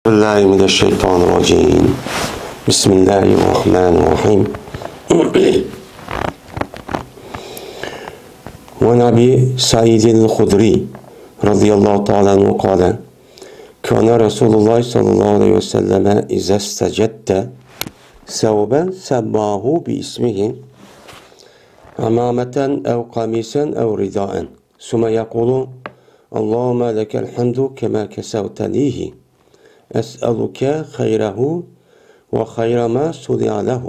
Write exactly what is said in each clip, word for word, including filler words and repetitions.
بالله من الشيطان الرجيم. بسم الله الرحمن الرحيم. وعن أبي سعيد الخدري رضي الله تعالى عنه قال: كان رسول الله صلى الله عليه وسلم إذا استجد ثوبا سماه باسمه، عمامة أو قميصا أو رداء، ثم يقول: اللهم لك الحمد كما كسوتنيه، أسألك خيره وخير ما صنع له.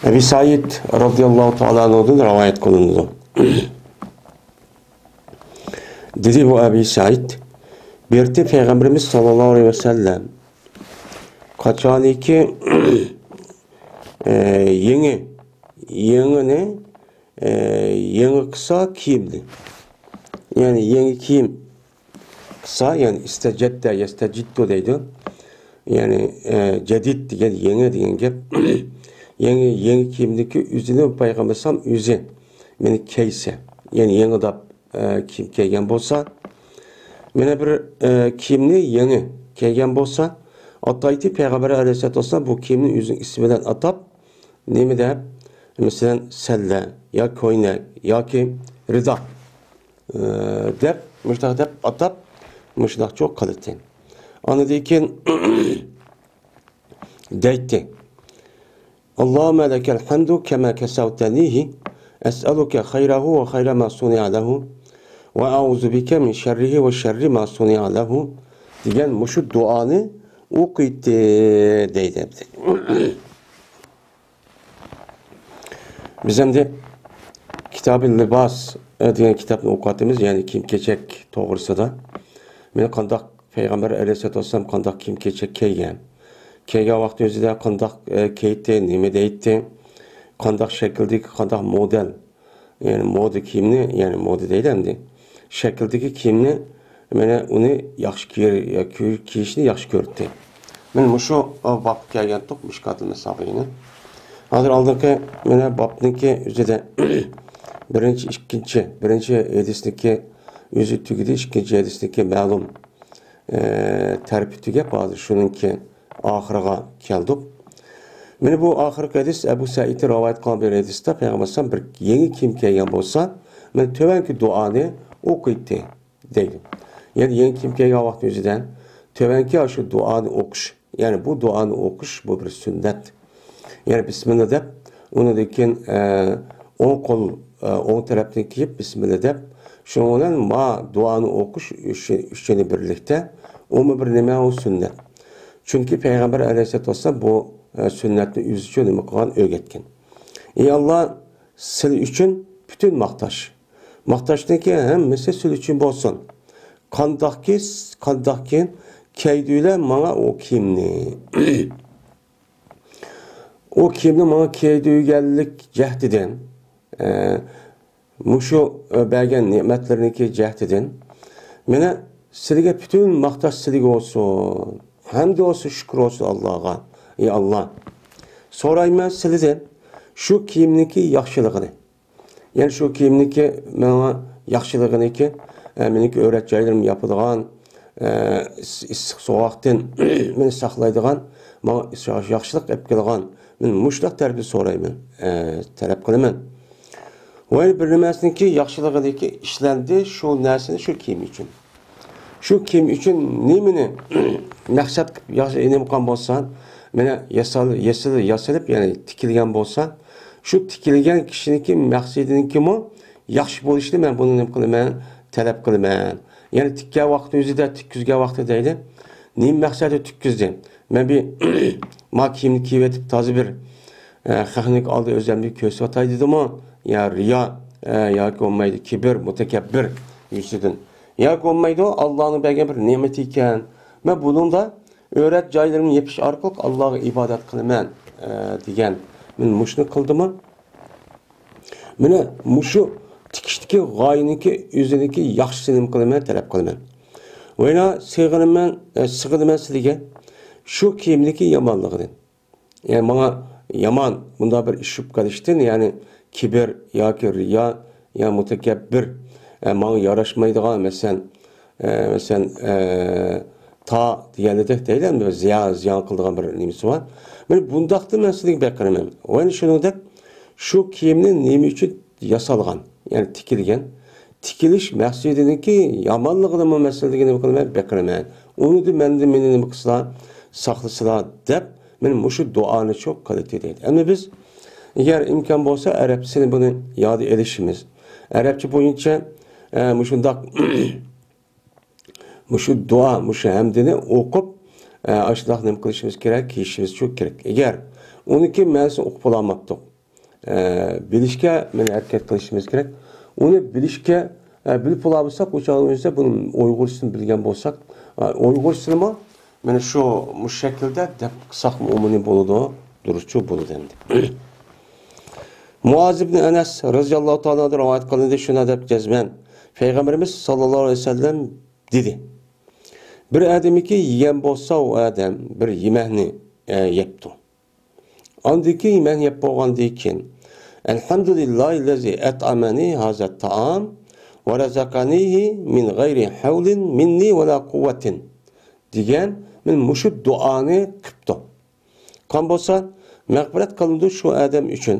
ئەبى سەئىد رەزىيەللاھۇ تائالا ئەنھۇدىن رىۋايەت قىلىنىدۇ. دېدى بۇ ئەبى سەئىد، بىر قېتىم پەيغەمبىرىمىز ساللاللاھۇ ئەلەيھى ۋەسەللەم قاچانكى، ئە، يېڭى، يېڭىنى، ئە، يېڭى قىلسا كىيىمنى، يەنى يېڭى كىيىم قىلسا، يەنى ئىستەجەددە يەستەجىددۇ دەيدۇ. يەنى، ئە، جەدىد دېگەن يېڭى دېگەن گەپ. يېڭى، يېڭى كىيىمنىكى ئۆزىنى پەيغەمبەر ئەلەيھىسسالام ئۆزى مېنى كىيسە، يەنى يېڭىداپ، ئە، كىيىم كىيگەن بولسا، مانا بىر، ئە، كىيىمنى يېڭى كىيگەن بولسا، ئاتايتتى پەيغەمبەر ئەلەيھىسسالاتۇ ۋەسسالام بۇ كىيىمنى ئۆزىنىڭ ئىسمى بىلەن ئاتاپ، نېمە دەپ، مەسىلەن، سەللە يا كوينەك ياكى رىدا، ئى، دەپ، مۇشۇنداق دەپ ئاتاپ، مۇشۇنداقچۇ قىلىتتى. ئاندىن كېيىن دەيتتى: اللهم لك الحمد كما كسوتنيه، أسألك خيره وخير ما صنع له، وأعوذ بك من شره وشر ما صنع له دېگەن مۇشۇ دۇئانى ئوقۇيتتى دەيدۇ. بىز ئەمدى كىتابى لىباس، ئە، دېگەن كىتابنى ئوقۇۋاتىمىز، يەنى كىيىم-كېچەك توغرىسىدا. مانا قانداق پەيغەمبەر ئەلەيھىسسالاتۇ ۋەسسالام قانداق كىيىم-كېچەك كىيگەن، كىيگەن ۋاقتى ئۆزىدە قانداق، ئە، كىيەتتى، نېمە دەيتتى، قانداق شەكىلدىكى، قانداق مودېل، يەنى مودا كىيىمنى، يەنى مودا دەيدۇ ئەمدى. شەكىلدىكى كىيىمنى مانا ئۇنى ياخشى كىيەر-، يا كىي-، كىيىشنى ياخشى كۆرەتتى. مانا مۇشۇ، ئا، بابقا كەلگەنتۇق، مىشكاتۇل مەسابىھنى. ھازىر ئالدىنقى مانا بابنىڭكى ئۆزىدە بىرىنچى، ئىككىنچى، بىرىنچى ھەدىسنىڭكى ئۆزى تۈگىدى، ئىككىنچى ھەدىسنىڭكى مەلۇم، ئە، تەرىپى تۈگەپ، ھازىر شۇنىڭكى ئاخىرىغا كەلدۇق. مانا بۇ ئاخىرقى ھەدىس ئەبۇ سەئىدتىن رىۋايەت قىلغان بىر ھەدىستە پەيغەمبەر ئەلەيھىسسالام بىر يېڭى كىيىم كىيگەن بولسا، مانا تۆۋەنكى دۇئانى ئوقۇيتتى دەيدۇ. يەنى يېڭى كىيىم كىيگەن ۋاقتى ئۆزىدە تۆۋەنكى شۇ دۇئانى ئوقۇش، يەنى بۇ دۇئانى ئوقۇش، بۇ بىر سۈننەت. يەنى بىسمىللا دەپ، ئۇنىڭدىن كېيىن، ئە، ئوڭ قول، ئە، ئوڭ تەرەپتىن كىيىپ، بىسمىللا دەپ، شۇنىڭ بىلەن ما دۇئانى ئوقۇش ئۈچ-، ئۈچىنى بىرلىكتە، ئۇمۇ بىر نېمە، ئۇ سۈننەت. چۈنكى پەيغەمبەر ئەلەيھىسسالاتۇ ۋەسسالام بۇ، ئە، سۈننەتنى ئۆزى ئۈچۈن نېمە قىلغان، ئۆگەتكەن. ئى ئاللا، سىلى ئۈچۈن پۈتۈن ماختاش. ماختاشنىڭكى ھەممىسى سىلى ئۈچۈن بولسۇن. قانداقكى، قانداقكى كىيدۈرگەن ماڭا ئۇ كىيىمنى. ئۇ كىيىمنى ماڭا كىيدۈرگەنلىك جەھىتىدىن، ئە، مۇشۇ، ئە، بەرگەن نېمەتلىرىنىڭكى جەھىتىدىن، مانا سىلىگە پۈتۈن ماختاش سىلىگە بولسۇن. ھەمدە بولسۇن، شۈكۈر بولسۇن ئاللاغا. ئى ئاللا، سورايمەن سىلىدىن شۇ كىيىمنىڭكى ياخشىلىقىنى. يەنى شۇ كىيىمنىڭكى ماڭا ياخشىلىقىنىكى، ئە، مېنىڭكى ئۆرەت جايلىرىمنى ياپىدىغان، ئە، ئىس-، ئىسسىق سوغۇقتىن مېنى ساقلايدىغان، ماڭا ياخشىلىق ئېلىپ كېلىدىغان، مەن مۇشۇنداق تەرىپىنى سورايمەن، ئە، تەلەپ قىلىمەن. ۋە بىر نېمەسىنىڭكى ياخشىلىقىدىكى ئىشلەندى شۇ نەرسىنى شۇ كىيىم ئۈچۈن. شۇ كىيىم ئۈچۈن نېمىنى مەقسەت قىلىپ ياخشى نېمە قىلغان بولسا، مانا ياسال-، ياسىل-، ياسىلىپ، يەنى تىكىلگەن بولسا، شۇ تىكىلگەن كىشىنىڭكى مەقسىتىنىڭكىمۇ ياخشى بولۇشىنى مەن بۇنى نېمە قىلىمەن؟ تەلەپ قىلىمەن. يەنى تىككەن ۋاقتى ئۆزىدە، تىككۈزگەن ۋاقتى دەيلى. نېمە مەقسەتتە تىككۈزدى؟ مەن بىر ما كىيىمنى كىيىۋېتىپ تازا بىر، ئە، خەقنىڭ ئالدىدا ئۆزۈمنى كۆرسىتىۋاتاي دېدىمۇ؟ يا رىيا، ئە، ياكى بولمايدۇ كىبىر، مۇتەكەببىر يۈزىدىن. ياكى بولمايدۇ، ئاللانىڭ بەرگەن بىر نېمىتى ئىكەن. مەن بۇنىڭدا ئۆرەت جايلىرىمنى يېپىش ئارقىلىق ئاللاغا ئىبادەت قىلىمەن، ئە، دېگەن. مەن مۇشۇنى قىلدىمۇ؟ مانا مۇشۇ تىكىشتىكى غايىنىڭكى ئۆزىنىڭكى ياخشىسىنى نېمە قىلىمەن، تەلەپ قىلىمەن. ۋەينا سېغىنىمەن، ئە، سېغىنىمەن سىلىگە شۇ كىيىمنىڭكى يامانلىقىدىن. يەنى ماڭا يامان مۇنداق بىر ئىش چۈشۈپ قېلىشتىن، يەنى كىبىر ياكى رىيا يا مۇتەكەببىر، ئە، ماڭا ياراشمايدىغان، مەسىلەن، ئە، مەسىلەن، ئە، تا دېگەندەك دەيلى، زىيان، زىيان قىلىدىغان بىر نېمىسى بار. مانا بۇنداقتا مەن سىزدىن بەقىرىمەن. ۋە شۇنىڭدەك شۇ كىيىمنى نېمە ئۈچۈن ياسالغان، يەنى تىكىلگەن، تىكىلىش مەقسىتىنىڭكى يامانلىقىنىمۇ مەسىلىدىكى نېمە قىلىمەن، بەقىرىمەن. ئۇنىڭدىن مەندىن مېنى نېمە قىلسىلا، ساقلىسىلا دەپ، مانا مۇشۇ دۇئانى شۇ قىلدى دەيدۇ. ئەمدى بىز، ئەگەر ئىمكان بولسا، ئەرەبچىسىنى بۇنى ياد ئېلىشىمىز. ئەرەبچە بويىچە، ئە، مۇشۇنداق مۇشۇ دۇئا، مۇشۇ ھەمدىنى ئوقۇپ، ئە، ئاشۇنداق نېمە قىلىشىمىز كېرەك؟ كىيىشىمىز شۇ كېرەك. ئەگەر ئۇنىڭكى مەنىسىنى ئوقۇپ بولالماپتۇق، ئە، بىلىشكە مانا ھەرىكەت قىلىشىمىز كېرەك. ئۇنى بىلىشكە، ئە، بىلىپ بولالمىساق، ئۇ چاغدا بۇنى ئۇيغۇرچىسىنى بىلگەن بولساق، ئە، ئۇيغۇرچىسىنىمۇ مانا شۇ، مۇشۇ شەكىلدە دەپ قىلساقمۇ ئۇمۇنى بولىدۇ، دۇرۇسچۇ بولىدۇ ئەمدى. مۇئاز ئىبن ئەنەس رەزىياللاھۇ تائالا ئانھۇدىن رىۋايەت قىلىندى، شۇنداق دەپ جەزمەن پەيغەمبىرىمىز ساللاللاھۇ ئەلەيھى ۋەسەللەم دېدى، بىر ئادەمكى يېگەن بولسا، ئۇ ئادەم بىر يېمەكنى، ئە، يەپتۇ. ئاندىن كېيىن يېمەكنى يەپ بولغاندىن كېيىن، ئەلھەمدۇلىللاھىللەزى ئەتئەمەنى ھازا تائام ۋە رەزەقەنىھى مىن غەيرى ھەۋلىن مىننى ۋەلا قۇۋۋەتىن دېگەن، مانا مۇشۇ دۇئانى قىپتۇ. قان بولسا، مەغپىرەت قىلىنىدۇ شۇ ئادەم ئۈچۈن.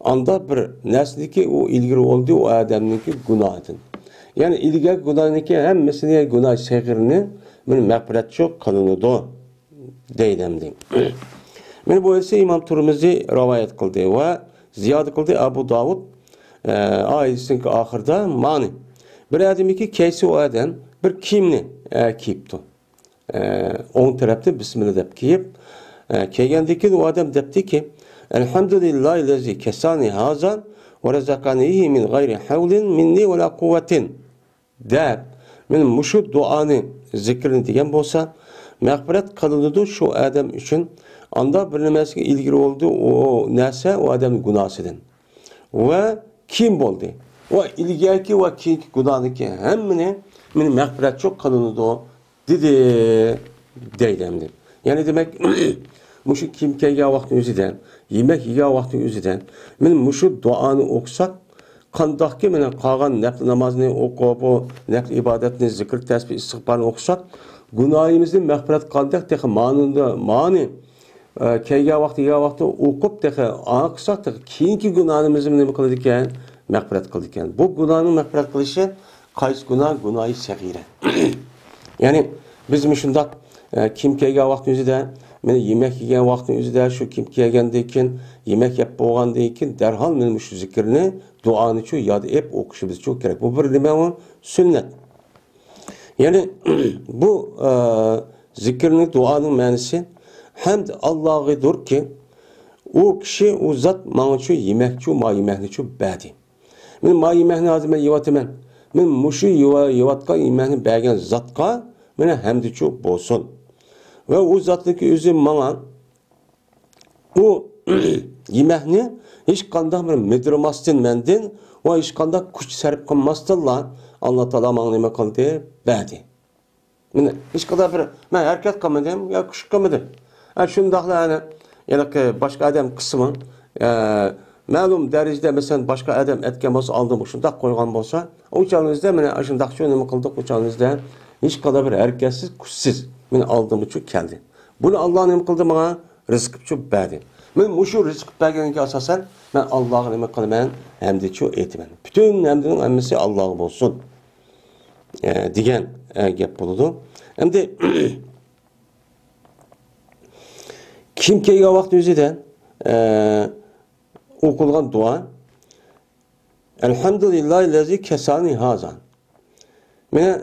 ئاندا بىر نەرسىدىكى ئۇ ئىلگىرى بولدى، ئۇ ئادەمنىڭكى گۇناھىدىن. يەنى ئىلگەركى گۇناھنىڭكى ھەممىسىنى، گۇناھ سەغىرىنى مانا مەغپىرەتچۇ قىلىنىدۇ دەيدۇ ئەمدى. مانا بۇ ھەدىسنى ئىمام تۇرمۇزى رىۋايەت قىلدى ۋە زىيادە قىلدى ئەبۇ داۋۇد، ئە، ھەدىسنىڭكى ئاخىرىدا مانى. بىر ئادەمكى كەيسى ئۇ ئادەم بىر كىيىمنى، ئە، كىيىپتۇ. ئە، ئوڭ تەرەپتىن بىسمىللا دەپ كىيىپ، ئە، كىيگەندىن كېيىن ئۇ ئادەم دەپتىكى، ئەلھەمدۇلىللاھىللەزى كەسانى ھازا ۋە رەزەقەنىھى مىن غەيرى ھەۋلىن مىننى ۋەلا قۇۋۋەتىن دەپ، مانا مۇشۇ دۇئانى، زىكىرنى دېگەن بولسا، مەغپىرەت قىلىنىدۇ شۇ ئادەم ئۈچۈن. ئاندا بىر نېمىسىگە ئىلگىرى بولدى ئۇ نەرسە، ئۇ ئادەمنىڭ گۇناھىدىن. ۋە كېيىن بولدى. ۋە ئىلگەركى ۋە كېيىنكى گۇناھنىڭكى ھەممىنى مانا مەغپىرەتچۇ قىلىنىدۇ دېدى، دەيدۇ ئەمدى. يەنى دېمەك، مۇشۇ كىيىم كىيگەن ۋاقىتنىڭ ئۆزىدە، يېمەك يېگەن ۋاقىتنىڭ ئۆزىدە، مانا مۇشۇ دۇئانى ئوقۇساق، قانداقكى مانا قالغان نەپلى نامازنى ئوقۇپ، ئۇ نەپلى ئىبادەتنى، زىكىر، تەسبىھ، ئىستىغپارنى ئوقۇساق، گۇناھىمىزنى مەغپىرەت قىلغاندەك تېخى مانىدا، مانى ئە، كەلگەن ۋاقتى، يېگەن ۋاقتى ئوقۇپ تېخى ئاڭا قىلساق، تېخى كېيىنكى گۇناھىمىزنى نېمە قىلىدىكەن؟ مەغپىرەت قىلىدىكەن. بۇ گۇناھنىڭ مەغپىرەت قىلىشى قايسى گۇناھ؟ گۇناھى سەغىرە. يەنى بىز مۇشۇنداق، ئە، كىيىم كىيگەن ۋاقتىنىڭ ئۆزىدە، مانا يېمەك يېگەن ۋاقتىنىڭ ئۆزىدە، شۇ كىيىم كىيگەندىن كېيىن، يېمەك يەپ بولغاندىن كېيىن دەرھال مانا مۇشۇ زىكىرنى، دۇئانىچۇ ياد ئېلىپ ئوقۇشىمىزچۇ كېرەك. بۇ بىر نېمە ئۇ؟ سۈننەت. يەنى بۇ، ئە، زىكىرنىڭ، دۇئانىڭ مەنىسى، ھەمد ئاللاغىدۇركى، ئۇ كىشى، ئۇ زات ماڭىچۇ يېمەكچۇ، ما يېمەكنىچۇ بەردى. مەن ما يېمەكنى ھازىر مەن يەۋاتىمەن. مەن مۇشۇ يەۋ-، يەۋاتقان يېمەكنى بەرگەن زاتقا مانا ھەمدىچۇ بولسۇن. ۋە ئۇ زاتنىڭكى ئۆزى ماڭا ئۇ يېمەكنى ھېچقانداق بىر مىدىرماستىن مەندىن ۋە ھېچقانداق كۈچ سەرپ قىلماستىنلا ئاللا تائالا ماڭا نېمە قىلدى؟ بەردى. مانا ھېچقانداق بىر مەن ھەرىكەت قىلمىدىم يا كۈچ قىلمىدىم. ھە، شۇنداقلا ئەنە، يەنە باشقا ئادەم قىسمى، ئە، مەلۇم دەرىجىدە مەسىلەن باشقا ئادەم ئەتكەن بولسا، ئالدىمغا شۇنداق قويغان بولسا، ئۇ چاغىمىزدا مانا ئاشۇنداقچۇ نېمە قىلدۇق، ئۇ چاغىمىزدا ھېچقانداق بىر ھەرىكەتسىز، كۈچسىز مانا ئالدىمغىچۇ كەلدى. بۇنى ئاللا نېمە قىلدى ماڭا؟ رىزقىچۇ بەردى. مەن مۇشۇ رىزىق بەرگەنگە ئاساسەن، مەن ئاللاغا نېمە قىلىمەن؟ ھەمدىچۇ ئېيتىمەن. پۈتۈن ھەمدىنىڭ ھەممىسى ئاللاغا بولسۇن، ئە، دېگەن، ئە، گەپ بولىدۇ. ئەمدى كىيىم كىيگەن ۋاقتى ئۆزىدە، ئە، ئوقۇلغان دۇئا. ئەلھەمدۇلىللاھىللەزى كەسانى ھازا. مانا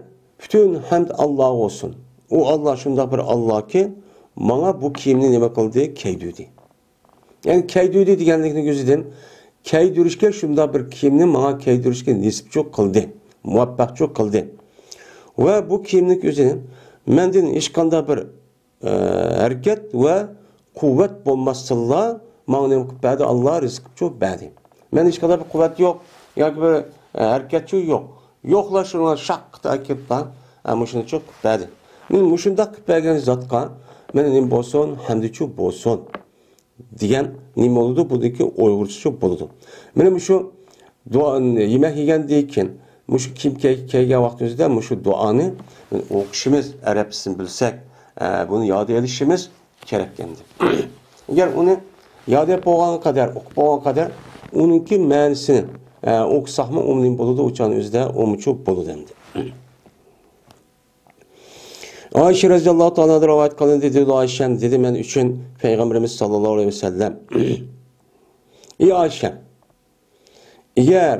پۈتۈن ھەمد ئاللاغا بولسۇن. ئۇ ئاللا شۇنداق بىر ئاللاكى، ماڭا بۇ كىيىمنى نېمە قىلدى؟ كىيدۈردى. يەنى كىيدۈردى دېگەنلىكنىڭ ئۆزىدىن، كىيدۈرۈشكە شۇنداق بىر كىيىمنى ماڭا كىيدۈرۈشكە نېسىپچۇ قىلدى، مۇۋەپپەقچۇ قىلدى. ۋە بۇ كىيىمنىڭ ئۆزىدىن مەندىن ھېچقانداق بىر ئە، ھەرىكەت ۋە قۇۋۋەت بولماستىنلا، ماڭا نېمە قىلىپ بەردى؟ ئاللا رىزقىچۇ بەردى. مەن ھېچقانداق بىر قۇۋۋەت يوق، ياكى بىر، ئە، ھەرىكەتچۇ يوق. يوقلا شۇنىڭغا شاققىتە ئەكېلىپلا، ئە، مۇشۇنىچۇ قىلىپ بەردى. مەن مۇشۇنداق قىلىپ بەرگەن زاتقا مانا نېمە بولسۇن؟ ھەمدىچۇ بولسۇن. دېگەن نېمە بولىدۇ؟ بۇنىڭكى ئۇيغۇرچىسى بولىدۇ. مانا مۇشۇ دۇئا، يېمەك يېگەندىن كېيىن، مۇشۇ كىيىم كىي-، كىيگەن ۋاقتىمىزدا مۇشۇ دۇئانى ئوقۇشىمىز، ئەرەبچىسىنى بىلسەك، ئە، بۇنى ياد ئېلىشىمىز كېرەك ئەمدى. ئەگەر ئۇنى ياد ئېلىپ بولغان قەدەر، ئوقۇپ بولغان قەدەر، ئۇنىڭكى مەنىسىنى، ئە، ئوقۇساقمۇ ئۇ نېمە بولىدۇ؟ ئۇ چاغنىڭ ئۆزىدە ئۇمۇچۇ بولىدۇ ئەمدى. ئائىشە رەزىياللاھۇ تائالا ئانھا رىۋايەت قىلىندى، دېدى، ئائىشەم دېدى، مەن ئۈچۈن پەيغەمبىرىمىز ساللاللاھۇ ئەلەيھى ۋەسەللەم، ئى ئائىشەم، ئەگەر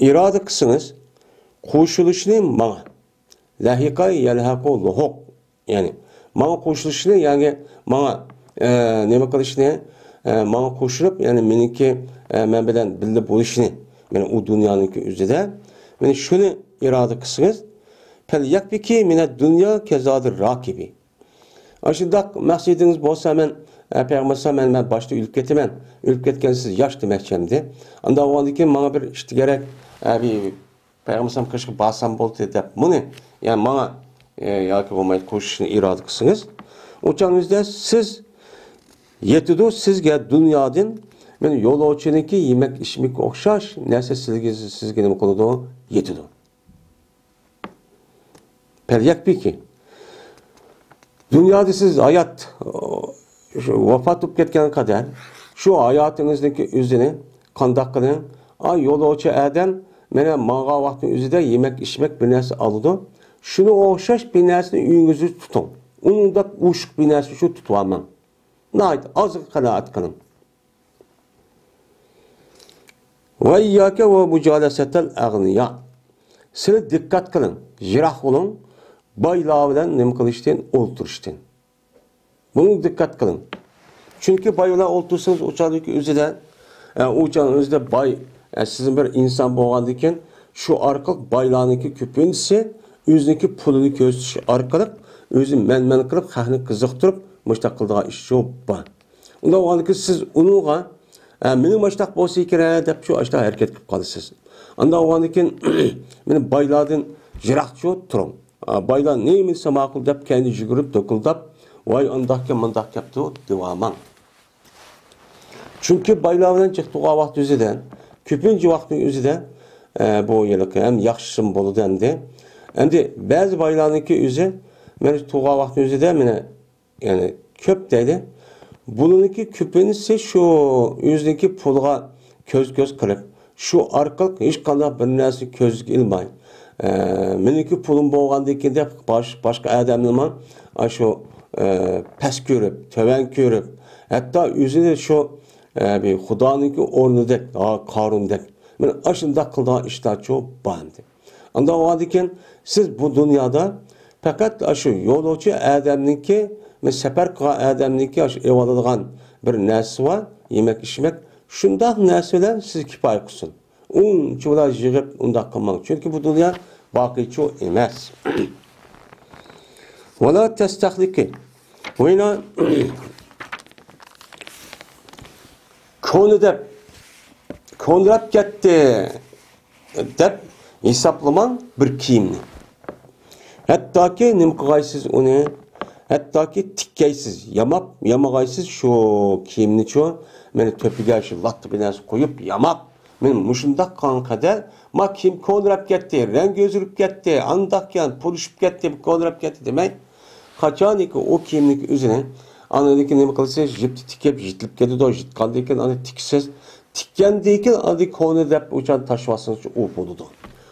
ئىرادە قىلسىڭىز قوشۇلۇشنى ماڭا، لەھىقە يەلھەقۇ لۇھۇق، يەنى ماڭا قوشۇلۇشنى، يەنى ماڭا، ئە، نېمە قىلىشنى، ئە، ماڭا قوشۇلۇپ، يەنى مېنىڭكى، ئە، مەن بىلەن بىللە بولۇشنى، مانا ئۇ دۇنيانىڭكى ئۆزىدە، مانا شۇنى ئىرادە قىلسىڭىز، فەليەكفىكى مىنەد دۇنيا كەزادىر راكىبى. ئاشۇنداق مەقسىتىڭىز بولسا، مەن، ئە، پەيغەمبەر ئەلەيھىسسالام، مەن، مەن باشتا ئۆلۈپ كېتىمەن، ئۆلۈپ كەتكەن سىز ياش دېمەكچى ئەمدى. ئانداق بولغاندىن كېيىن ماڭا بىر ئىش كېرەك، ئە، بىر پەيغەمبەر ئەلەيھىسسالام قېشىغا بارسام بولدى دەپ، مۇنى، يەنى ماڭا، ئە، ياكى بولمايدۇ قوشۇشنى ئىرادە قىلسىڭىز، ئۇ چاغنىڭىزدا سىز يېتىدۇ سىزگە دۇنيادىن، مانا يولۇچىنىڭكى يېمەك ئىچمەككە ئوخشاش نەرسە سىزگە، سىزگە نېمە قىلىدۇ؟ يېتىدۇ. پەليەكفىكى. دۇنيادا سىز ھايات، شۇ ۋاپات بولۇپ كەتكەن قەدەر، شۇ ھاياتىڭىزنىڭكى ئۆزىنى قانداق قىلىڭ؟ ئا، يولۇچى ئادەم، مانا ماڭغان ۋاقىتنىڭ ئۆزىدە يېمەك، ئىچمەك بىر نەرسە ئالىدۇ. شۇنىڭغا ئوخشاش بىر نەرسىنى ئۆيىڭىزدە تۇتۇڭ. ئۇنداق ئوشۇق بىر نەرسە شۇ تۇتۇۋالماڭ. ناھايىتى ئازغا قانائەت قىلىڭ. ۋە ئىيياكە ۋە مۇجالەسەتەل ئەغنىيا. سىلى دىققەت قىلىڭ، يىراق بولۇڭ، بايلار بىلەن نېمە قىلىشتىن، ئولتۇرۇشتىن. بۇنى دىققەت قىلىڭ. چۈنكى باي بىلەن ئولتۇرسىڭىز، ئۇ چاغدىكى ئۆزىدە، ئە، ئۇ چاغنىڭ ئۆزىدە باي، ئە، سىزنىڭ بىر ئىنسان بولغاندىن كېيىن، شۇ ئارقىلىق بايلارنىڭكى كۆپىنچىسى ئۆزىنىڭكى پۇلىنى كۆرسىتىش ئارقىلىق ئۆزى مەن-مەن قىلىپ، خەقنى قىزىقتۇرۇپ، مۇشۇنداق قىلىدىغان ئىش شۇ بار. ئۇنداق بولغاندىكىن سىز ئۇنىڭغا، ئە، مېنىڭ ماشتاق بولسا كېرەك دەپ شۇ ئاشتاق ھەرىكەت قىلىپ قالىسىز. ئانداق بولغاندىكىن مېنى بايلاردىن يىراقچۇ تۇرۇڭ. ئە، بايلار نېمە دېسە ماقۇل دەپ كەينى يۈگۈرۈپ، دوكۇلداپ، ۋاي ئانداقكەن، مانداقكەپتۇ دېۋالماڭ. چۈنكى بايلار بىلەن جىق تۇرغان ۋاقىت ئۆزىدە، كۆپىنچە ۋاقىتنىڭ ئۆزىدە، ئە، بۇ ھېلىقى ھەم ياخشىسىمۇ بولىدۇ ئەمدى. ئەمدى بەزى بايلارنىڭكى ئۆزى، مەن تۇرغان ۋاقىتنىڭ ئۆزىدە مېنى يەنى كۆپ دەيدۇ. بۇلارنىڭكى كۆپىنچىسى شۇ ئۆزىنىڭكى پۇلىغا كۆز-كۆز قىلىپ، شۇ ئارقىلىق ھېچقانداق بىر نەرسىنى كۆزگە ئىلماي، ئە، مېنىڭكى پۇلۇم بولغاندىكىن دەپ باش-، باشقا ئادەمنىمۇ ئاشۇ، ئە، پەس كۆرۈپ، تۆۋەن كۆرۈپ، ھەتتا ئۆزىنى شۇ، ئە، بىر خۇدانىڭكى ئورنىدەك، ھا، قارۇندەك، مانا ئاشۇنداق قىلىدىغان ئىشلارچۇ بار ئەمدى. ئانداق بولغاندىكىن سىز بۇ دۇنيادا پەقەت ئاشۇ يولۇچى ئادەمنىڭكى، سەپەر قىلغان ئادەمنىڭكى ئاشۇ ئېۋالىدىغان بىر نەرسىسى بار، يېمەك-ئىچمەك، شۇنداق نەرسە بىلەن سىز كىپايە قىلسۇن. ئۇنچىۋالا يىغىپ ئۇنداق قىلماڭ. چۈنكى بۇ دۇنيا باقىيچۇ ئەمەس. ۋەلا تەستەھلىكى. ۋەلا كونا دەپ، كونىراپ كەتتى دەپ ھېسابلىماڭ بىر كىيىمنى. ھەتتاكى نېمە قىلغايسىز ئۇنى، ھەتتاكى تىككەيسىز، ياماپ، يامىغايسىز شۇ كىيىمنىچۇ، مانا تۆپىگە شۇ لاتا بىر نەرسە قويۇپ ياماپ، مانا مۇشۇنداق قىلغان قەدەر، ما كىيىم كونىراپ كەتتى، رەڭگى ئۆزگىرىپ كەتتى، ئانداقكەن پۇرىشىپ كەتتى، كونىراپ كەتتى دېمەي، قاچانكى ئۇ كىيىمنىڭكى ئۆزىنى ئاندىن كېيىن نېمە قىلىسىز؟ يىپتا تىكىپ، يىتىلىپ كېتىدۇ. يىتقاندىن كېيىن ئاندىن تىكىسىز. تىككەندىن كېيىن ئاندىن كونا دەپ ئۇچان تاشلىۋالسىڭىزچۇ ئۇ بولىدۇ.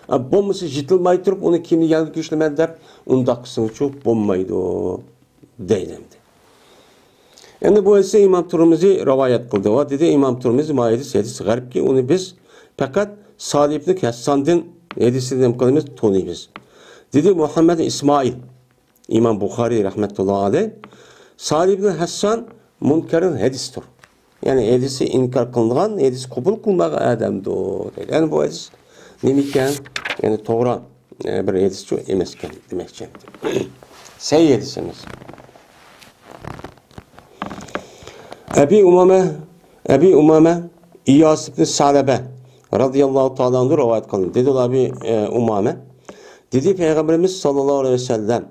ئە، بولمىسا يىتىلماي تۇرۇپ ئۇنى كىيىمنى يەنە كىيىشلىمەن دەپ ئۇنداق قىلسىڭىزچۇ بولمايدۇ دەيدۇ ئەمدى. ئەمدى بۇ ھەدىسنى ئىمام تۇرمۇزى رىۋايەت قىلدى. ۋە دېدى ئىمام تۇرمۇزى، ما ھەدىس، ھەدىس غەرىبكى، ئۇنى بىز پەقەت سالىھ ئىبنى ھەسساندىن ھەدىسنى نېمە قىلىمىز؟ تونۇيمىز. دېدى مۇھەممەد ئىسمائىل. ئىمام بۇخارىي رەھمەتۇللا ئەلەيھ، سالىھ ئىبن ھەسسان مۇنكەرۇل ھەدىستۇر. يەنى ھەدىسى ئىنكار قىلىنغان، ھەدىسى قوبۇل قىلمىغان ئادەمدۇر دەيدۇ. يەنى بۇ ھەدىس نېمىكەن؟ يەنى توغرا، ئە، بىر ھەدىسچۇ ئەمەسكەن دېمەكچى. سەھىھ ھەدىس ئەمەس. ئەبى ئۇمامە، ئەبى ئۇمامە ئىياس ئىبن سەلەبە رەزىياللاھۇ تائالا ئەنھۇ رىۋايەت قىلدى. دېدى ئەبى، ئە، ئۇمامە. دېدى پەيغەمبىرىمىز ساللاللاھۇ ئەلەيھى ۋەسەللەم،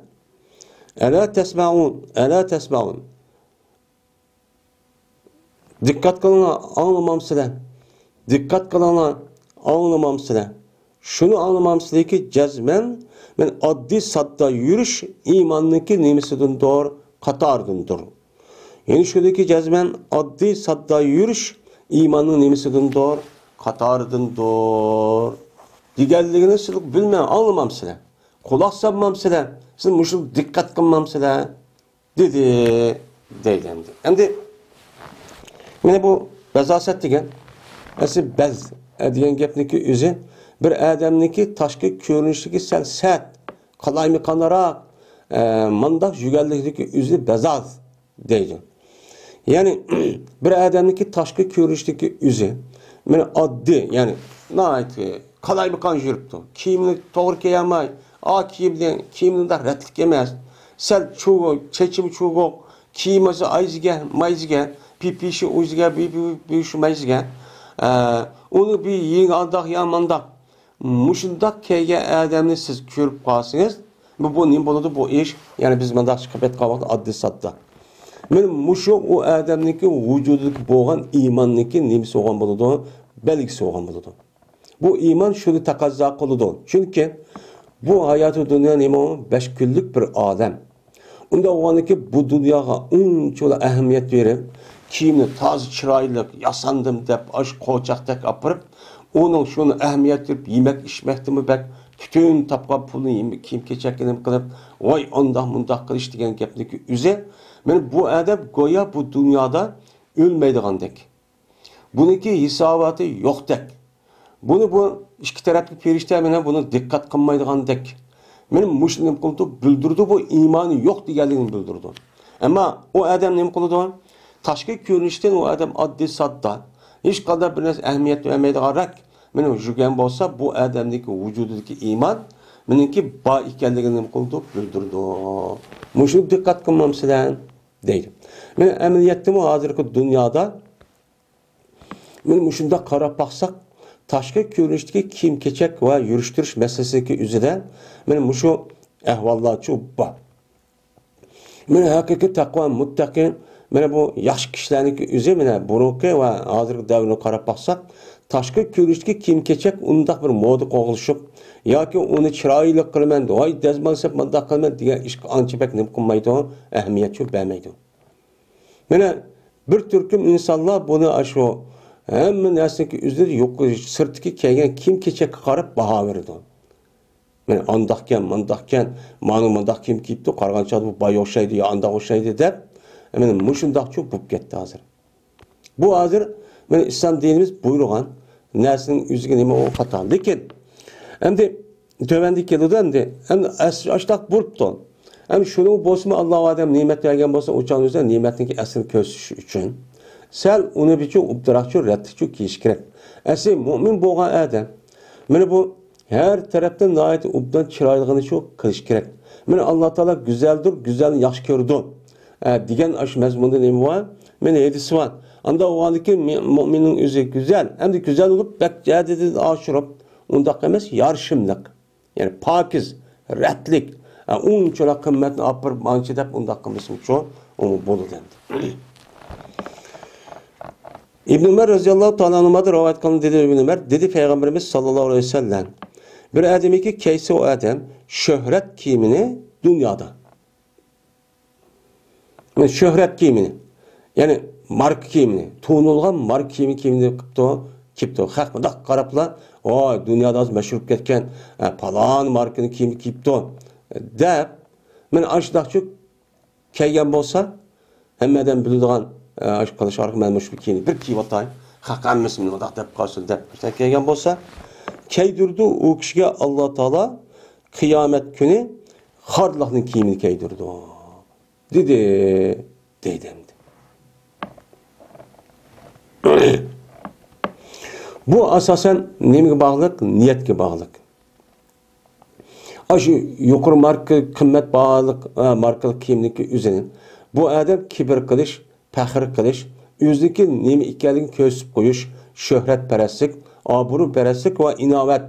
ئەلا تەسمەئۇن، ئەلا تەسمەئۇن. دىققەت قىلىڭلار، ئاڭلىمامسىلەر؟ دىققەت قىلىڭلار، ئاڭلىمامسىلەر؟ شۇنى ئاڭلىمامسىلەركى، جەزمەن مەن ئاددىي ساددا يۈرۈش ئىماننىڭكى نېمىسىدىندۇر؟ قاتارىدىندۇر. يەنى شۇدىكى جەزمەن ئاددىي ساددا يۈرۈش ئىماننىڭ نېمىسىدىندۇر؟ قاتارىدىندۇر. دېگەنلىكىنى سىز بىلمەي ئاڭلىمامسىلەر؟ قۇلاق سالمامسىلەر؟ سىز مۇشۇ دىققەت قىلمامسىلەر؟ دېدى، دەيدۇ ئەمدى. ئەمدى مانا بۇ بەزاسەت دېگەن، ئەسلى بەز، ئە، دېگەن گەپنىكى ئۆزى بىر ئادەمنىكى تاشقى كۆرۈنۈشىدىكى سەل سەت، قالايمىقانراق، ئە، مانداق يۈرگەنلىكىدىكى ئۆزى بەزاز دەيدۇ. يەنى بىر ئادەمنىكى تاشقى كۆرۈنۈشىدىكى ئۆزى، مانا ئاددىي، يەنى ناھايىتى قالايمىقان يۈرۈپتۇ. كىيىمىنى توغرا كىيەلمەي، ئا كىيىمنى، كىيىمىنى رەتلىك ئەمەس. سەل چۇۋۇق، چېچىمۇ چۇۋۇق، كىيىمى ئايزىگە، مايزىگە، پىپىشى ئۆزىگە، بىپىشى مايزىگە. ئە، ئۇنى بىر يېڭى ئانداق يا مانداق. مۇشۇنداق كىيگەن ئادەمنى سىز كۆرۈپ قالسىڭىز، بۇ، بۇ نېمە بولىدۇ؟ بۇ ئىش، يەنى بىز مۇنداق چىقىپ ئېيتقان ۋاقىتتا ئاددىي ساددا. مانا مۇشۇ ئۇ ئادەمنىڭكى ۋۇجۇدىدىكى بولغان ئىماننىڭكى نېمىسى بولغان بولىدۇ؟ بەلگىسى بولغان بولىدۇ. بۇ ئىمان شۇنى تەقەززا قىلىدۇ. چۈنكى بۇ ھاياتى دۇنيا نېمە ئۇ؟ بەش كۈنلۈك بىر ئالەم. ئۇنداق بولغاندىكىن بۇ دۇنياغا ئۇنچىۋالا ئەھمىيەت بېرىپ، كىيىمنى تازا چىرايلىق ياساندىم دەپ، ئاشۇ قوچاقتەك ئاپىرىپ، ئۇنىڭ شۇنى ئەھمىيەت بېرىپ، يېمەك ئىچمەكتىنمۇ بەك پۈتۈن تاپقان پۇلنى يېم-، كىيىم-كېچەككە نېمە قىلىپ، ۋاي ئانداق مۇنداق قىلىش دېگەن گەپنىكى ئۆزى، مانا بۇ ئادەم گويا بۇ دۇنيادا ئۆلمەيدىغاندەك. بۇنىڭكى ھېساباتى يوقتەك. بۇنى بۇ ئىككى تەرەپلىك پېرىشتە مانا بۇنى دىققەت قىلمايدىغاندەك. مانا مۇشۇنى نېمە قىلىدۇ؟ بىلدۈرىدۇ، بۇ ئىمانى يوق دېگەنلىكىنى بىلدۈرىدۇ. ئەمما ئۇ ئادەم نېمە قىلىدۇ؟ تاشقى كۆرۈنۈشتىن ئۇ ئادەم ئاددىي ساددا، ھېچقانداق بىر نەرسە ئەھمىيەت بەرمەيدىغانراق مانا يۈرگەن بولسا، بۇ ئادەمنىڭكى ۋۇجۇدىدىكى ئىمان مېنىڭكى بار ئىكەنلىكىنى نېمە قىلىدۇ؟ بىلدۈرىدۇ. مۇشۇنى دىققەت قىلمامسىلەر؟ دەيدۇ. مانا ئەمەلىيەتتىمۇ ھازىرقى دۇنيادا مانا مۇشۇنداق قاراپ باقساق، تاشقى كۆرۈنۈشتىكى كىيىم-كېچەك ۋە يۈرۈش-تۇرۇش مەسىلىسىدىكى ئۆزىدە مانا مۇشۇ ئەھۋاللارچۇ بار. مانا ھەقىقىي تەقۋا، مۇتتەقى، مانا بۇ ياخشى كىشىلەرنىڭكى ئۆزى مانا بۇرۇنقى ۋە ھازىرقى دەۋرنى قاراپ باقساق، تاشقى كۆرۈنۈشتىكى كىيىم-كېچەك ئۇنداق بىر مودا قوغلىشىپ ياكى ئۇنى چىرايلىق قىلىمەن، ۋاي دەزمال سېلىپ مۇنداق قىلىمەن دېگەن ئىشقا ئانچە بەك نېمە قىلمايدۇ، ئەھمىيەتچۇ بەرمەيدۇ. مانا بىر تۈركۈم ئىنسانلار بۇنى ئاشۇ ھەممە نەرسىنىڭكى ئۆزىدە يۇقىرى سىرتتىكى كىيگەن كىيىم-كېچەككە قاراپ باھا بېرىدۇ. مانا ئانداقكەن، مانداقكەن، مانا مۇنداق كىيىم كىيىپتۇ، قارىغانچە بۇ باي ئوخشايدۇ يا ئانداق ئوخشايدۇ دەپ، مانا مۇشۇنداقچۇ بولۇپ كەتتى ھازىر. بۇ ھازىر مانا ئىسلام دىنىمىز بۇيرۇغان نەرسىنىڭ ئۆزىگە نېمە ئۇ خاتا. لېكىن ئەمدى تۆۋەندە كېلىدۇ ئەمدى. ئەمدى ئەس-، ئاشۇنداق بولۇپتۇ. ئەمدى شۇنىڭ بولسىمۇ ئاللا ئادەم نېمەت بەرگەن بولسا، ئۇ چاغنىڭ ئۆزىدە نېمەتنىڭكى ئەسلىنى كۆرسىتىش ئۈچۈن سەل ئۇنى بىچۇ ئوبدانراقچۇ، رەتلىكچۇ كىيىش كېرەك. ئەسلى مۇئمىن بولغان ئادەم مانا بۇ ھەر تەرەپتىن ناھايىتى ئوبدان چىرايلىقىنى شۇ قىلىش كېرەك. مانا ئاللا تائالا گۈزەلدۇر، گۈزەلنى ياخشى كۆرىدۇ، ئە، دېگەن ئاشۇ مەزمۇندا نېمە بار؟ مانا ھەدىس بار. ئانداق بولغاندىكىن مۇ-، مۇئمىننىڭ ئۆزى گۈزەل، ئەمدى گۈزەل بولۇپ بەك جەدىدىن ئاشۇرۇپ، ئۇنداق ئەمەس، يارىشىملىق. يەنى پاكىز، رەتلىك، ئە، ئۇنچىلا قىممەتنى ئاپىرىپ مانچە دەپ ئۇنداق قىلمىسىمۇچۇ، ئۇمۇ بولىدۇ ئەمدى. ئىبن ئۆمەر رەزىياللاھۇ تائالا ئەنھۇمادىن رىۋايەت قىلىندى، دېدى ئىبن ئۆمەر، دېدى پەيغەمبىرىمىز ساللاللاھۇ ئەلەيھى ۋەسەللەم، بىر ئادەمكى كەيسى ئۇ ئادەم شۆھرەت كىيىمىنى دۇنيادا، شۆھرەت كىيىمىنى، يەنى ماركا كىيىمىنى، تونۇلغان ماركا كىيىمى، كىيىمنى قىپتۇ، كىيىپتۇ. خەق مۇنداق قاراپلا، ۋاي، دۇنيادا ھازىر مەشھۇر بولۇپ كەتكەن، ئە، پالان ماركىنىڭ كىيىمى كىيىپتۇ، دەپ، مانا ئاشۇنداقچۇ كىيگەن بولسا، ھەممە ئادەم بىلىدىغان، ئە، ئاشۇ قىلىش ئارقىلىق مەن مۇشۇ كىيىمنى بىر كىيىۋاتاي، خەق ھەممىسى مانا مۇنداق دەپ قالسۇن دەپ كىيگەن بولسا، كىيدۈرىدۇ ئۇ كىشىگە ئاللا تائالا قىيامەت كۈنى خارلىقنىڭ كىيىمىنى كىيدۈرىدۇ، دېدى، دەيدۇ ئەمدى. بۇ ئاساسەن نېمىگە باغلىق؟ نىيەتكە باغلىق. ئاشۇ يۇقىرى ماركا، قىممەت باھالىق، ئە، ماركىلىق كىيىمنىڭكى ئۆزىنى بۇ ئادەم كىبىر قىلىش، پەخىر قىلىش، ئۆزىنىڭكى نېمە ئىكەنلىكىنى كۆرسىتىپ قويۇش، شۆھرەتپەرەسلىك، ئابرۇپەرەسلىك ۋە ئىناۋەت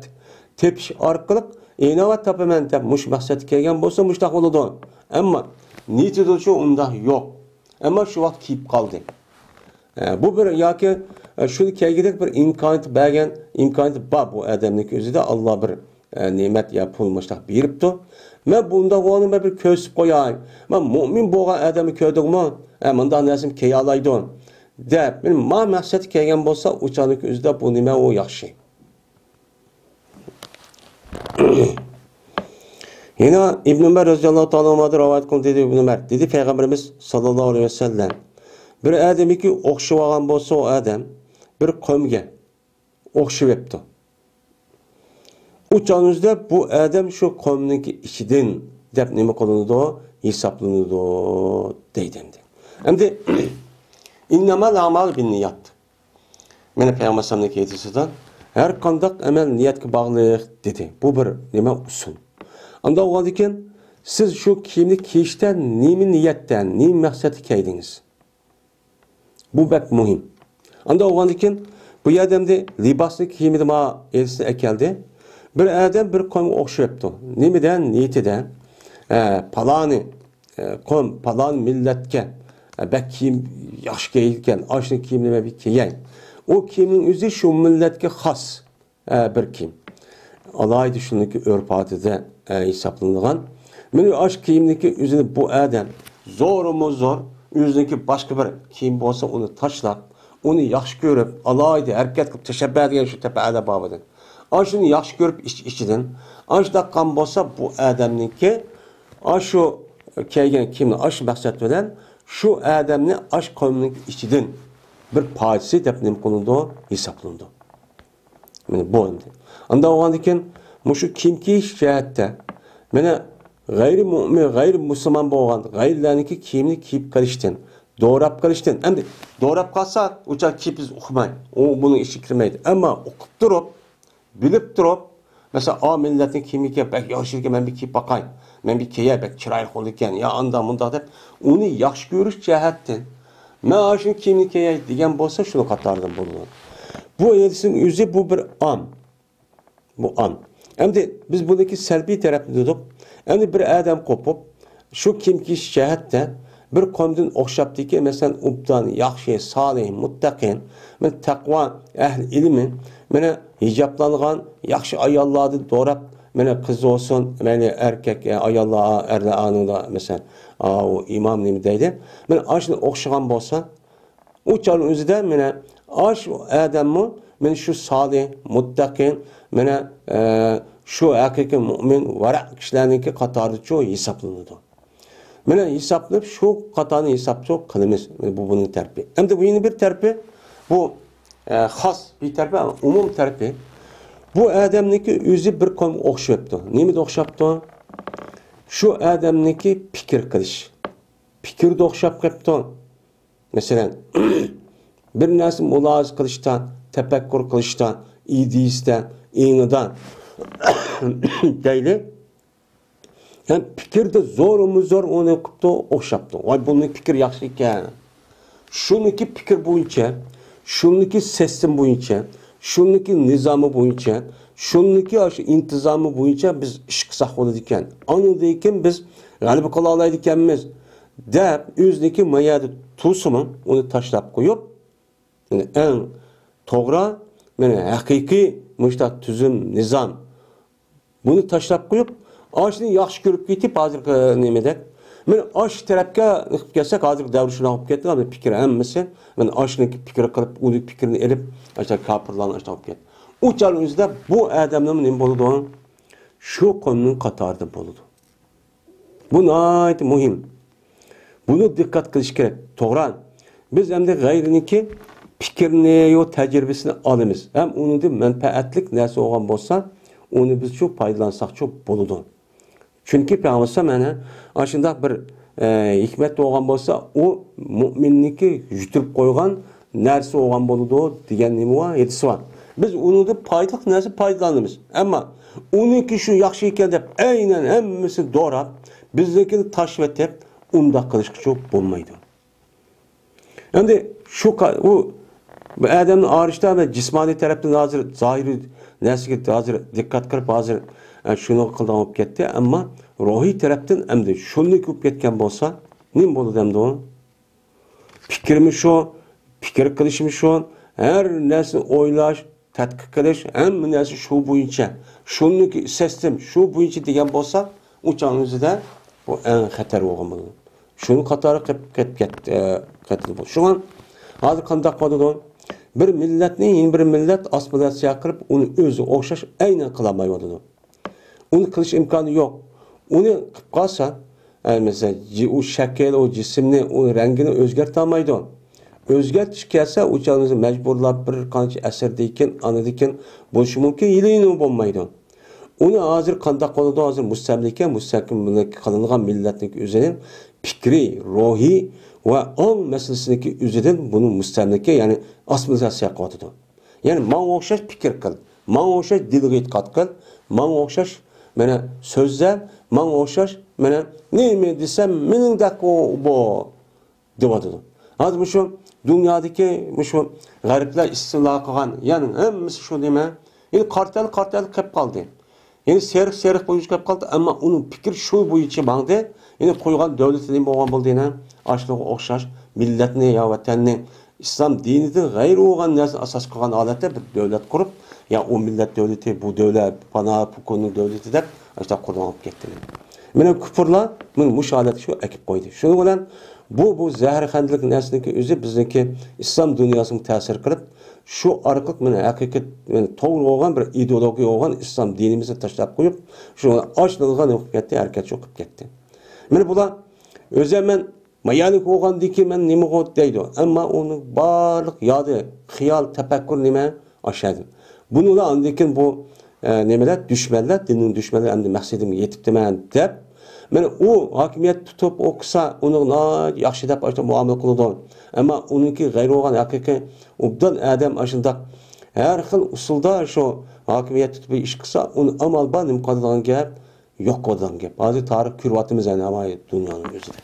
تېپىش ئارقىلىق ئىناۋەت تاپىمەن دەپ مۇشۇ مەقسەتكە كەلگەن بولسا مۇشۇنداق بولىدۇ. ئەمما نىيىتىدىچۇ ئۇنداق يوق. ئەمما شۇ ۋاقىت كىيىپ قالدى. ئە، بۇ بىر ياكى، ئە، شۇنى كەلگۈدەك بىر ئىمكانىيىتى بەرگەن، ئىمكانىيىتى بار بۇ ئادەمنىڭكى ئۆزىدە ئاللا بىر، ئە، نېمەت يا پۇل مۇشتاق بېرىپتۇ. مەن بۇنداق بولغاننى مەن بىر كۆرسىتىپ قوياي. مەن مۇئمىن بولغان ئادەمنى كۆردۈڭمۇ؟ ئە، مۇنداق نەرسىمۇ كېلەلايدۇ. دەپ، مەن ما مەقسەتكە كەلگەن بولسا، ئۇ چاغنىڭكى ئۆزىدە بۇ نېمە ئۇ ياخشى. يەنە ئىبن ئۆمەر رەزىياللاھۇ تائالا ئەنھۇدىن رىۋايەت قىلىندى، دېدى ئىبن ئۆمەر، دېدى پەيغەمبىرىمىز ساللاللاھۇ ئەلەيھى ۋەسەللەم، بىر ئادەمگە ئوخشىۋالغان بولسا، ئۇ ئادەم بىر قومغا ئوخشىۋېپتۇ. ئۇ چاغنىڭىزدا بۇ ئادەم شۇ قومنىڭكى ئىچىدىن دەپ نېمە قىلىنىدۇ؟ ھېسابلىنىدۇ دەيدۇ ئەمدى. ئەمدى، ئىننەمەل ئەمال بىننىيات. مانا پەيغەمبەر ئەلەيھىسسالامنىڭ ھەدىسىدە، ھەر قانداق ئەمەل نىيەتكە باغلىق، دېدى. بۇ بىر نېمە ئۇسۇل. ئانداق بولغاندىكىن، سىز شۇ كىيىمنى كىيىشتە نېمە نىيەتتە، نېمە مەقسەتتە كىيدىڭىز؟ بۇ بەك مۇھىم. ئانداق بولغاندىكىن، بۇ يەردە ئەمدى لىباسنى كىيمىدى، ما ئېلىسىنى ئەكەلدى. بىر ئادەم بىر قومغا ئوخشىۋەپتۇ. نېمىدە؟ نىيىتىدە، ئە، پالانى، ئە، قوم، پالان مىللەتكە، ئە، بەك كىيىم ياخشى كىيىدىكەن، ئاشۇ كىيىمنى مەن بىر كىيەي. ئۇ كىيىمنىڭ ئۆزى شۇ مىللەتكە خاس، ئە، بىر كىيىم. ئالاھىدە شۇنىڭكى ئۆرپ-ئادىتىدە، ئە، ھېسابلىنىدىغان. مانا ئاشۇ كىيىمنىڭكى ئۆزىنى بۇ ئادەم زورمۇ زور، ئۆزىنىڭكى باشقا بىر كىيىم بولسا ئۇنى تاشلاپ، ئۇنى ياخشى كۆرۈپ، ئالاھىدە ھەرىكەت قىلىپ تەشەببۇ دېگەن شۇ تەپە ئەلا بابىدىن. ئاشۇنى ياخشى كۆرۈپ ئىچ-، ئىچىدىن. ئاشۇنداق قىلغان بولسا بۇ ئادەمنىڭكى، ئاشۇ كىيگەن كىيىمنى ئاشۇ مەقسەت بىلەن شۇ ئادەمنى ئاشۇ قومنىڭ ئىچىدىن بىر پارچىسى دەپ نېمە قىلىنىدۇ؟ ھېسابلىنىدۇ. مانا بۇ ئەمدى. ئانداق بولغاندىكىن، مۇشۇ كىيىم كىيىش جەھەتتە، مانا غەيرىي مۇئمىن، غەيرىي مۇسۇلمان بولغان غەيرىيلەرنىڭكى كىيىمنى كىيىپ قېلىشتىن، دوراپ قېلىشتىن، ئەمدى دوراپ قالسا، ئۇ چاغ كىيىپ بىز ئۇقماي، ئۇ بۇنىڭ ئىچىگە كىرمەيدۇ. ئەمما ئۇقۇپ تۇرۇپ، بىلىپ تۇرۇپ، مەسىلەن، ئا مىللەتنىڭ كىيىمى ئىكەن، بەك ياخشى ئىكەن، مەن بىر كىيىپ باقاي، مەن بىر كىيەي، بەك چىرايلىق بولىدىكەن، يا ئاندا مۇنداق دەپ، ئۇنى ياخشى كۆرۈش جەھەتتىن، مەن ئاشۇ كىيىمنى كىيەي دېگەن بولسا، شۇنىڭ قاتارىدىن بولىدۇ. بۇ ھەدىسنىڭ ئۆزى بۇ بىر ئام. بۇ ئام. ئەمدى بىز بۇنىڭكى سەلبىي تەرەپنى دېدۇق. ئەمدى بىر ئادەم قوپۇپ، شۇ كىيىم كىيىش جەھەتتە بىر قومدىن ئوخشاپتىكى، مەسىلەن، ئوبدان، ياخشى، سالىھ، مۇتتەقىن، مانا تەقۋا ئەھلى ئىلمى، مانا ھىجابلانغان ياخشى ئاياللاردىن دوراپ، مانا قىز بولسۇن، مەيلى ئەركەك، ئاياللار، ئەرلەر ئانىڭدا، مەسىلەن، ئاۋۇ ئىمام نېمە دەيدۇ؟ مانا ئاشۇنى ئوخشىغان بولسا، ئۇ چاغنىڭ ئۆزىدە مانا ئاشۇ ئادەممۇ مانا شۇ سالىھ، مۇتتەقىن، مانا، ئە، شۇ ھەقىقىي مۇئمىن، ۋەرە كىشىلەرنىڭكى قاتارىدىچۇ ھېسابلىنىدۇ. مانا ھېسابلىنىپ، شۇ قاتارنى ھېسابچۇ قىلىمىز. مانا بۇ بۇنىڭ تەرىپى. ئەمدى بۇ يەنە بىر تەرىپى، بۇ، ئە، خاس بىر تەرىپى، ئومۇم تەرىپى. بۇ ئادەمنىڭكى ئۆزى بىر قومغا ئوخشىۋەپتۇ. نېمىدە ئوخشاپتۇ؟ شۇ ئادەمنىڭكى پىكىر قىلىش. پىكىردە ئوخشاپ قېپتۇ. مەسىلەن، بىر نەرسە مۇلاھىزە قىلىشتا، تەپەككۇر قىلىشتا، ئىدىيىسىدە، ئېڭىدا دەيلى. ھەم پىكىردە زورمۇ زور ئۇنى قىپتۇ، ئوخشاپتۇ. ۋاي، بۇنىڭ پىكرى ياخشى ئىكەن. شۇنىڭكى پىكىر بويىچە، شۇنىڭكى سىستېما بويىچە، شۇنىڭكى نىزامى بويىچە، شۇنىڭكى ئاشۇ ئىنتىزامى بويىچە بىز ئىش قىلساق بولىدىكەن. ئاندىن كېيىن بىز غەلىبە قىلالايدىكەنمىز، دەپ ئۆزىنىڭكى ما يەردە تۇرسىمۇ، ئۇنى تاشلاپ قويۇپ، مانا ئەڭ توغرا، مانا ھەقىقىي مۇشۇنداق تۈزۈم، نىزام، بۇنى تاشلاپ قويۇپ، ئاشۇنى ياخشى كۆرۈپ كېتىپ، ھازىرقى نېمىدەك، مانا ئاشۇ تەرەپكە قىلىپ كەلسەك، ھازىرقى دەۋر شۇنداق بولۇپ كەتتى، ھازىر پىكىر ھەممىسى، مانا ئاشۇنىڭكى پىكرى قىلىپ، ئۇنىڭ پىكرىنى ئېلىپ، ئاشۇنداق كاپىرلارنىڭ ئاشۇنداق بولۇپ كەتتى. ئۇ چاغنىڭ ئۆزىدە بۇ ئادەمنىڭ نېمە بولىدۇ؟ شۇ قومنىڭ قاتارىدا بولىدۇ. بۇ ناھايىتى مۇھىم. بۇنى دىققەت قىلىش كېرەك. توغرا. بىز ئەمدى غەيرىنىڭكى پىكرىنى يا تەجرىبىسىنى ئالىمىز. ھەم ئۇنىڭدىن مەنپەئەتلىك نەرسە بولغان بولسا، ئۇنى بىز شۇ پايدىلانساقچۇ بولىدۇ. چۈنكى پەيغەمبەر ئەلەيھىسسالام مانا ئاشۇنداق بىر، ئە، ھېكمەت بولغان بولسا، ئۇ مۇئمىننىڭكى يۈتتۈرۈپ قويغان نەرسە بولغان بولىدۇ دېگەن نېمە بار؟ ھەدىسى بار. بىز ئۇنىڭدىن پايدىلىق نەرسە پايدىلانىمىز. ئەمما ئۇنىڭكى شۇ ياخشى ئىكەن دەپ ئەينەن ھەممىسىنى دوراپ، بىزنىڭكىنى تاشلىۋېتىپ، ئۇنداق قىلىشقىچۇ بولمايدۇ. ئەمدى شۇ قا-، ئۇ بۇ ئادەمنى ئايرىشتا ۋە جىسمانىي تەرەپتىن ھازىر زاھىرىي نەرسىگە ھازىر دىققەت قىلىپ، ھازىر، ئە، شۇنى قىلىدىغان بولۇپ كەتتى. ئەمما روھىي تەرەپتىن ئەمدى شۇنداق بولۇپ كەتكەن بولسا، نېمە بولىدۇ ئەمدى ئۇ؟ پىكرىمۇ شۇ، پىكىر قىلىشمۇ شۇ، ھەر نەرسىنى ئويلاش، تەتقىق قىلىش، ھەممە نەرسە شۇ بويىچە، شۇنىڭكى سىستېم شۇ بويىچە دېگەن بولسا، ئۇ چاغنىڭ ئۆزىدە بۇ ئەڭ خەتەر بولغان بولىدۇ. شۇنىڭ قاتارى قېلىپ كەت-، كەت-، ئە، قېتىدۇ بۇ. شۇڭا ھازىر قانداق بولىدۇ؟ بىر مىللەتنى يەنە بىر مىللەت ئاسسىمىلياتسىيە قىلىپ، ئۇنى ئۆزىگە ئوخشاش ئەينەن قىلالمايۋاتىدۇ. ئۇنى قىلىش ئىمكانى يوق. ئۇنى قىلىپ قالسا، ئە، مەسىلەن، جى-، ئۇ شەكىل، ئۇ جىسىمنى، ئۇ رەڭگىنى ئۆزگەرتەلمەيدۇ. ئۆزگەرتىش كەلسە، ئۇ چاغدا مەجبۇرلاپ بىر قانچە ئەسىردىن كېيىن، ئاندىن كېيىن بولۇشى مۇمكىن، ھېلىمۇ بولمايدۇ. ئۇنى ھازىر قانداق بولىدۇ؟ ھازىر مۇستەملىكە، مۇستەملىكە قىلىنغان مىللەتنىڭ ئۆزىنىڭ پىكرى، روھى ۋە ئاڭ مەسىلىسىنىڭكى ئۆزىدىن بۇنى مۇستەملىكە، يەنى ئاسسىمىلياتسىيە قىلىۋاتىدۇ. يەنى ماڭا ئوخشاش پىكىر قىل، ماڭا ئوخشاش دىنغا ئېتىقاد قىل، ماڭا ئوخشاش مانا سۆزلە، ماڭا ئوخشاش مانا نېمە دېسەم مېنىڭدەك بول دەۋاتىدۇ. ھازىر مۇشۇ دۇنيادىكى مۇشۇ غەربلەر ئىستىلا قىلغان يەرنىڭ ھەممىسى شۇ نېمە؟ يەنى قارا تەن، قارا تەن قېلىپ قالدى. يەنى سېرىق، سېرىق بويىچە قېلىپ قالدى، ئەمما ئۇنىڭ پىكرى شۇ بويىچە ماڭدى. يەنى قويغان دۆلىتى نېمە بولغان بولدى يەنە؟ ئاشۇنىڭغا ئوخشاش مىللەتنى يا ۋەتەننى ئىسلام دىنىدىن غەيرىي بولغان نەرسىنى ئاساس قىلغان ھالەتتە بىر دۆلەت قۇرۇپ، يا ئۇ مىللەت دۆلىتى، بۇ دۆلەت، پانا پۇكۇننىڭ دۆلىتى دەپ ئاشۇنداق قۇرۇلۇپ كەتتى. مانا كۇپۇرلار مانا مۇشۇ ھالەتكە شۇ ئەكىپ قويدى. شۇنىڭ بىلەن بۇ، بۇ زەھەرخەندىلىك نەرسىنىڭكى ئۆزى بىزنىڭكى ئىسلام دۇنياسىغا تەسىر قىلىپ، شۇ ئارقىلىق مانا ھەقىقەت، مانا توغرا بولغان بىر ئىدېئولوگىيە بولغان ئىسلام دىنىمىزنى تاشلاپ قويۇپ، شۇ ئاشلىنغان بولۇپ كەتتى، ھەرىكەت شۇ قىلىپ كەتتى. مانا بۇلار ئۆزى مەن مايالىك بولغاندىن كېيىن مەن نېمىغۇ دەيدۇ. ئەمما ئۇنىڭ بارلىق يادى، خىيال، تەپەككۇر نېمە؟ ئاشۇ يەردىن. بۇنىلا ئاندىن كېيىن بۇ، ئە، نېمىلەر، دۈشمەنلەر، دىننىڭ دۈشمەنلىرى ئەمدى مەقسىتىمگە يېتىپتىمەن دەپ، مانا ئۇ ھاكىمىيەت تۇتۇپ ئوقۇسا، ئۇنىڭ ناھايىتى ياخشى دەپ ئاشۇنداق مۇئامىلە قىلىدۇ. ئەمما ئۇنىڭكى غەيرىي بولغان ھەقىقىي ئوبدان ئادەم ئاشۇنداق ھەر خىل ئۇسۇلدا شۇ ھاكىمىيەت تۇتۇپ ئىش قىلسا، ئۇنى ئامال بار نېمە قىلىدىغان گەپ، يوق بولىدىغان گەپ. ھازىر تارىخ كۆرۈۋاتىمىز، يەنى ھامان دۇنيانىڭ ئۆزىدە.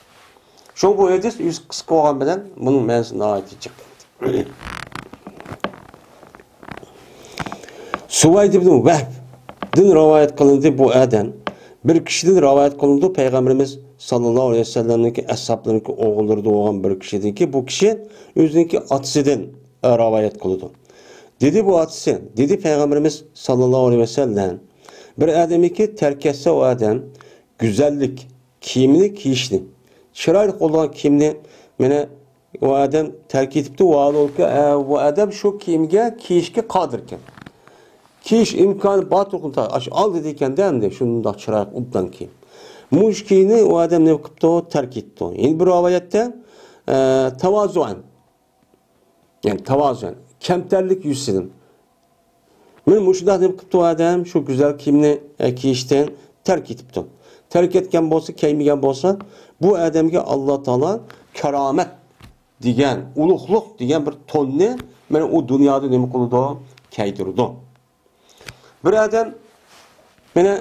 شۇڭا بۇ ھەدىس ئۆزى قىسقا بولغان بىلەن بۇنىڭ مەنىسى ناھايىتى جىق. سۇۋەيد ئىبن ۋەھبدىن رىۋايەت قىلىندى. بۇ ئادەم بىر كىشىدىن رىۋايەت قىلىنىدۇ. پەيغەمبىرىمىز ساللاللاھۇ ئەلەيھى ۋەسەللەمنىڭكى ئەسھابلىرىنىڭكى ئوغۇللىرىدا بولغان بىر كىشىدىنكى، بۇ كىشى ئۆزىنىڭكى ئاتىسىدىن، ئە، رىۋايەت قىلىدۇ. دېدى بۇ ئاتىسى، دېدى پەيغەمبىرىمىز ساللاللاھۇ ئەلەيھى ۋەسەللەم، بىر ئادەمنىكى تەرك ئەتسە ئۇ ئادەم گۈزەللىك كىيىمنى كىيىشنى، چىرايلىق بولىدىغان كىيىمنى، مانا، ئۇ ئادەم تەرك ئېتىپتۇ، ۋاھالەنكى، ئە، بۇ ئادەم شۇ كىيىمگە كىيىشكە قادىركەن. كىيىش ئىمكانى بار تۇرغۇندا، ئاشۇ ئالدىدا ئىكەندە ئەمدى شۇنداق چىرايلىق ئوبدان كىيىم. مۇشۇ كىيىمنى ئۇ ئادەم نېمە قىپتۇ؟ تەرك ئېتىپتۇ. يەنە بىر رىۋايەتتە، ئە، تاۋازۇئەن. يەنى تاۋازۇئەن، كەمتەرلىك يۈزىسىدىن. مانا مۇشۇنداق نېمە قىپتۇ ئادەم، شۇ گۈزەل كىيىمنى، ئە، كىيىشتىن تەرك ئېتىپتۇ. تەرك ئەتكەن بولسا، كىيمىگەن بولسا، بۇ ئادەمگە ئاللا تائالا كارامەت دېگەن، ئۇلۇغلۇق دېگەن بىر توننى مانا ئۇ دۇنيادا نېمە قىلىدۇ؟ كىيدۈرىدۇ. بىر ئادەم مانا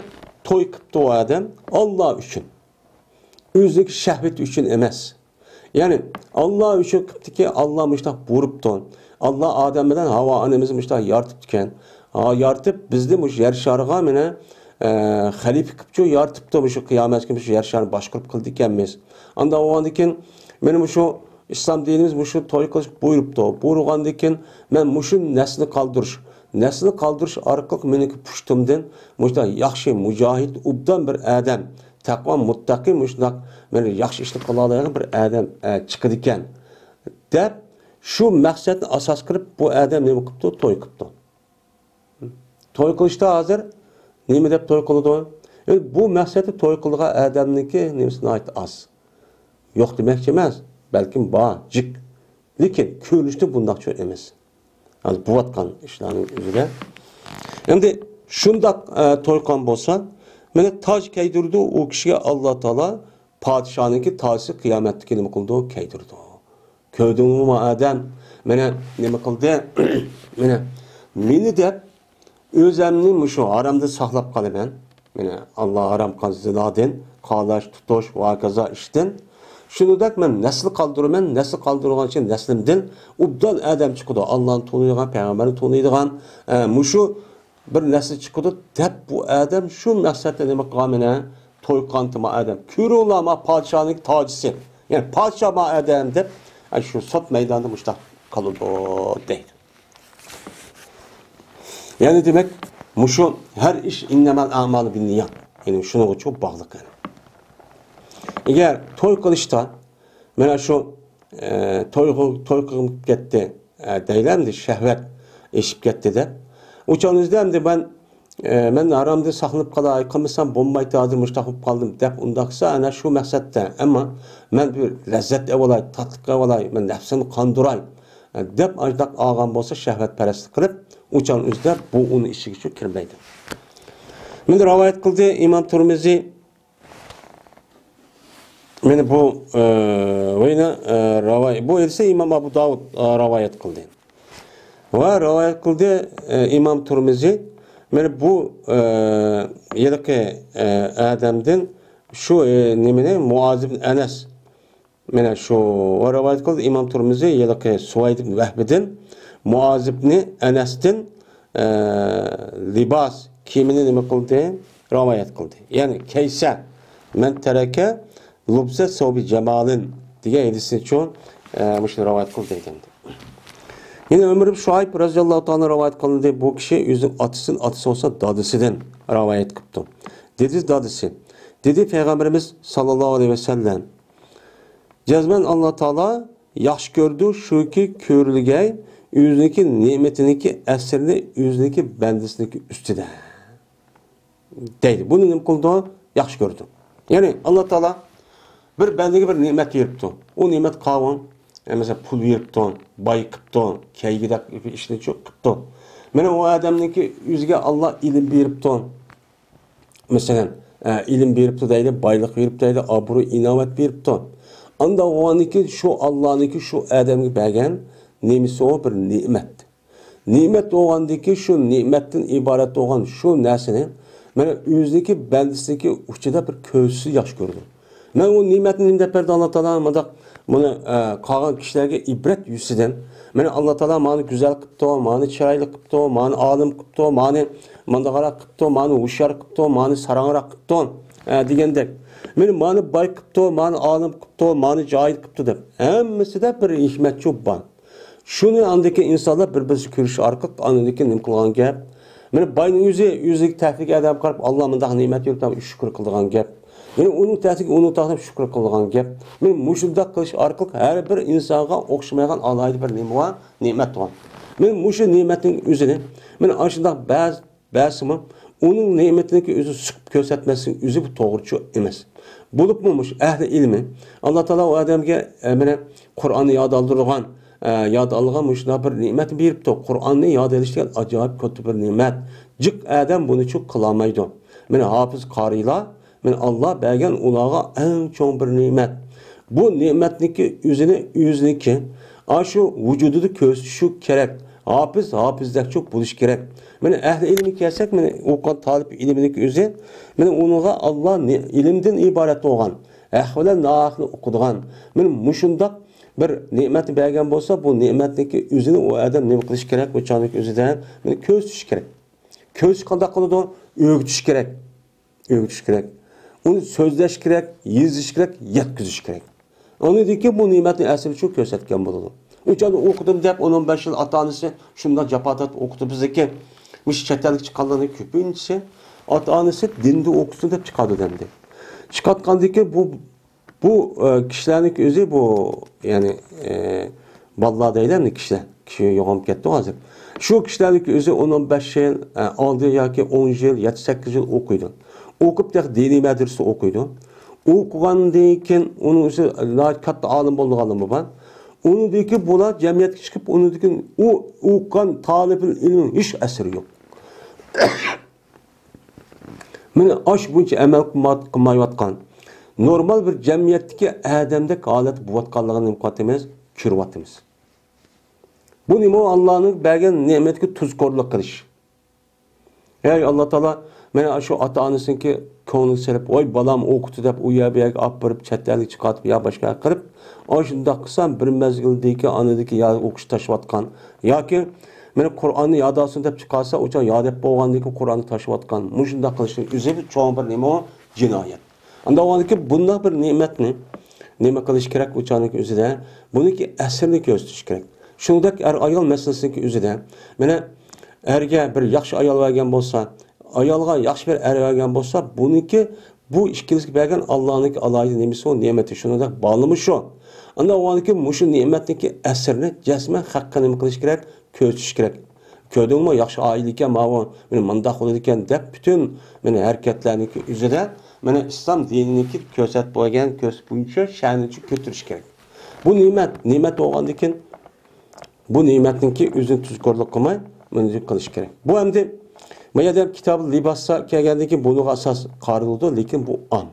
توي قىپتۇ، ئۇ ئادەم ئاللا ئۈچۈن. ئۆزىنىڭكى شەھۋىتى ئۈچۈن ئەمەس. يەنى ئاللا ئۈچۈن قىپتىكى، ئاللا مۇشۇنداق بۇيرۇپتۇ. ئاللا ئادەم بىلەن ھاۋا ئانىمىزنى مۇشۇنداق يارىتىپتىكەن. ھا، يارىتىپ بىزنى مۇشۇ يەر شارىغا مانا، ئە، خەلىپە قىپچۇ يارىتىپتۇ، مۇشۇ قىيامەتكە مۇشۇ يەر شارىنى باشقۇرۇپ قىلدىكەنمىز. ئانداق بولغاندىن كېيىن مانا مۇشۇ ئىسلام دىنىمىز مۇشۇ توي قىلىش بۇيرۇپتۇ. بۇيرۇغاندىن كېيىن مەن مۇشۇ نەسلىنى قالدۇرۇش، نەسلىنى قالدۇرۇش ئارقىلىق مېنىڭكى پۇشتۇمدىن مۇشۇنداق ياخشى، مۇجاھىد، ئوبدان بىر ئادەم، تەقۋا، مۇتتەقى، مۇشۇنداق مانا ياخشى ئىشنى قىلالايدىغان بىر ئادەم، ئە، چىقىدىكەن، دەپ، شۇ مەقسەتنى ئاساس قىلىپ بۇ ئادەم نېمە قىپتۇ؟ توي قىپتۇ. توي قىلىشتا ھازىر نېمە دەپ توي قىلىدۇ؟ ئە، بۇ مەقسەتتە توي قىلىدىغان ئادەمنىڭكى نېمىسى ناھايىتى ئاز. يوق دېمەكچى ئەمەس، بەلكىم بار، جىق. لېكىن كۆرۈنۈشتە بۇنداقچە ئەمەس. ھازىر بولۇۋاتقان ئىشلارنىڭ ئۆزىدە. ئەمدى شۇنداق، ئە، توي قىلغان بولسا، مانا تاج كىيدۈرىدۇ ئۇ كىشىگە ئاللا تائالا، پادىشاھنىڭكى تاجى قىيامەتتىكى نېمە قىلىدۇ؟ كىيدۈرىدۇ. كۆردۈڭمۇ ئادەم؟ مانا نېمە قىلدى؟ مانا مېنى دەپ ئۆزەمنى مۇشۇ ھارامدىن ساقلاپ قالىمەن. مانا ئاللا ھارام قىلغان زىنادىن، قالاش، تۇتۇش ۋە ھاكازا ئىشتىن. شۇنىڭدەك مەن نەسىل قالدۇرىمەن، نەسىل قالدۇرغان ئىچىدىن نەسلىمدىن ئوبدان ئادەم چىقىدۇ، ئاللانى تونۇيدىغان، پەيغەمبەرنى تونۇيدىغان، ئە، مۇشۇ بىر نەسىل چىقىدۇ دەپ بۇ ئادەم شۇ مەقسەتتە نېمە قىلغان مانا توي قىلغانتىما ئادەم. كۆرۈڭلار ما پادىشاھنىڭ تاجىسى. يەنى پادىشاھ ما ئادەم دەپ، ئە، شۇ سوت مەيدانىدا مۇشۇنداق قالىدۇ دەيدۇ. يەنى دېمەك، مۇشۇ ھەر ئىش «ئىننەمەل ئەمالۇ بىننىيات»، يەنى شۇنىڭغىچۇ باغلىق يەنى. ئەگەر توي قىلىشتا مانا شۇ، ئە، تويغا، توي قىلىپ كەتتى، ئە، دەيلى ئەمدى شەھۋەت ئېشىپ كەتتى دەپ. ئۇ چاغنىڭىزدا ئەمدى مەن، ئە، مەن ھارامدىن ساقلىنىپ قالاي، قىلمىسام بولمايتتى، ھازىر مۇشۇنداق بولۇپ قالدىم دەپ ئۇنداق قىلسا، ئەنە شۇ مەقسەتتە. ئەمما مەن بىر لەززەت ئېۋالاي، تاتلىق ئېۋالاي، مەن نەپسىمنى قاندۇراي، ئە، دەپ ئاشۇنداق ئالغان بولسا، شەھۋەتپەرەسلىك قىلىپ، ئۇ چاغنىڭ ئۆزىدە بۇ ئۇنىڭ ئىچىگىچۇ كىرمەيدۇ. مانا رىۋايەت قىلدى ئىمام تۇرمىزى. مانا بۇ، ئە، ۋەينە، ئە، راۋاي-، بۇ ھەدىسنى ئىمام ئابۇ داۋۇد، ئە، رىۋايەت قىلدى. ۋە رىۋايەت قىلدى، ئە، ئىمام تۇرمىزى. مانا بۇ، ئە، ھېلىقى، ئە، ئادەمدىن شۇ، ئە، نېمىنى، مۇئاز ئىبن ئەنەس. مانا شۇ ۋە رىۋايەت قىلدى ئىمام تۇرمىزى، ھېلىقى سۇۋەيد ئىبن ۋەھبىدىن، مۇئاز ئىبن ئەنەستىن، ئە، لىباس، كىيىمىنى نېمە قىلدى؟ رىۋايەت قىلدى. يەنى، كەيسە، مەن تەرەكە لۇبسە سەۋبى جامالىن دېگەن ھەدىسنىچۇ، ئە، مۇشۇنى رىۋايەت قىلدى دېگەندى. يەنە ئۆمەر ئىبن شۇئەيب رەزىياللاھۇ تائالا رىۋايەت قىلىندى. بۇ كىشى ئۆزىنىڭ ئاتىسىدىن، ئاتىسى بولسا دادىسىدىن رىۋايەت قىپتۇ. دېدى دادىسى، دېدى پەيغەمبىرىمىز ساللاللاھۇ ئەلەيھى ۋەسەللەم، جەزمەن ئاللا تائالا ياخشى كۆرىدۇ، شۇكى كۆرۈلگەي ئۆزىنىڭكى نېمىتىنىڭكى ئەسىرىنى ئۆزىنىڭكى بەندىسىنىڭكى ئۈستىدە. دەيدۇ. بۇنى نېمە قىلىدۇ؟ ياخشى كۆرىدۇ. يەنى، ئاللا تائالا بىر بەندىگە بىر نېمەت بېرىپتۇ. ئۇ نېمەت قاۋۇن، ئە، مەسىلەن، پۇل بېرىپتۇ، باي قىپتۇ، كەيگۈدەك ئىشنى چوق قىپتۇ. مانا ئۇ ئادەمنىڭكى ئۆزىگە ئاللا ئىلىم بېرىپتۇ. مەسىلەن، ئە، ئىلىم بېرىپتۇ دەيلى، بايلىق بېرىپتۇ دەيلى، ئابرۇ، ئىناۋەت بېرىپتۇ. ئاندا بولغاندىكى شۇ ئاللانىڭكى شۇ ئادەمگە بەرگەن نېمىسى ئۇ بىر نېمەت. نېمەت بولغاندىكى شۇ نېمەتتىن ئىبارەت بولغان شۇ نەرسىنى، مانا، ئۆزىنىڭكى بەندىسىنىڭكى ئۇچىدا بىر كۆرسىتسە ياخشى كۆرىدۇ. مانا ئۇ نېمەتنى نېمە دەپ بەردى ئاللا تائالا؟ مۇنداق، بۇنى، ئە، قالغان كىشىلەرگە ئىبرەت يۈزىسىدىن، مانا، ئاللا تائالا مانى گۈزەل قىپتۇ، مانى چىرايلىق قىپتۇ، مانى ئالىم قىپتۇ، مانى مانداقراق قىپتۇ، مانى ھوشيار قىپتۇ، مانى ساراڭراق قىپتۇ، ئە، دېگەندەك. مانا، مانى باي قىپتۇ، مانى ئالىم قىپتۇ، مانى جاھىل قىپتۇ دەپ. ھەممىسىدە بىر ھېكمەتچۇ بار. شۇنى ئاندىكى ئىنسانلار بىر-بىرسى كۆرۈشى ئارقىلىق ئاندىكى نېمە قىلغان گەپ؟ مانا باينىڭ ئۆزى، ئۆزىگە تەكلىك ئادەم قاراپ، ئاللا مۇنداق نېمەت بېرىپتۇ دەپ شۈكۈر قىلىدىغان گەپ. يەنە ئۇنىڭ تەكلىكى ئۇنىڭ تەكلىكى شۈكۈر قىلىدىغان گەپ. مانا مۇشۇنداق قىلىش ئارقىلىق ھەر بىر ئىنسانغا ئوخشىمايدىغان ئالاھىدە بىر نېمە بار؟ نېمەت بار. مانا مۇشۇ نېمەتنىڭ ئۆزىنى، مانا ئاشۇنداق بەزى بەرسىمۇ، ئۇنىڭ نېمىتىنىڭكى ئۆزى سىقىپ كۆرسەتمەسلىك ئۆزى بۇ توغرىچۇ ئەمەس. بولۇپمۇ مۇشۇ ئەھلى ئىلمى، ئاللا تائالا ئۇ ئادەمگە، ئە، مانا قۇرئاننى ياد ئالدۇرغان، ئە، ياد ئالغان مۇشۇنداق بىر نېمەتنى بېرىپتۇ. قۇرئاننى ياد ئېلىش دېگەن ئاجايىپ كاتتا بىر نېمەت. جىق ئادەم بۇنىچۇ قىلالمايدۇ. مانا ھاپىز قارىيلار، مانا ئاللا بەرگەن ئۇلارغا ئەڭ چوڭ بىر نېمەت. بۇ نېمەتنىڭكى ئۆزىنى، ئۆزىنىڭكى، ئاشۇ ۋۇجۇدىدا كۆرسىتىشى كېرەك. ھاپىز، ھاپىزدەكچۇ بولۇشى كېرەك. مانا ئەھلى ئىلمى كەلسەك، مانا ئوقۇغان تالىپ ئىلمىنىڭكى ئۆزى، مانا ئۇنىڭغا ئاللا نى-، ئىلىمدىن ئىبارەت بولغان، ھەق بىلەن ناھەقنى ئوقۇيدىغان، مانا مۇشۇنداق بىر نېمەتنى بەرگەن بولسا، بۇ نېمەتنىڭكى ئۆزىنى ئۇ ئادەم نېمە قىلىشى كېرەك؟ ئۇ چاغنىڭكى ئۆزىدە مانا كۆرسىتىشى كېرەك. كۆرسىتىش قانداق قىلىدۇ؟ ئۆگىتىش كېرەك. ئۆگىتىش كېرەك. ئۇنى سۆزلەش كېرەك، يېزىش كېرەك، يەتكۈزۈش كېرەك. ئۇنىڭدىن كېيىن بۇ نېمەتنى ئەسلىچۇ كۆرسەتكەن بولىدۇ. ئۇ چاغدا ئوقۇدۇم دەپ، ئون، ئون بەش يىل ئاتا-ئانىسى شۇنداق جاپا تارتىپ ئوقۇتۇپ بىزنىڭكى مۇشۇ چەت ئەلگە چىققانلارنىڭ كۆپىنچىسى ئاتا-ئانىسى دىندا ئوقۇسۇن دەپ چىقارىدۇ دەمدى. چىقارتقاندىن كېيىن بۇ بۇ، ئە، كىشىلەرنىڭكى ئۆزى بۇ، يەنى، ئە، بالىلار دەيلى ئەمدى كىشىلەر. كىشى يوغىنىپ كەتتى ھازىر. شۇ كىشىلەرنىڭكى ئۆزى ئون، ئون بەش يىل، ئە، ئالدى ياكى ئون يىل، يەتتە، سەككىز يىل ئوقۇيدۇ. ئوقۇپ تېخى دىنىي مەدرىسىدە ئوقۇيدۇ. ئوقۇغاندىن كېيىن ئۇنىڭ ئۆزى ناھايىتى كاتتا ئالىم بولىدىغانلىرىمۇ بار. ئۇنىڭدىن كېيىن بۇلار جەمئىيەتكە چىقىپ، ئۇنىڭدىن كېيىن ئۇ ئوقۇغان تالىپىل ئىلمىنىڭ ھېچ ئەسىرى يوق. مانا ئاشۇ بويىچە ئەمەل قىلما-، قىلمايۋاتقان، نورمال بىر جەمئىيەتتىكى ئادەمدەك ھالەتتە بولۇۋاتقانلىقىنى نېمە قىلىۋاتىمىز؟ كۆرۈۋاتىمىز. بۇ نېمە؟ ئۇ ئاللانىڭ بەرگەن نېمەتكە تۇزكورلۇق قىلىش. ھەي، ئاللا تائالا مانا شۇ ئاتا-ئانىسىنىڭكى كۆڭلىگە سېلىپ، ۋاي بالام ئوقۇتتى دەپ ئۇ يەر بۇ يەرگە ئاپىرىپ، چەت ئەلگە چىقارتىپ يا باشقا قىلىپ، ئاشۇنداق قىلسام بىر مەزگىلدىكى ئانىدىكى يا ئوقۇش تاشلاۋاتقان ياكى مانا قۇرئاننى ياد ئالسۇن دەپ چىقارسا، ئۇ چاغ ياد ئەپ بولغاندىن كېيىن قۇرئاننى تاشلاۋاتقان. مۇشۇنداق قىلىشنىڭ ئۆزى بىر چوڭ بىر نېمە ئۇ؟ جىنايەت. ئانداق بولغاندىكىن بۇنداق بىر نېمەتنى نېمە قىلىش كېرەك؟ ئۇ چاغنىڭكى ئۆزىدە بۇنىڭكى ئەسىرىنى كۆرسىتىش كېرەك. شۇنىڭدەك ئەر-ئايال مەسىلىسىنىڭكى ئۆزىدە، مانا، ئەرگە بىر ياخشى ئايال بەرگەن بولسا، ئايالغا ياخشى بىر ئەر بەرگەن بولسا، بۇنىڭكى، بۇ ئىككىلىسىگە بەرگەن ئاللانىڭكى ئالاھىدە نېمىسى ئۇ، نېمىتى، شۇنىڭدەك بالىمۇ شۇ. ئاندىن ئۇنىڭكى مۇشۇ نېمەتنىڭكى ئەسىرىنى جەزمەن خەققە نېمە قىلىش كېرەك؟ كۆرسىتىش كېرەك. كۆردۈڭمۇ، ياخشى ئائىلە ئىكەن ماۋۇ، مانا مۇنداق بولىدىكەن دەپ، پۈتۈن، مانا، ھەرىكەتلەرنىڭكى ئۆزىدە، مانا، ئىسلام دىنىنىڭكى كۆرسەتىپ بەرگەن كۆرسىتىش بويىچە شەنىچە كۆتۈرۈش كېرەك. بۇ نېمەت، نېمەت بولغاندىن كېيىن، بۇ نېمەتنىڭكى ئۆزىنى تۇزكورلۇق قىلماي، بۇنى قىلىش كېرەك. بۇ ئەمدى، ما يەردە كىتاب لىباستا كەلگەندىن كېيىن بۇنىڭغا ئاساس قارىلىدۇ، لېكىن بۇ ئام.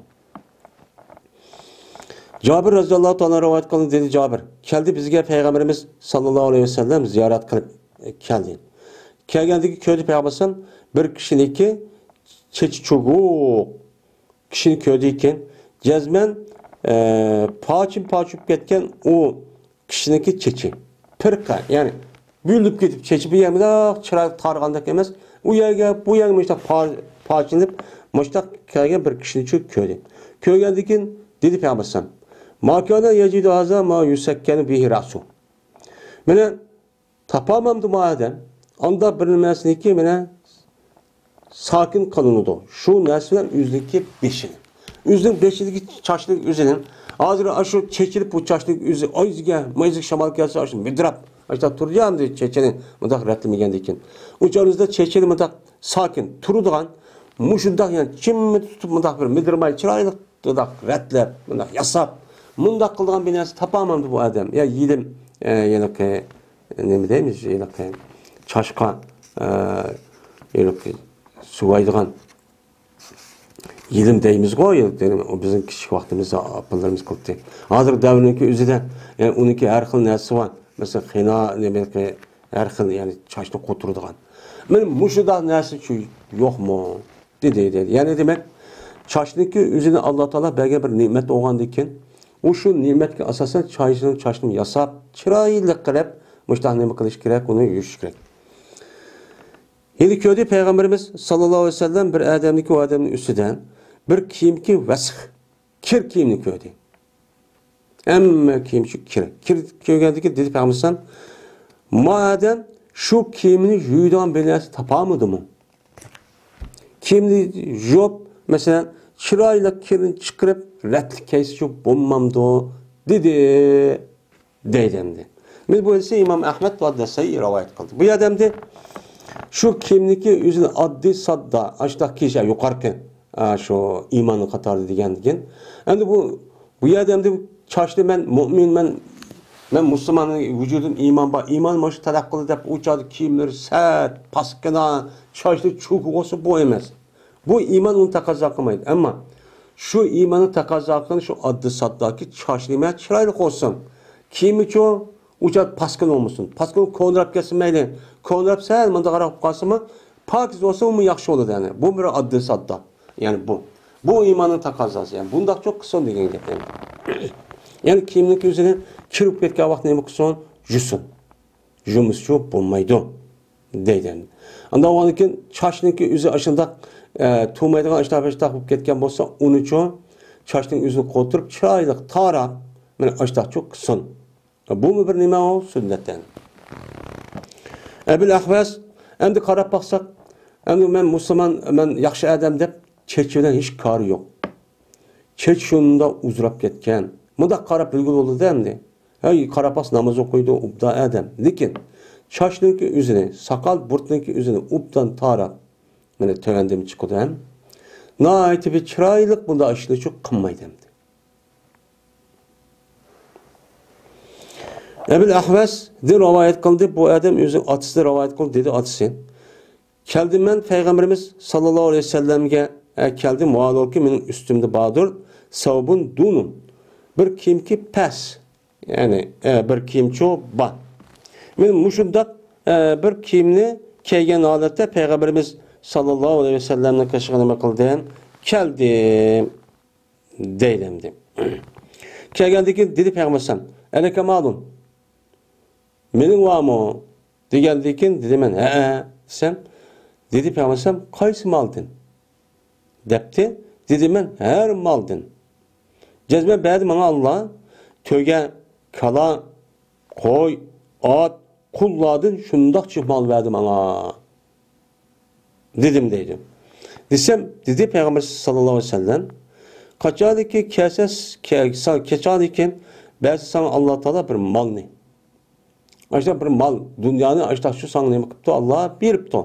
جابىر رەزىياللاھۇ تائالا رىۋايەت قىلىندى، دېدى جابىر، كەلدى بىزگە پەيغەمبىرىمىز ساللاللاھۇ ئەلەيھى ۋەسەللەم زىيارەت قىلىپ، ئە، كەلدى. كەلگەندىكى كۆردى پەيغەمبەر بىر كىشىنىڭكى چېچى چوغۇق كىشىنى كۆردى ئىكەن، جەزمەن، ئە، پارچىن پارچە بولۇپ كەتكەن ئۇ كىشىنىڭكى چېچى. پىرقە، يەنى بۆلۈپ كېتىپ، چېچى بىر يەر مۇنداق چىرايلىق تارىغاندەك ئەمەس. ئۇ يەرگە، بۇ يەرگە مۇشتاق پار-، پارچىلىنىپ، مۇشتاق كەلگەن بىر كىشىنى چۆ-، كۆردى. كۆرگەندىن كېيىن دېدى پەيغەمبەر ئەلەيھىسسالام، ما كان يجد هذا ما يسكن به رأسه. مانا تاپالمامدۇ بۇ ئادەم؟ ئاندا بىر نېمەسىنىكى مانا ساكىن قىلىنىدۇ. شۇ نەرسە بىلەن ئۆزىنىڭكى بېشىنى. ئۆزىنىڭ بېشىدىكى چاچنىڭ ئۆزىنى. ھازىر ئاشۇ چېچىلىپ بۇ چاچنىڭ ئۆزى ئايزىگە، مايزىگە شامال كەلسە، ئاشۇ مىدىراپ، ئاشۇنداق تۇرىدۇ ئەمدى چېچىنى مۇنداق رەتلىمىگەندىن كېيىن. ئۇ چاغىمىزدا چېچىنى مۇنداق ساكىن تۇرىدىغان، مۇشۇنداق يەنى چىممىدە تۇتۇپ مۇنداق بىر مىدىرماي چىرايلىق مۇنداق رەتلەپ، مۇنداق ياساپ، مۇنداق قىلىدىغان بىر نەرسە تاپالمامدۇ بۇ ئادەم؟ يا يېلىم، ئە، ھېلىقى، نېمە دەيمىز، ھېلىقى چاشقا، ئە، ھېلىقى سۇۋايدىغان يېلىم دەيمىزغۇ، يېلىم، بىزنىڭ كىچىك ۋاقتىمىزدا ئاپىلىرىمىز قىلاتتى. ھازىرقى دەۋرنىڭكى ئۆزىدە، ئە، ئۇنىڭكى ھەر خىل نەرسىسى بار. مەسىلەن، خېنا، نېمە، ھەر خىل، يەنى چاچنى قوتۇرىدىغان. مانا مۇشۇنداق نەرسە شۇ يوقمۇ؟ دېدى، دېدى. يەنى دېمەك، چاچنىڭكى ئۆزىنى ئاللا تائالا بەرگەن بىر نېمەت بولغاندىن كېيىن، ئۇ شۇ نېمەتكە ئاساسەن چاچنى، چاچنى ياساپ، چىرايلىق قىلىپ، مۇشۇنداق نېمە قىلىش كېرەك، ئۇنى يۇيۇش كېرەك. ھېلى كۆردى پەيغەمبىرىمىز ساللاللاھۇ ئەلەيھى ۋەسەللەم بىر ئادەمنىڭكى، ئۇ ئادەمنىڭ ئۈستىدە بىر كىيىمكى ۋەسخ، كىر كىيىمنى كۆردى. ھەممە كىيىم شۇ كىر. كىر كۆرگەندىن كېيىن دېدى پەيغەمبەر، ما ئادەم شۇ كىيىمنى يۇيىدىغان بىر نەرسە تاپالمىدىمۇ؟ كىيىمنى يۇيۇپ، مەسىلەن، چىرايلىق كىرنى چىقىرىپ، رەتلىك كىيسە شۇ بولمامدۇ؟ دېدى. دەيدۇ ئەمدى. مانا بۇ ھەدىسنى ئىمام ئەھمەد ۋە نەسائىي رىۋايەت قىلدى. بۇ يەردە ئەمدى شۇ كىيىمنىڭكى ئۆزىنى ئاددىي ساددا، ئاشۇنداق كىيىش، يۇقىرىقى، ئا، شۇ ئىماننىڭ قاتارىدا دېگەن، دېگەن. ئەمدى بۇ، بۇ يەردە ئەمدى چاچنى مەن مۇئمىن، مەن، مەن مۇسۇلمان، ۋۇجۇدۇم ئىمان بار، ئىمان مانا شۇ تەلەپ قىلدى دەپ ئۇ چاغدا كىيىملىرى سەت، پاسكىنا، چاچلىرى چوكۇق بولسا بۇ ئەمەس. بۇ ئىمان ئۇنى تەقەززا قىلمايدۇ. ئەمما شۇ ئىماننى تەقەززا قىلغان شۇ ئاددىي سادداكى چاچ نېمە چىرايلىق بولسۇن. كىيىمىچۇ ئۇ چاغ پاسكىنا بولمىسۇن. پاسكىنا كونىراپ كەتسە مەيلى. كونىراپ سەل مۇنداق قاراپ قالسىمۇ، پاكىز بولسا ئۇمۇ ياخشى بولىدۇ يەنى. بۇ بىر ئاددىي ساددا. يەنى بۇ. بۇ ئىماننىڭ تەقەززاسى. يەنى بۇنداقچۇ قىلسۇن دېگەن گەپ يەنى. يەنى كىيىمنىڭكى ئۆزىنى كىر بولۇپ كەتكەن ۋاقىت نېمە قىلسۇن؟ يۇسۇن. يۇمۇسچۇ بولمايدۇ دەيدۇ. ئاندىن ئۇنىڭدىن كېيىن چاچنىڭكى ئۆزى ئاشۇنداق، ئە، تۇرمايدىغان ئاشتاق-باشتاق بولۇپ كەتكەن بولسا، ئۇنىچۇ چاچنىڭ ئۆزىنى قوتۇرۇپ، چىرايلىق تاراپ، مانا ئاشتاقچۇ قىلسۇن. بۇمۇ بىر نېمە ئۇ؟ سۈننەتتىن. ئەبۇل ئەھۋەس، ئەمدى قاراپ باقساق، ئەمدى مەن مۇسۇلمان، مەن ياخشى ئادەم دەپ، چېچى بىلەن ھېچ كارى يوق. چېچى شۇنداق ئۇزىراپ كەتكەن. مۇنداق قاراپ بىلگىلى بولىدۇ ئەمدى. ھەي، قاراپ باقسا ناماز ئوقۇيدۇ، ئوبدان ئادەم. لېكىن چاچنىڭكى ئۆزىنى، ساقال بۇرۇتنىڭكى ئۆزىنى ئوبدان تاراپ، مانا تۆۋەندىمۇ چىقىدۇ ھەم. ناھايىتى بىر چىرايلىق بۇنداق ئىشنى شۇ قىلمايدۇ ئەمدى. ئەبۇل ئەھۋەسدىن رىۋايەت قىلدى، بۇ ئادەم ئۆزى ئاتىسىدىن رىۋايەت قىلدى، دېدى ئاتىسى. كەلدىم مەن پەيغەمبىرىمىز ساللاللاھۇ ئەلەيھى ۋەسەللەمگە، ئە، كەلدىم، ۋاھالەنكى مېنىڭ ئۈستۈمدە باردۇر، سەۋبۇن دۇنۇن. بىر كىيىمكى پەس، يەنى، ئە، بىر كىيىمچۇ بار. مەن مۇشۇنداق، ئە، بىر كىيىمنى كىيگەن ھالەتتە پەيغەمبىرىمىز ساللاللاھۇ ئەلەيھى ۋەسەللەمنىڭ قېشىغا نېمە قىلدىم؟ كەلدىم. دەيدۇ ئەمدى. كەلگەندىن كېيىن دېدى پەيغەمبەر ئەلەيھىسسالام، ئەلەكە مالۇن؟ مېنىڭ بارمۇ؟ دېگەندىن كېيىن دېدى مەن، ھەئە، دېسەم، دېدى پەيغەمبەر ئەلەيھىسسالام، قايسى مالدىن؟ دەپتۇ. دېدى مەن، ھەر مالدىن. جەزمەن بەردى ماڭا ئاللا، تۆگە، كالا، قوي، ئات، قۇللاردىن شۇنداق جىق مال بەردى ماڭا، دېدىم دەيدۇ. دېسەم، دېدى پەيغەمبەر ساللاللاھۇ ئەلەيھى ۋەسەللەم، قاچانكى كەلسە، كە-، سا-، قاچانكى بەرسە ساڭا ئاللا تائالا بىر مالنى، ئاشۇنداق بىر مال، دۇنيانى ئاشۇنداق شۇ ساڭا نېمە قىپتۇ؟ ئاللا بېرىپتۇ.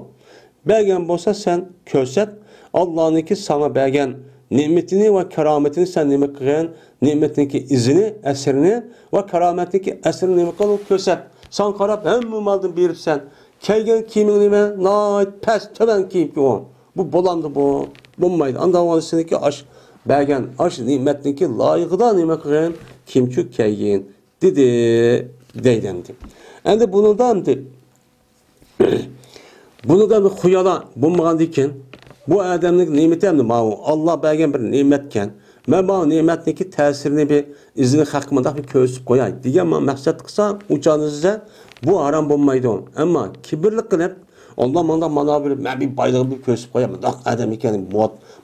بەرگەن بولسا سەن كۆرسەت، ئاللانىڭكى ساڭا بەرگەن نېمىتىنى ۋە كارامىتىنى سەن نېمە قىلغان، نېمىتىنىڭكى ئىزىنى، ئەسىرىنى ۋە كارامەتنىڭكى ئەسىرىنى نېمە قىل، كۆرسەت. ساڭا قاراپ ھەممە مالدىن بېرىپسەن. كىيگەن كىيىمىڭ نېمە؟ ناھايىتى پەس، تۆۋەن كىيىم كىيگەن. بۇ بولامدۇ بۇ؟ بولمايدۇ. ئانداق بولغاندا سېنىڭكى ئاش بەرگەن، ئاش نېمەتنىڭكى لايىقىدا نېمە قىلغىن؟ كىيىمچۇ كىيگىن، دېدى، دەيدۇ ئەمدى. ئەمدى بۇنىڭدا ئەمدى، بۇنىڭدا ئەمدى خۇيالا بولمىغاندىكىن، بۇ ئادەمنىڭ نېمىتى ئەمدى ماۋۇ، ئاللا بەرگەن بىر نېمەتكەن. مەن ماۋۇ نېمەتنىڭكى تەسىرىنى بىر ئىزىنى خەققە مۇنداق بىر كۆرسىتىپ قوياي دېگەن ما-، مەقسەت قىلسا، ئۇ چاغدا دېسە، بۇ ھارام بولمايدۇ. ئەمما كىبىرلىك قىلىپ، ئاللا ماڭا مانا بىر، مەن بىر بايلىقنى بىر كۆرسىتىپ قوياي، مۇنداق ئادەم ئىكەن،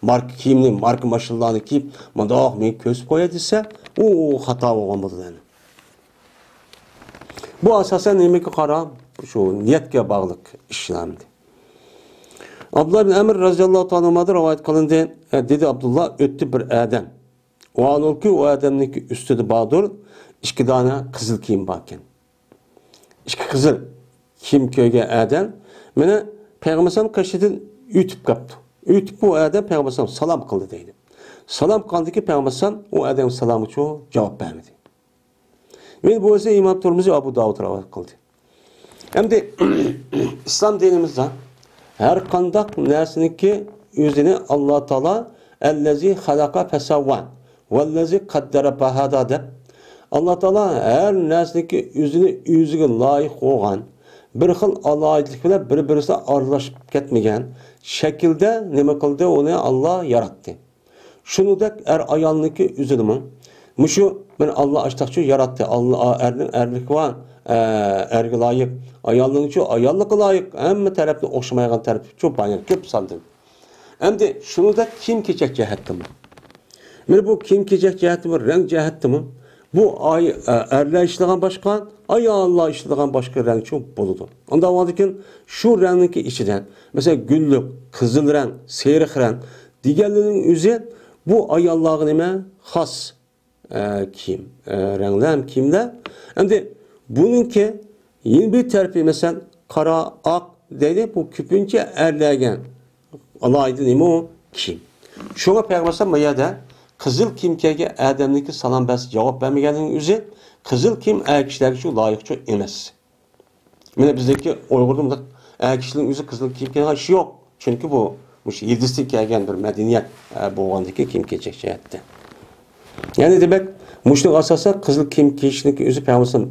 ماركا كىيىمنى، ماركا ماشىنىلارنى كىيىپ، مۇنداق مېنى كۆرسىتىپ قوياي دېسە، ئۇ، ئۇ خاتا بولغان بولىدۇ يەنە. بۇ ئاساسەن نېمىگە قارا؟ شۇ نىيەتكە باغلىق ئىشلار ئەمدى. ئابدۇللا ئىبن ئەمر رەزىياللاھۇ تائالا ئەنھۇدىن رىۋايەت قىلىندى، دېدى ئابدۇللا، ئۆتتى بىر ئادەم. ۋاھالۇنكى، ئۇ ئادەمنىڭكى ئۈستىدە باردۇر ئىككى دانە قىزىل كىيىم باركەن. ئىككى قىزىل كىيىم كىيگەن ئادەم مانا پەيغەمبەر ئەلەيھىسسالام قېشىدىن ئۆتۈپ كەپتۇ. ئۆتۈپ بۇ ئادەم پەيغەمبەر ئەلەيھىسسالام سالام قىلدى دەيدۇ. سالام قىلغاندىكىن پەيغەمبەر ئەلەيھىسسالام ئۇ ئادەمگە سالامغىچۇ جاۋاب بەرمىدى. مانا بۇ بولسا ئىمام تۇرمۇزى، ئابۇ داۋۇد رىۋايەت قىلدى. ئەمدى ئىسلام دىنىمىزدا ھەر قانداق نەرسىنىڭكى ئۆزىنى ئاللا تائالا «ئەللەزى خەلەقە فەسەۋۋا، ۋەللەزى قەددەرە فەھەدا» دەپ، ئاللا تائالا ھەر نەرسىنىڭكى ئۆزىنى ئۆزىگە لايىق بولغان، بىر خىل ئالاھىدىلىك بىلەن بىر-بىرسى ئارىلاشىپ كەتمىگەن شەكىلدە نېمە قىلدى؟ ئۇنى ئاللا ياراتتى. شۇنىڭدەك ئەر-ئايالنىڭكى ئۆزىدىمۇ مۇشۇ بىر ئاللا ئاشتاقچۇ ياراتتى. ئاللا، ئەرنىڭ ئەرلىكى بار، ئە، ئەرگە لايىق، ئايالنىڭچۇ ئاياللىققا لايىق، ھەممە تەرەپتىن ئوخشىمايدىغان تەرىپىچۇ بار، يەنە كۆپ ساندىن. ئەمدى شۇنىڭدەك كىيىم-كېچەك جەھەتتىمۇ، مانا بۇ كىيىم-كېچەك جەھەتتىمۇ، رەڭ جەھەتتىمۇ، بۇ ئاي-، ئە، ئەرلەر ئىشلىگەن باشقا، ئاياللار ئىشلىگەن باشقا رەڭچۇ بولىدۇ. ئۇنداق بولغاندىكىن شۇ رەڭنىڭكى ئىچىدە، مەسىلەن، گۈللۈك، قىزىل رەڭ، سېرىق رەڭ، دېگەنلىرىنىڭ ئۆزى بۇ ئاياللارغا نېمە؟ خاس، ئە، كىيىم، ئە، رەڭلەر ھەم كىيىملەر. ئەمدى بۇنىڭكى يەنە بىر تەرىپى، مەسىلەن، قارا، ئاق دەيلى، بۇ كۆپىنچە ئەرلەرگە ئالاھىدە نېمە ئۇ؟ كىيىم. شۇڭا پەيغەمبەر ئەلەيھىسسالام بۇ يەردە قىزىل كىيىم كىيگەن ئادەمنىڭكى سالام بەرسە جاۋاب بەرمىگەننىڭ ئۆزى قىزىل كىيىم ئەر كىشىلەرگە شۇ لايىقچۇ ئەمەس. مانا بىزدىكى ئۇيغۇردا مۇنداق ئەر كىشىنىڭ ئۆزى قىزىل كىيىم كىيىدىغان ئىشى يوق. چۈنكى بۇ مۇشۇ يېزىسىدىن كەلگەن بىر مەدەنىيەت، ئە، بولغاندىكى كىيىم كېچەك جەھەتتە. يەنى دېمەك، مۇشۇنىڭغا ئاساسەن قىزىل كىيىم كىيىشنىڭكى ئۆزى پەيغەمبەر،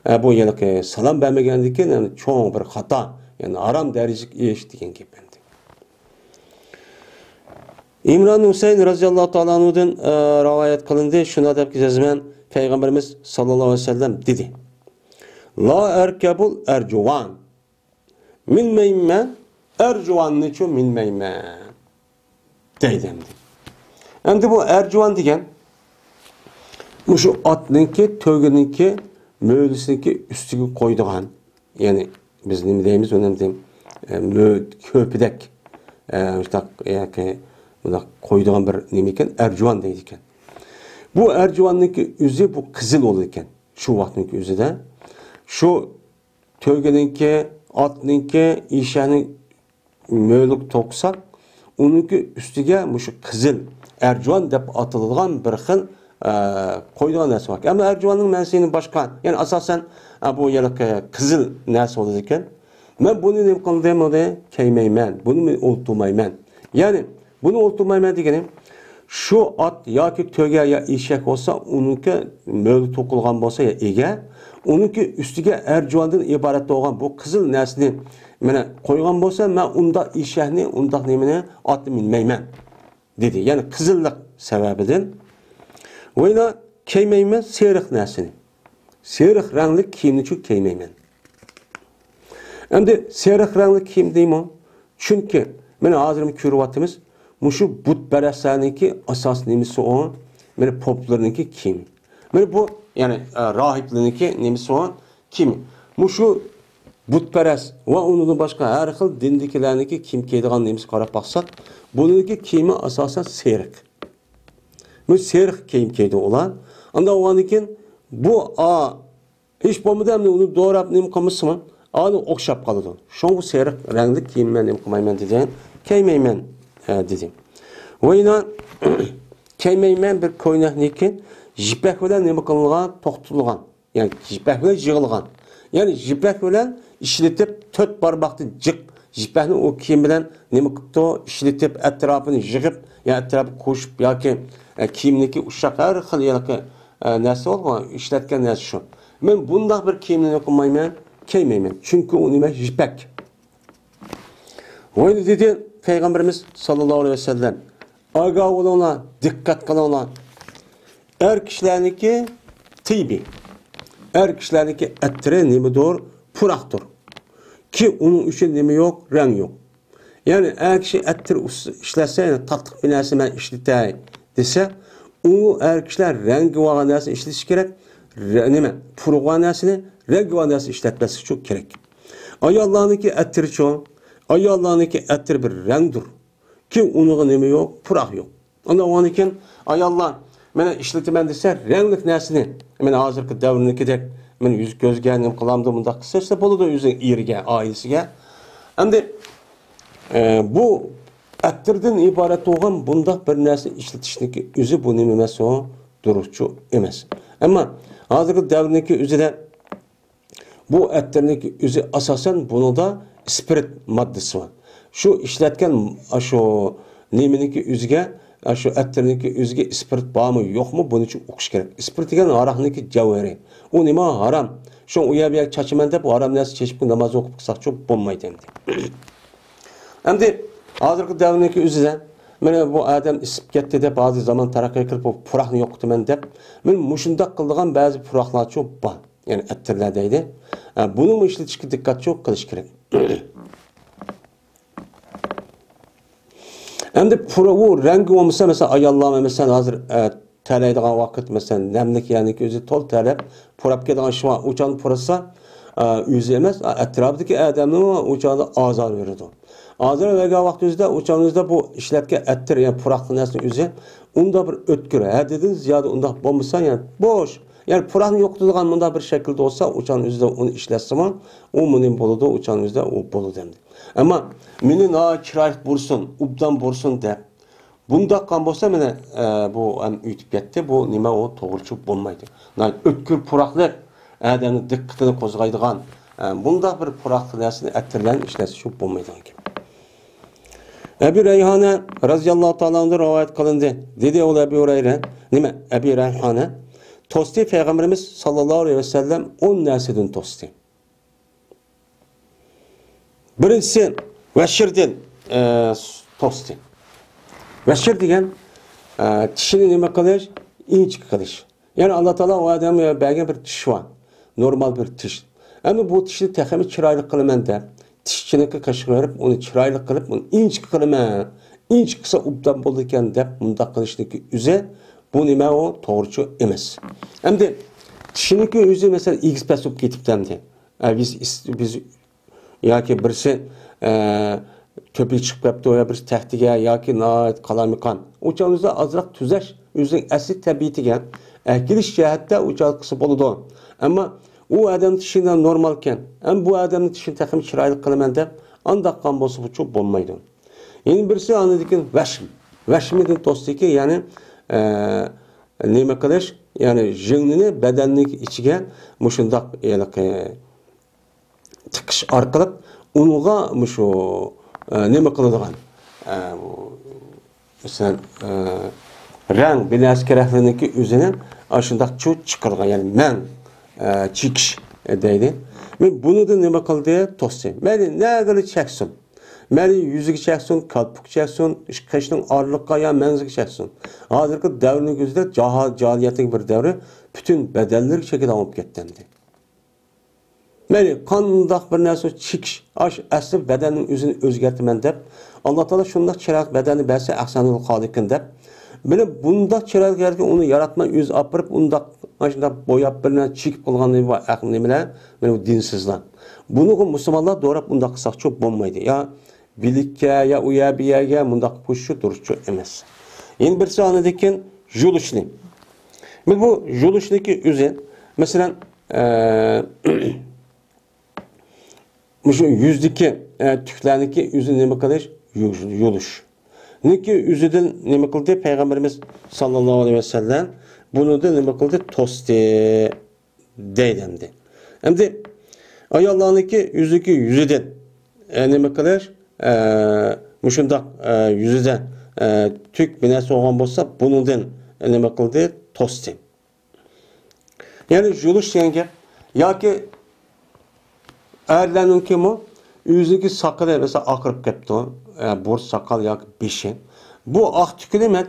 ئە، بۇ ھېلىقى سالام بەرمىگەندىكى، يەنى چوڭ بىر خاتا، يەنى ھارام دەرىجىگە ئېرىشتى دېگەن گەپ ئەمدى. ئىمران ھۈسەيىن رەزىياللاھۇ تائالا ئەنھۇدىن، ئە، رىۋايەت قىلىندى، شۇنداق دەپ يازىمەن، پەيغەمبىرىمىز ساللاللاھۇ ئەلەيھى ۋەسەللەم دېدى: «لا ئەركەبۇل ئەرجۇۋان.» مىنمەيمەن، ئەرجۇۋاننىچۇ مىنمەيمەن دەيدۇ ئەمدى. ئەمدى بۇ ئەرجۇۋان دېگەن مۇشۇ ئاتنىڭكى، تۆگىنىڭكى، مۆلىسىنىڭكى ئۈستىگە قويىدىغان، يەنى بىز نېمە دەيمىز ئۇنى ئەمدى، ئە، مۆ-، كۆرپىدەك، ئە، مۇشۇنداق ياكى مۇنداق قويىدىغان بىر نېمە ئىكەن، ئەرجۇۋان دەيدىكەن. بۇ ئەرجۇۋاننىڭكى ئۆزى بۇ قىزىل بولىدىكەن. شۇ ۋاقىتنىڭكى ئۆزىدە شۇ تۆگىنىڭكى، ئاتنىڭكى، ئېشەكنىڭ مۆلىگە توقۇساق، ئۇنىڭكى ئۈستىگە مۇشۇ قىزىل ئەرجۇۋان دەپ ئاتىلىدىغان بىر خىل، ئە، قويىدىغان نەرسە بار. ئەمما ئەرجۇۋاننىڭ مەنىسى باشقا. يەنى ئاساسەن، ئە، بۇ ھېلىقى قىزىل نەرسە بولىدىكەن. مەن بۇنى نېمە قىلدىم؟ بۇنى كىيمەيمەن، بۇنى مەن ئولتۇرمايمەن. يەنى بۇنى ئولتۇرمايمەن دېگىنىم، شۇ ئات ياكى تۆگە يا ئېشەك بولسا، ئۇنىڭكى مۆلگە توقۇلغان بولسا يا ئىگە، ئۇنىڭكى ئۈستىگە ئەرجۇۋاندىن ئىبارەت بولغان بۇ قىزىل نەرسىنى مانا قويغان بولسا، مەن ئۇنداق ئېشەكنى، ئۇنداق نېمىنى، ئاتنى مىنمەيمەن، دېدى. يەنى قىزىللىق سەۋەبىدىن. ۋەيلا كىيمەيمەن سېرىق نەرسىنى. سېرىق رەڭلىك كىيىمنىچۇ كىيمەيمەن. ئەمدى سېرىق رەڭلىك كىيىم دەيمۇ؟ چۈنكى مانا ھازىر كۆرۈۋاتىمىز، مۇشۇ بۇتپەرەسلەرنىڭكى ئاساسىي نېمىسى ئۇ؟ مانا پوپلىرىنىڭكى كىيىمى. مانا بۇ، يەنى، ئە، راھىبلىرىنىڭكى نېمىسى ئۇ؟ كىيىمى. مۇشۇ بۇتپەرەس ۋە ئۇنىڭدىن باشقا ھەر خىل دىندىكىلەرنىڭكى كىيىم كىيىدىغان نېمىسىگە قاراپ باقساق، بۇنىڭكى كىيىمى ئاساسەن سېرىق. بۇ سېرىق كىيىم كىيىدۇ ئۇلار. ئاندىن ئۇنىڭدىن كېيىن بۇ ئا، ھېچ بولمىدى، ئەمدى ئۇنى دوراپ نېمە قىلمىسىمۇ، ئانا ئوخشاپ قالىدۇ. شۇڭا بۇ سېرىق رەڭلىك كىيىمنى مەن نېمە قىلمايمەن دېدى، كىيمەيمەن، ئە، دېدى. ۋە يەنە كىيمەيمەن بىر كوينەكنىكى يىپەك بىلەن نېمە قىلىنغان، توقۇتۇلغان. يەنى يىپەك بىلەن يىغىلغان. يەنى يىپەك بىلەن ئىشلىتىپ، تۆت بارماقنى جىق يىپەكنى ئۇ كىيىم بىلەن نېمە قىپتۇ، ئىشلىتىپ، ئەتراپىنى يىغىپ، يا ئەتراپىغا قوشۇپ ياكى، ئە، كىيىمنىكى ئۇششاق ھەر خىل ھېلىقى، ئە، نەرسە بولغان، ئىشلەتكەن نەرسە شۇ. مەن بۇنداق بىر كىيىمنى نېمە قىلمايمەن، كىيمەيمەن. چۈنكى ئۇ نېمە؟ يىپەك. ۋاي دېدى پەيغەمبىرىمىز ساللاللاھۇ ئەلەيھى ۋەسەللەم، ئاگاھ بولۇڭلار، دىققەت قىلىڭلار. ئەر كىشىلەرنىڭكى تىيبى، ئەر كىشىلەرنىڭكى ئەتىرى نېمىدۇر؟ پۇراقتۇر. كى ئۇنىڭ ئۈچۈن نېمە يوق؟ رەڭ يوق. يەنى ئەر كىشى ئەتىر ئۇس-، ئىشلەتسە، يەنى تاتلىق بىر نەرسە مەن ئىشلىتەي دېسە، ئۇ ئەر كىشىلەر رەڭگى بارغان نەرسىنى ئىشلىتىشى كېرەك. رە-، نېمە؟ پۇرىغان نەرسىنى، رەڭگى بار نەرسىنى ئىشلەتمەسلىكى كېرەك. ئاياللارنىڭكى ئەتىرى چوڭ، ئاياللارنىڭكى ئەتىرى بىر رەڭدۇر. كى ئۇنىڭغا نېمە يوق؟ پۇراق يوق. ئاندىن ئۇنىڭدىن كېيىن ئاياللار، مانا ئىشلىتىمەن دېسە، رەڭلىك نەرسىنى، مانا ھازىرقى دەۋرنىڭكىدەك، مانا يۈز كۆزگە نېمە قىلامدۇ، مۇنداق قىلسا بولىدۇ ئۆزىنىڭ ئېرىگە، ئائىلىسىگە. ئەمدى، ئە، بۇ ئەتىردىن ئىبارەت بولغان بۇنداق بىر نەرسە ئىشلىتىشنىڭكى ئۆزى بۇ نېمە ئەمەس، ئۇ دۇرۇسچۇ ئەمەس. ئەمما ھازىرقى دەۋرنىڭكى ئۆزىدە بۇ ئەتىرنىڭكى ئۆزى ئاساسەن بۇنىڭدا ئىسپىرت ماددىسى بار. شۇ ئىشلەتكەن ئاشۇ نېمىنىڭكى ئۆزىگە، ئاشۇ ئەتىرنىڭكى ئۆزىگە ئىسپىرت بارمۇ، يوقمۇ، بۇنى چوڭ ئۇقۇش كېرەك. ئىسپىرت دېگەن ھاراقنىڭكى جەۋھىرى. ئۇ نېمە؟ ھارام. شۇڭا ئۇ يەر بۇ يەرگە چاچىمەن دەپ، ھارام نەرسە چېچىپ ناماز ئوقۇپ قىلساقچۇ بولمايدۇ ئەمدى. ئەمدى ھازىرقى دەۋرنىڭكى ئۆزىدە، مانا بۇ ئادەم ئىسسىپ كەتتى دەپ، ھازىر زامان تەرەققىي قىلىپ، بۇ پۇراقنى يوقىتىمەن دەپ، مانا مۇشۇنداق قىلىدىغان بەزى پۇراقلارچۇ بار. يەنى ئەتىرلەر دەيدۇ. ئە، بۇنىمۇ ئىشلىتىشكە دىققەتچۇ قىلىش كېرەك. ئەمدى پۇرا-، ئۇ رەڭگى بولمىسا، مەسىلەن، ئاياللار، مەسىلەن، ھازىر، ئە، تەرلەيدىغان ۋاقىت، مەسىلەن، نەملىك يەرنىكى ئۆزى تولا تەرلەپ، پۇراپ كېتىدىغان شۇڭا ئۇچان پۇرىسا، ئە، ئۆزى ئەمەس، ئە، ئەتراپىدىكى ئادەمنىڭ ئۇچاندا ئازار بېرىدۇ. ئازار بەرگەن ۋاقتىمىزدا ئۇچان ئۆزىدە بۇ ئىشلەتكەن ئەتىر، يەنى پۇراقلىق نەرسىنىڭ ئۆزى ئۇنداق بىر ئۆتكۈر، ھەددىدىن زىيادە ئۇنداق بولمىسا، يەنى بوش، يەنى پۇراقنى يوقىتىدىغان مۇنداق بىر شەكىلدە بولسا، ئۇچان ئۆزىدە ئۇنى ئىشلەتسىمۇ، ئۇ مۇنى بولىدۇ، ئۇچان ئۆزىدە ئۇ بولىدۇ ئەمدى. ئەمما مېنى ناھايىتى چىرايلىق بۇرسۇن، ئوبدان بۇرسۇن دەپ، بۇنداق قىلغان بولسا، مانا، ئە، بۇ ھەم ئۆتۈپ كەتتى. بۇ نېمە، ئۇ توغرىچۇ بولمايدۇ. ناھايىتى ئۆتكۈر پۇراقلىق، ئادەمنىڭ دىققىتىنى قوزغايدىغان، ئە، بۇنداق بىر پۇراقلىق نەرسىنى ئەتىرلەرنى ئىشلەتسە شۇ بولمايدىغان گەپ. ئەبى رەيھانە رەزىياللاھۇ تائالا ئەنھۇدىن رىۋايەت قىلىندى. دېدى ئۇ ئەبى ھۇرەيرە، نېمە، ئەبى رەيھانە توستى، پەيغەمبىرىمىز ساللاللاھۇ ئەلەيھى ۋەسەللەم ئون نەرسىدىن توستى. بىرىنچىسى، ۋەشىردىن، ئە، توستى. ۋەشىر دېگەن، ئە، چىشىنى نېمە قىلىش؟ ئىنچىكە قىلىش. يەنى ئاللا تائالا ئۇ ئادەمگە بەرگەن بىر چىش بار. نورمال بىر چىش. ئەمدى بۇ چىشنى تېخىمۇ چىرايلىق قىلىمەن دەپ، چىشچىنىڭكى قېشىغا بېرىپ، ئۇنى چىرايلىق قىلىپ، ئۇنى ئىنچىكە قىلىمەن، ئىنچىكە قىلسا ئوبدان بولىدىكەن دەپ، مۇنداق قىلىشنىڭكى ئۆزى، بۇ نېمە ئۇ؟ توغرىچۇ ئەمەس. ئەمدى چىشىنىڭكى ئۆزى، مەسىلەن، ئېگىز پەس بولۇپ كېتىپتۇ ئەمدى. ئە، بىز ئىس-، بىز ياكى بىرسى، ئە، كۆپۈك چىقىپ كەپتۇ، يا بىرسى تەختىگە ياكى ناھايىتى قالايمىقان. ئۇ چاغدا ئۆزى ئازراق تۈزەش، ئۆزىنىڭ ئەسلى تەبىئىتىگە ئەكېلىش جەھەتتە ئۇ چاغدا قىلسا بولىدۇ. ئەمما ئۇ ئادەم چىشىدا نورمالكەن. ئەمما بۇ ئادەمنىڭ چىشىنى تېخىمۇ چىرايلىق قىلىمەن دەپ، ئانداق قىلغان بولسا بۇچۇ بولمايدۇ. يەنە بىرسى ئاندىن كېيىن ۋەشم. ۋەشمدىن توستىكى، يەنى، ئە، نېمە قىلىش، يەنى ژىڭنىنى بەدەننىڭ ئىچىگە مۇشۇنداق ھېلىقى تىقىش ئارقىلىق ئۇنىڭغا مۇشۇ، ئە، نېمە قىلىدىغان، ئە، بۇ، مەسىلەن، ئە، رەڭ بىر نەرسە كېرەكلىكنىڭكى ئۆزىنى ئاشۇنداق چۇ چىقىرغان، يەنى مەڭ، ئە، چېكىش، ئە، دەيدۇ. مەن بۇنىڭدىن نېمە قىلدى؟ توستى. مەيلى نەگىلا چەكسۇن. مەيلى يۈزىگە چەكسۇن، كالپۇكقا چەكسۇن، قېشىنىڭ ئارىلىقىغا يا مەڭزىگە چەكسۇن. ھازىرقى دەۋرنىڭ ئۆزىدە جاھا-، جاھىلىيەتنىڭ بىر دەۋرى پۈتۈن بەدەنلىرىگە چېكىدىغان بولۇپ كەتتى ئەمدى. مەيلى قانداق بىر نەرسە چېكىش، ئاش-، ئەسلى بەدەننىڭ ئۆزىنى ئۆزگەرتىمەن دەپ، ئاللا تائالا شۇنداق چىرايلىق بەدەننى بەرسە ئەھسەنۇل خالىقىن دەپ، مانا بۇنداق چىرايلىق يەرگە ئۇنى ياراتماي، ئۆزى ئاپىرىپ، ئۇنداق، ئاشۇنداق بوياپ، بىر نەرسە چېكىپ قىلغان نېمىلەر، بۇ دىنسىزلار. بۇنىغۇ مۇسۇلمانلار دوراپ ئۇنداق قىلساقچۇ بولمايدۇ. يا بىلىككە، يا ئۇ يەر بۇ يەرگە مۇنداق قوشۇشى دۇرۇسچۇ ئەمەس. يەنە بىرسى ئاندىن كېيىن يۇلۇشنى. مانا بۇ يۇلۇشنىكى ئۆزى، مەسىلەن، ئە، مۇشۇ يۈزدىكى، ئە، تۈكلەرنىكى ئۆزىنى نېمە قىلىش؟ يۇ-، يۇلۇش. نىكى ئۆزىدىن نېمە قىلدى پەيغەمبىرىمىز ساللاللاھۇ ئەلەيھى ۋەسەللەم؟ بۇنىڭدا نېمە قىلدى؟ توستى دەيدۇ ئەمدى. ئەمدى ئاياللارنىڭكى ئۆزىنىڭكى يۈزىدىن، ئە، نېمە قىلىش؟ ئە، مۇشۇنداق، ئە، يۈزىدە، ئە، تۈك بىر نەرسە بولغان بولسا، بۇنىڭدىن نېمە قىلدى؟ توستى. يەنى يۇلۇش دېگەن گەپ. ياكى ئەرلەرنىڭكىمۇ ئۆزىنىڭكى ساقىلى، مەسىلەن، ئاقىرىپ كەپتۇ. ئە، بۇرۇت ساقال ياكى بېشى. بۇ ئاق تۈكىنى مەن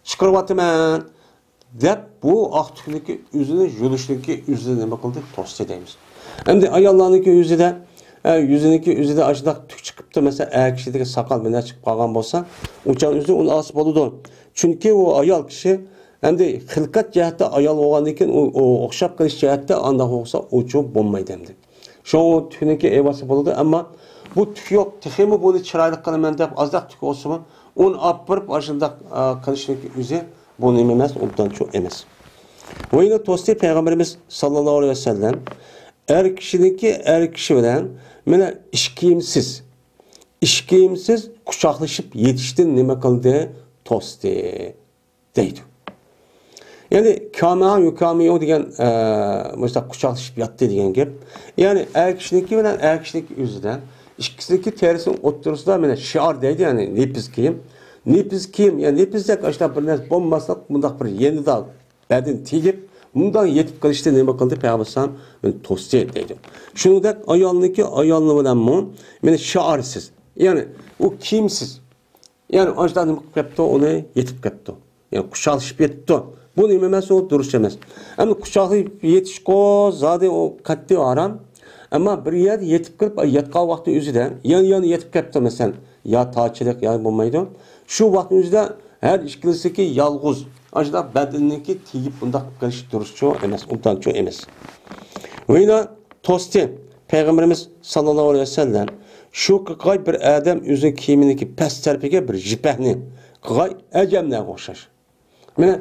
چىقىرىۋاتىمەن دەپ، بۇ ئاق تۈكنىڭكى ئۆزىنى، يۇلۇشنىڭكى ئۆزىنى نېمە قىلدى؟ توستى دەيمىز. ئەمدى ئاياللارنىڭكى ئۆزىدە، ئە، يۈزىنىڭكى ئۆزىدە ئاشۇنداق تۈك چىقىپتۇ، مەسىلەن، ئەر كىشىدىكى ساقال بىر نەرسە چىقىپ قالغان بولسا، ئۇ چاغ ئۆزى ئۇنى ئالسا بولىدۇ. چۈنكى ئۇ ئايال كىشى ئەمدى خىلقەت جەھەتتە ئايال بولغاندىن كېيىن، ئۇ، ئۇ ئوخشاپ قېلىش جەھەتتە ئانداق بولسا، ئۇچۇ بولمايدۇ ئەمدى. شۇڭا ئۇ تۈكنىڭكى ئەۋەتسە بولىدۇ، ئەمما بۇ تۈك يوق، تېخىمۇ بۇنى چىرايلىق قىلىمەن دەپ، ئازراق تۈك بولسىمۇ، ئۇنى ئاپىرىپ ئاشۇنداق، ئا، قىلىشنىڭكى ئۆزى بۇ نېمە ئەمەس، ئوبدانچۇ ئەمەس. ۋە يەنە توستى پەيغەمبىرىمىز ساللاللاھۇ ئەلەيھى ۋەسەللەم ئەر كىشىنىڭكى ئەر كىشى بىلەن مانا ئىش كىيىمسىز، ئىش كىيىمسىز قۇچاقلىشىپ يېتىشتىن نېمە قىلدى؟ توستى. دەيدۇ. يەنى كامەئا يۇكامىئۇ دېگەن، ئە، مۇشۇنداق قۇچاقلىشىپ ياتتى دېگەن گەپ. يەنى ئەر كىشىنىڭكى بىلەن ئەر كىشىنىڭكى ئۆزىدە، ئىككىسىنىڭكى تېرىسىنىڭ ئوتتۇرىسىدا مانا شىئار دەيدۇ، يەنى نېپىز كىيىم. نېپىز كىيىم، يەنى نېپىزدەك ئاشۇنداق بىر نەرسە بولماسلىق، مۇنداق بىر يېنىدا بەدىنى تېگىپ، مۇنداق يېتىپ قېلىشتىن نېمە قىلدى؟ پەيغەمبەر ئەلەيھىسسالام توستى دەيدۇ. شۇنىڭدەك ئايالنىڭكى، ئايالنىڭ بىلەنمۇ مانا شىئارسىز، يەنى ئۇ كىيىمسىز. يەنى ئاشۇنداق نېمە قىلىپ كەپتۇ، ئۇنى يېتىپ كەپتۇ. يەنى قۇچاقلىشىپ يېتىپتۇ. بۇ نېمە ئەمەس، ئۇ دۇرۇس ئەمەس. ئەمدى قۇچاقلىشىپ يېتىشقۇ زادى ئۇ قەتئىي ھارام. ئەمما بىر يەردە يېتىپ كىرىپ، ياتقان ۋاقتى ئۆزىدە، يان-يان يېتىپ كەپتۇ مەسىلەن. يا تاچىلىق، يا بولمايدۇ. شۇ ۋاقىتنىڭ ئۆزىدە ھەر ئىككىلىسىكى يالغۇز. ئاشۇنداق بەدىنىنىڭكى تېگىپ بۇنداق قىلىش دۇرۇسچۇ ئەمەس، ئوبدانچۇ ئەمەس. ۋە يەنە توستى پەيغەمبىرىمىز ساللاللاھۇ ئەلەيھى ۋەسەللەم شۇ قىلغاي بىر ئادەم ئۆزىنىڭ كىيىمىنىڭكى پەس تەرىپىگە بىر يىپەكنى قىلغاي ئەجەملەرگە ئوخشاش. مانا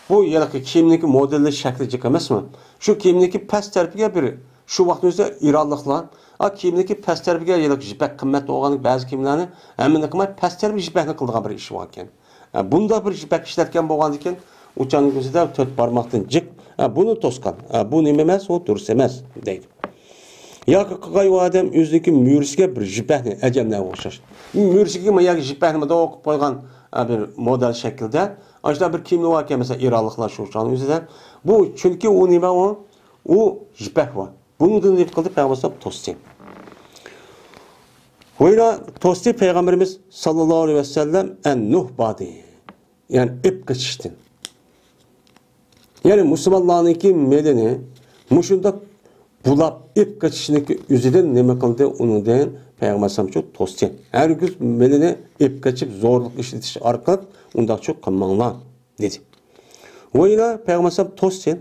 بۇ ھېلىقى كىيىمنىڭكى مودېلى شەكلى جىق ئەمەسمۇ؟ شۇ كىيىمنىڭكى پەس تەرىپىگە بىر شۇ ۋاقىتنىڭ ئۆزىدە ئىرانلىقلار، ئا، كىيىمنىڭكى پەس تەرىپىگە ھېلىقى يىپەك قىممەت بولغان بەزى كىيىملەرنى ھەممىنى قىلماي پەس تەرىپىگە يىپەكنى قىلىدىغان بىر ئىش بار ئىكەن. ئە، بۇنداق بىر يىپەك ئىشلەتكەن بولغاندىكىن، ئۇچاننىڭ كۆزىدە تۆت بارماقتىن جىق، ئە، بۇنى توسقان. ئە، بۇ نېمە ئەمەس، ئۇ دۇرۇس ئەمەس، دەيدۇ. ياكى قىلغاي ئۇ ئادەم ئۆزىنىڭكى مۈرىسىگە بىر يىپەكنى، ئەجەملەرگە ئوخشاش. مۈرىسىگە ما ياكى يىپەكنى مۇنداق قىلىپ قويغان، ئە، بىر مودېل شەكىلدە. ئاشۇنداق بىر كىيىملىرى باركەن، مەسىلەن، ئىرانلىقلار شۇ چاغنىڭ ئۆزىدە. بۇ، چۈنكى ئۇ نېمە ئۇ؟ ئۇ يىپەك بار. بۇنىڭدىن نېمە قىلدى؟ پەيغەمبەر ئەلەيھىسسالام توستى. ۋە يەنە توستى پەيغەمبىرىمىز ساللاللاھۇ ئەلەيھى ۋەسەللەم ئەن نۇھبادى. يەنى ئېپ قېچىشتىن. يەنى مۇسۇلمانلارنىڭكى مېلىنى مۇشۇنداق بۇلاپ ئېپ قېچىشنىڭكى ئۆزىدىن نېمە قىلدى؟ ئۇنىڭدىن پەيغەمبەر ئەلەيھىسسالامچۇ توستى. ھەرگىز مېلىنى ئېپ قېچىپ زورلۇق ئىشلىتىش ئارقىلىق ئۇنداقچۇ قىلماڭلار، دېدى. ۋە يەنە پەيغەمبەر ئەلەيھىسسالام توستى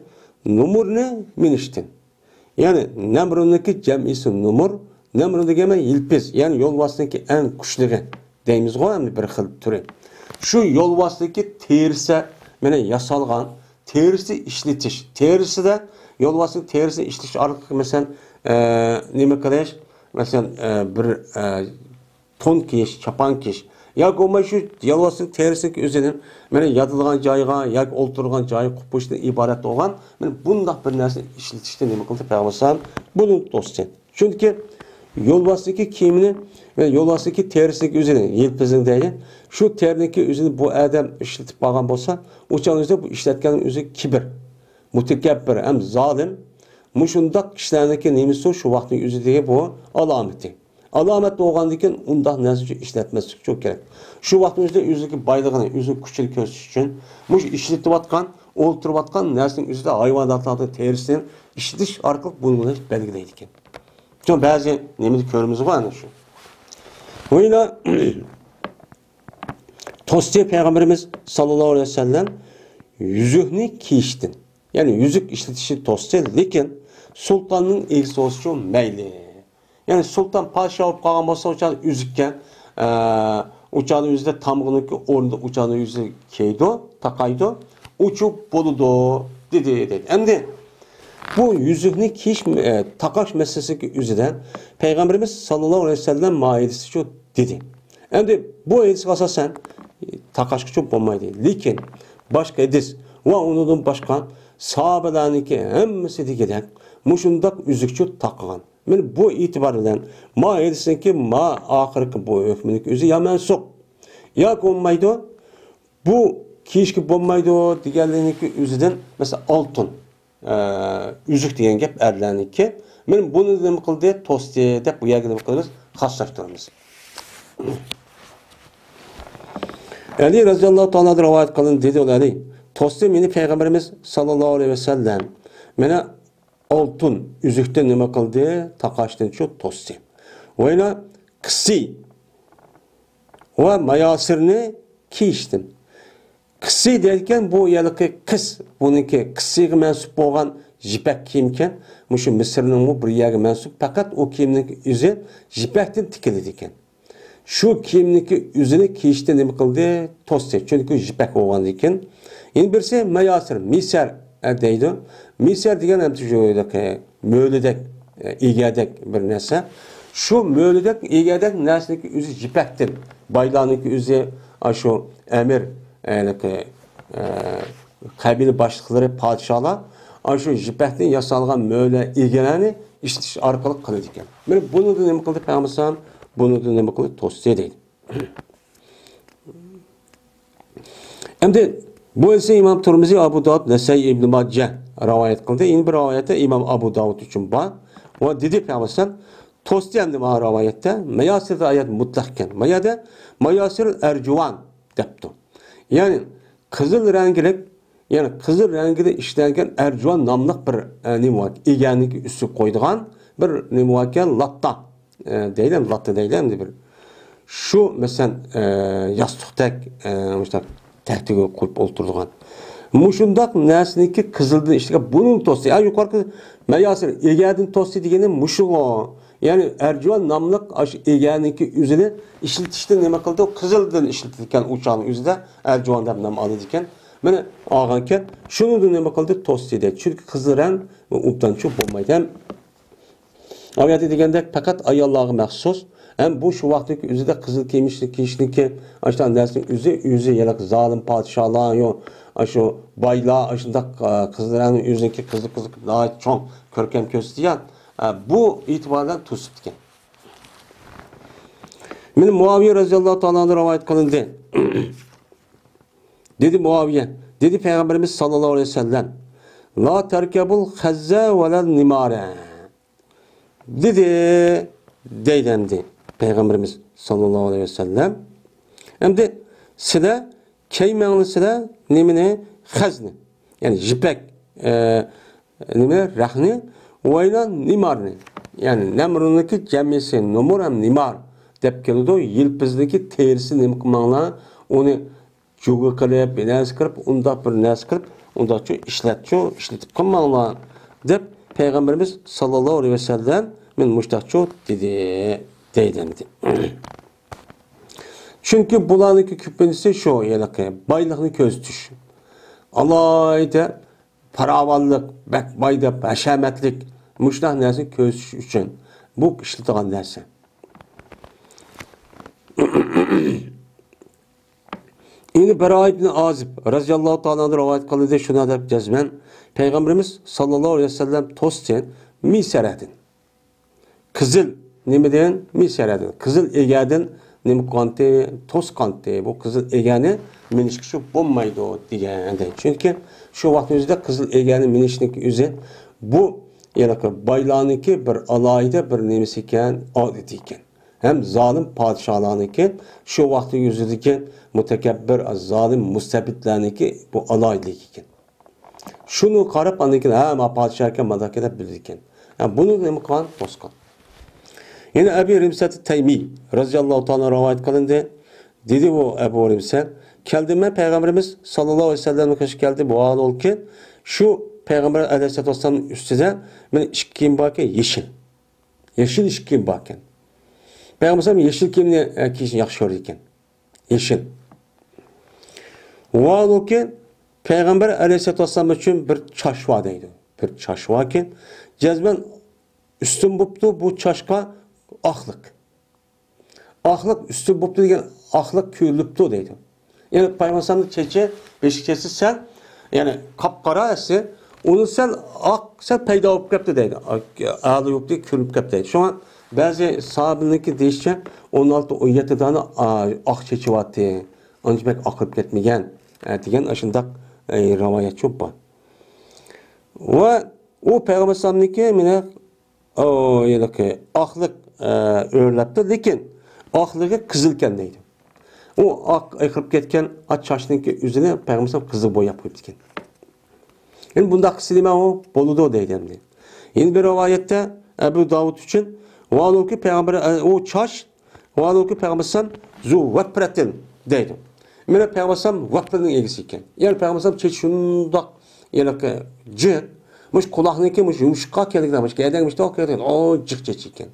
نومۇرنى مىنىشتىن. يەنى نەمرۇنىڭكى جەمئىسى نومۇر، نەمرۇن دېگەن يىلپىز، يەنى يولۋاسنىڭكى ئەڭ كۈچلۈكى دەيمىزغۇ، ئەمدى بىر خىل تۈرى. شۇ يولۋاسنىڭكى تېرىسى مەنە ياسالغان، تېرىسى ئىشلىتىش، تېرىسىدە يولۋاسنىڭ تېرىسىنى ئىشلىتىش ئارقىلىق، مەسىلەن، ئە، نېمە قىلىش، مەسىلەن، ئە، بىر، ئە، تون كىيىش، چاپان كىيىش ياكى بولماي شۇ يولۋاسنىڭ تېرىسىنىڭكى ئۆزىنى مەنە ياتىدىغان جايىغا ياكى ئولتۇرىدىغان جايىغا قويۇپ قويۇشتىن ئىبارەت بولغان مەنە بۇنداق بىر نەرسىنى ئىشلىتىشتىن نېمە قىلدى پەيغەمبەر ئەلەيھىسسالام؟ بۇنى توستى. چۈنكى يولۋاسنىڭكى كىيىمىنى ۋە يولۋاسنىڭكى تېرىسىنىڭكى ئۆزىنى، يىلپىزنى دەيلى، شۇ تېرىنىڭكى ئۆزىنى بۇ ئادەم ئىشلىتىپ بارغان بولسا، ئۇ چاغنىڭ ئۆزىدە بۇ ئىشلەتكەننىڭ ئۆزى كىبىر، مۇتەكەببىر ھەم زالىم. مۇشۇنداق كىشىلەرنىڭكى نېمىسى شۇ ۋاقىتنىڭ ئۆزىدىكى بۇ ئالامىتى. ئالامەت بولغاندىن كېيىن ئۇنداق نەرسە ئۈچۈن ئىشلەتمەسلىك ئۈچۈن كېرەك. شۇ ۋاقىتنىڭ ئۆزىدە ئۆزىنىڭ كۈچىنى كۆرسىتىش ئۈچۈن مۇشۇ ئىشلىتىۋاتقان، ئولتۇرۇۋاتقان نەرسىنىڭ ئۆزىدە ھايۋاناتلارنىڭ تېرىسىنى ئىشلىتىش ئارقىلىق بۇنى بەلگىلەيدىكەن. شۇ بەزى نېمىدە كۆرىمىزغۇ ئەنە شۇ. ۋە يەنە توستى پەيغەمبىرىمىز ساللاللاھۇ ئەلەيھى ۋەسەللەم يۈزۈكنى كىيىشتىن. يەنى يۈزۈك ئىشلىتىشنى توستى، لېكىن سۇلتاننىڭ ئىگىسى بولسىچۇ مەيلى. يەنى سۇلتان پادىشاھ بولۇپ قالغان بولسا، ئۇ چاغدا ئۈزۈككە، ئە، ئۇ چاغدا ئۆزىدە تامغىنىڭكى ئورنىدا ئۇ چاغدا ئۆزى كىيىدۇ، تاقايدۇ، ئۇچۇپ بولىدۇ، دېدى، دېدى. ئەمدى بۇ يۈزۈكنى كىيىش، ئە، تاقاش مەسىلىسىدىكى ئۆزىدە پەيغەمبىرىمىز ساللاللاھۇ ئەلەيھى ۋەسەللەم ماھىيەتىچۇ دېدى. ئەمدى بۇ ھەدىسكە ئاساسەن، تاقاشقىچۇ بولمايدۇ. لېكىن باشقا ھەدىس ۋە ئۇنىڭدىن باشقا ساھابىلەرنىڭكى ھەممىسى دېگۈدەك مۇشۇنداق ئۈزۈكچۇ تاقىغان. مانا بۇ ئېتىبار بىلەن ما ھەدىسنىڭكى ما ئاخىرقى بۇ ھۆكمىنىڭكى ئۆزى يا مەنسۇخ ياكى بولمايدۇ. بۇ كىيىشكە بولمايدۇ دېگەنلىكنىڭكى ئۆزىدىن، مەسىلەن، ئالتۇن، ئە، ئۈزۈك دېگەن گەپ ئەرلەرنىڭكى. مانا بۇنى نېمە قىلدى؟ توستى دەپ بۇ يەرگە نېمە قىلىمىز؟ خاسلاشتۇرىمىز. ئەلى رەزىياللاھۇ تائالا ئەنھۇ رىۋايەت قىلىندى، دېدى ئۇ ئەلى. توستى مېنى پەيغەمبىرىمىز ساللاللاھۇ ئەلەيھى ۋەسەللەم. مانا ئالتۇن ئۈزۈكتىن نېمە قىلدى؟ تاقاشتىنچۇ توستى. ۋەيلا قىسسى ۋە ماياسىرنى كىيىشتىن. قىسسى دەيدىكەن، بۇ ھېلىقى قىس، بۇنىڭكى قىسسىغا مەنسۇپ بولغان يىپەك كىيىمكەن. مۇشۇ مىسىرنىڭمۇ بىر يەرگە مەنسۇپ، پەقەت ئۇ كىيىمنىڭ ئۆزى يىپەكتىن تىكىلىدىكەن. شۇ كىيىمنىڭكى ئۆزىنى كىيىشتىن نېمە قىلدى؟ توستى. چۈنكى يىپەك بولغاندىكىن. يەنە بىرسى ماياسىر، مىسەر، ئە، دەيدۇ. مىسەر دېگەن ھەم شۇ مۆلىدەك، ئە، ئىگەدەك بىر نەرسە. شۇ مۆلىدەك، ئىگەدەك نەرسىنىڭكى ئۆزى يىپەكتىن. بايلارنىڭكى ئۆزى، ئاشۇ ئەمىر، ئە، ھېلىقى، ئە، قەبىلە باشلىقلىرى، پادىشاھلار ئاشۇ يىپەكتىن ياسالغان مۆلە ئىگىلەرنى ئىشلىتىش ئارقىلىق قىلىدىكەن. مانا بۇنىڭدا نېمە قىلدى پەيغەمبەر ئەلەيھىسسالام؟ بۇنىڭدا نېمە قىلدى؟ توستى دەيدۇ. ئەمدى بۇ ھەدىسنى ئىمام تۇرمۇزى، ئابۇ داۋۇد، نەسائىي، ئىبنى ماجە رىۋايەت قىلدى. يەنە بىر رىۋايەتتە ئىمام ئابۇ داۋۇد ئۈچۈن بار. ۋە دېدى پەيغەمبەر ئەلەيھىسسالام، توستى ئەمدى مانا رىۋايەتتە، ماياسىر دېگەن ئايەت مۇتلەق ئىكەن. ما يەردە ماياسىر ئەرجۇۋان دەپتۇ. يەنى قىزىل رەڭگىلىك، يەنى قىزىل رەڭگىدە ئىشلەنگەن ئەرجۇۋان ناملىق بىر، ئە، نېمە بار، ئىگەنىڭكى ئۈستىگە قويىدىغان بىر نېمە باركەن، لاتا، ئە، دەيلى، لاتا دەيلى ئەمدى بىر. شۇ، مەسىلەن، ئە، ياستۇقتەك، ئە، مۇشۇنداق تەختىگە قويۇپ ئولتۇرىدىغان. مۇشۇنداق نەرسىنىڭكى قىزىلدىن ئىشلىگەن، بۇنىڭ توستى. ھە، يۇقىرىقى ماياسىر، ئىگەدىن توستى دېگىنى مۇشۇغۇ. يەنى ئەرجۇۋان ناملىق ئاشۇ ئىگەنىڭكى ئۆزىنى ئىشلىتىشتە نېمە قىلدى؟ قىزىلدىن ئىشلىتىدىكەن، ئۇ چاغنىڭ ئۆزىدە ئەرجۇۋان دەپ نام ئالىدىكەن. مانا ئالغانكەن، شۇنىڭدىن نېمە قىلدى؟ توستى دەيدۇ. چۈنكى قىزىل رەڭ ئوبدانچۇ بولمايدۇ. ھەم ئۇ يەردە دېگەندەك پەقەت ئاياللارغا مەخسۇس. ھەم بۇ شۇ ۋاقىتتىكى ئۆزىدە قىزىل كىيىمنى كىيىشنىكى، ئاشۇنداق نەرسىنىڭ ئۆزى، ئۆزى ھېلىقى زالىم پادىشاھلار، يو، ئاشۇ بايلار، ئاشۇنداق، ئە، قىزىل رەڭنىڭ ئۆزىنىڭكى قىزىل، قىزىل، ناھايىتى چوڭ، كۆركەم كۆرسىتىدىغان، ئە، بۇ ئېتىبار بىلەن توسۇپتىكەن. مانا مۇئاۋىيە رەزىياللاھۇ تائالا ئەنھۇ رىۋايەت قىلىندى. دېدى مۇئاۋىيە، دېدى پەيغەمبىرىمىز ساللاللاھۇ ئەلەيھى ۋەسەللەم، لا تركبوا الخز ولا النمار. دېدى، دەيدۇ ئەمدى پەيغەمبىرىمىز ساللاللاھۇ ئەلەيھى ۋەسەللەم. ئەمدى سىلەر كىيمەڭلار سىلەر نېمىنى؟ خەزنى. يەنى يىپەك، ئە، نېمە؟ رەخنى، ۋەيلا نىمارنى. يەنى نەمرۇنىڭكى جەمئىسى نۇمۇر ھەم نىمار دەپ كېلىدۇ. يىلپىزنىڭكى تېرىسى نېمە قىلماڭلار؟ ئۇنى جۇگا قىلىپ، بىر نەرسە قىلىپ، ئۇنداق بىر نەرسە قىلىپ، ئۇنداقچۇ ئىشلەتچۇ، ئىشلىتىپ قىلماڭلار، دەپ پەيغەمبىرىمىز ساللاللاھۇ ئەلەيھى ۋەسەللەم مەن مۇشتاقچۇ دېدى، دەيدۇ ئەمدى. چۈنكى بۇلارنىڭكى كۆپىنچىسى شۇ ھېلىقى بايلىقنى كۆرسىتىش. ئالاھىدە پاراۋانلىق، بەك باي دەپ، ھەشەمەتلىك، مۇشۇنداق نەرسىنى كۆرسىتىش ئۈچۈن بۇ ئىشلىتىدىغان نەرسە. يەنە بەرا ئىبنى ئازىب رەزىياللاھۇ تائالا ئەنھۇ رىۋايەت قىلدى، شۇنداق دەپ جەزمەن پەيغەمبىرىمىز ساللاللاھۇ ئەلەيھى ۋەسەللەم توستى مىسەرەدىن. قىزىل نېمىدىن؟ مىسەرەدىن. قىزىل ئىگەدىن نېمە قىلغانتى؟ توسقانتى. بۇ قىزىل ئىگەنى مىنىشكە شۇ بولمايدۇ دېگەن. چۈنكى شۇ ۋاقىتنىڭ ئۆزىدە قىزىل ئىگەنى مىنىشنىڭ ئۆزى بۇ ھېلىقى بايلارنىڭكى بىر ئالاھىدە بىر نېمىسى ئىكەن، ئادىتى ئىكەن. ھەم زالىم پادىشاھلارنىڭكى، شۇ ۋاقىتنىڭ ئۆزىدىكى مۇتەكەببىر، زالىم مۇستەبىتلەرنىڭكى بۇ ئالاھىدىلىكى ئىكەن. شۇنى قاراپ، ئاندىن كېيىن، ھە، ما پادىشاھ ئىكەن، مانداق ئىكەن دەپ بىلىدىكەن. ھە، بۇنى نېمە قىلغان؟ توسقان. يەنە ئەبى رىمسەت تەيمىي رەزىياللاھۇ تائالا رىۋايەت قىلىندى. دېدى ئۇ ئەبۇ ھۇرەيرە، كەلدىم مەن پەيغەمبىرىمىز ساللاللاھۇ ئەلەيھى ۋەسەللەمنىڭ قېشىغا كەلدىم. ۋاھالبۇكى، شۇ پەيغەمبەر ئەلەيھىسسالاتۇ ۋەسسالامنىڭ ئۈستىدە مېنىڭ ئىككى كىيىم باركەن، يېشىل. يېشىل ئىككى كىيىم باركەن. پەيغەمبەر يېشىل كىيىمنى، ئە، كىيىشنى ياخشى كۆرىدىكەن. يېشىل. ۋاھالبۇكى، پەيغەمبەر ئەلەيھىسسالاتۇ ۋەسسالام ئۈچۈن بىر چاچ بار دەيدۇ. بىر چاچ باركەن. جەزمەن ئۈستۈن بوپتۇ بۇ چاچقا ئاقلىق. ئاقلىق ئۈستۈن بوپتۇ دېگەن ئاقلىق كۆرۈلۈپتۇ دەيدۇ. يەنى پەيغەمبەرنىڭ چېچى، بېشى چېچى سەل، يەنى قاپقارا ئەسلى، ئۇنى سەل ئاق، سەل پەيدا بولۇپ كەپتۇ دەيدۇ. ئەلا يۇقتى كۆرۈنۈپ كەپتۇ دەيدۇ. شۇڭا بەزى ساھابىنىڭكى دېيىشىچە، ئون ئالتە، ئون يەتتە دانە، ئا، ئاق چېچى بارتى. ئانچە بەك ئاقىرىپ كەتمىگەن، ئە، دېگەن ئاشۇنداق، ئە، رىۋايەتچۇ بار. ۋە ئۇ پەيغەمبەر ئەلەيھىسسالامنىڭكى مېنى ئۇ ھېلىقى ئاقلىق، ئە، ئۆرلەپتۇ، لېكىن ئاقلىقى قىزىلكەن دەيدۇ. ئۇ ئاق ئېقىرىپ كەتكەن ئاچ چاچنىڭكى يۈزىنى پەيغەمبەر قىزىل بوياپ قويۇپتىكەن. يەنى بۇنداق قىلسا نېمە ئۇ بولىدۇ دەيدۇ ئەمدى. يەنە بىر رىۋايەتتە ئەبۇ داۋۇد ئۈچۈن، ۋاھالبۇكى پەيغەمبەر، ئە، ئۇ چاچ، ۋاھالبۇكى پەيغەمبەر ئەلەيھىسسالام زۇ ۋەپرەتىن دەيدۇ. مېنىڭ پەيغەمبەر ئەلەيھىسسالام ۋەپرىنىڭ ئىگىسى ئىكەن. يەنى پەيغەمبەر ئەلەيھىسسالام چېچى شۇنداق ھېلىقى جىق، مۇشۇ قۇلاقنىڭكى مۇشۇ يۇمشىققا كەلگەن، مۇشۇ گەدەنگە مۇشۇنداق كەلگەن، ئۇ جىق چېچى ئىكەن.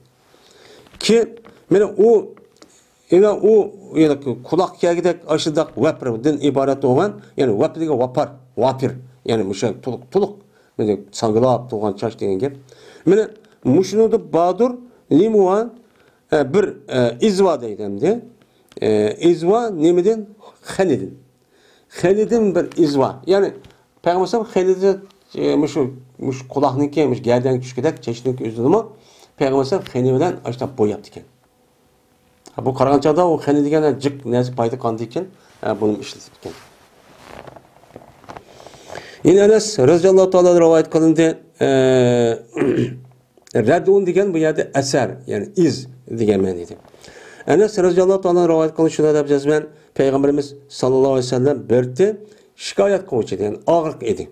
كېيىن مېنىڭ ئۇ، يەنە ئۇ، يەنە قۇلاق كەلگۈدەك ئاشۇنداق ۋەپردىن ئىبارەت بولغان، يەنى ۋەپر دېگەن ۋاپار، ۋاپىر، يەنى مۇشۇ تولۇق، تولۇق، مانا ساڭگىلاپ تۇرغان چاچ دېگەن گەپ. مانا مۇشۇنىڭدا باردۇر، لىمۇۋان، ئە، بىر، ئە، ئىزۋا دەيدۇ ئەمدى. ئە، ئىزۋا نېمىدىن؟ خېنىدىن. خېنىدىن بىر ئىزۋا. يەنى پەيغەمبەر ئەلەيھىسسالام خېنىدە، ئە، مۇشۇ، مۇشۇ قۇلاقنىڭكى، مۇشۇ گەدەنگە چۈشكۈدەك چېچىنىڭكى ئۆزىنىمۇ پەيغەمبەر ئەلەيھىسسالام خېنى بىلەن ئاشۇنداق بوياپتىكەن. بۇ قارىغان چاغدا ئۇ خېنە دېگەن جىق نەرسە پايدا قانىدىكەن، ئە، بۇنى ئىشلىتىپتىكەن. يەنە ئەنەس رەزىياللاھۇ تائالا رىۋايەت قىلىندى. ئە، رەدۇن دېگەن بۇ يەردە ئەسەر، يەنى ئىز دېگەن مەنىدە. ئەنەس رەزىياللاھۇ تائالا رىۋايەت قىلىندى، شۇنداق دەپ يازىمەن، پەيغەمبىرىمىز ساللاللاھۇ ئەلەيھى ۋەسەللەم بىر شىكايەت قىلغۇچى دېگەن ئاغرىق ئىدى.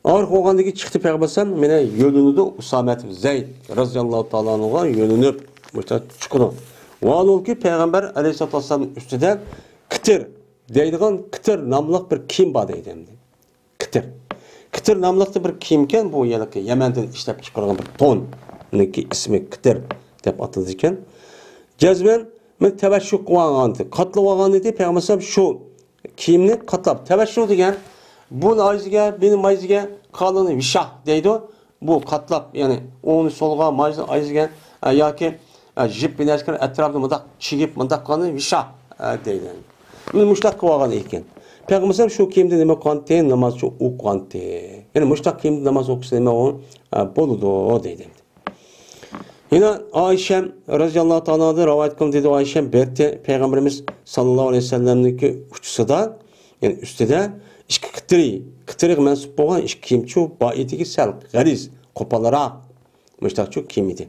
ئاغرىق بولغاندىن كېيىن چىقتى پەيغەمبەر ئەلەيھىسسالام، مانا يۆلىنىدۇ ئۇسامە ئىبن زەيد رەزىياللاھۇ تائالا ئانھۇغا يۆلىنىپ مۇشۇنداق چىقىدۇ. ۋاھالبۇكى پەيغەمبەر ئەلەيھىسسالاتۇ ۋەسسالامنىڭ ئۈستىدە قىتىر دەيدىغان قىتىر ناملىق بىر كىيىم بار دەيدۇ ئەمدى. قىتىر. قىتىر ناملىقتا بىر كىيىمكەن، بۇ يەنىكى يەمەندىن ئىشلەپ چىقارغان بىر توننىڭكى ئىسمى قىتىر دەپ ئاتىلىدىكەن. جەزمەن مەن تەۋەششۇ قىلىۋالغانىدى، قاتلىۋالغانىدى پەيغەمبەر ئەلەيھىسسالام شۇ كىيىمنى قاتلاپ، تەۋەششۇ دېگەن، بۇ نايزىگە، بىنى مايزىگە، قالىنى ۋىشاھ دەيدۇ. بۇ قاتلاپ، يەنى ئوڭنى سولغا، مايزىنى ئايزىگە، ئە، ياكى، ئە، جىپ بىنەسكىن ئەتراپىنى مۇنداق چىگىپ، مۇنداق قىلغاننى ۋىشاھ، ئە، دەيدۇ. مۇشۇنداق قىلىۋالغان ئىكەن. پەيغەمبەر شۇ كىيىمدە نېمە قىلغانتى؟ ناماز شۇ ئوقۇغانتى. يەنى مۇشۇنداق كىيىمدە ناماز ئوقۇسا نېمە ئۇ، ئە، بولىدۇ دەيدۇ. يەنە ئائىشەم رەزىياللاھۇ تائالا ئانھادىن رىۋايەت قىلىندى، دېدى ئائىشەم، بىر پەيغەمبىرىمىز ساللاللاھۇ ئەلەيھى ۋەسەللەمنىڭكى ئۇچىسىدا، يەنى ئۈستىدە ئىككى قىتىرى، قىتىرىغا مەنسۇپ بولغان ئىككى كىيىمچۇ بار ئىدىكى، سەل غەلىز، قوپالراق، مۇشتاقچۇ كىيىم ئىدى.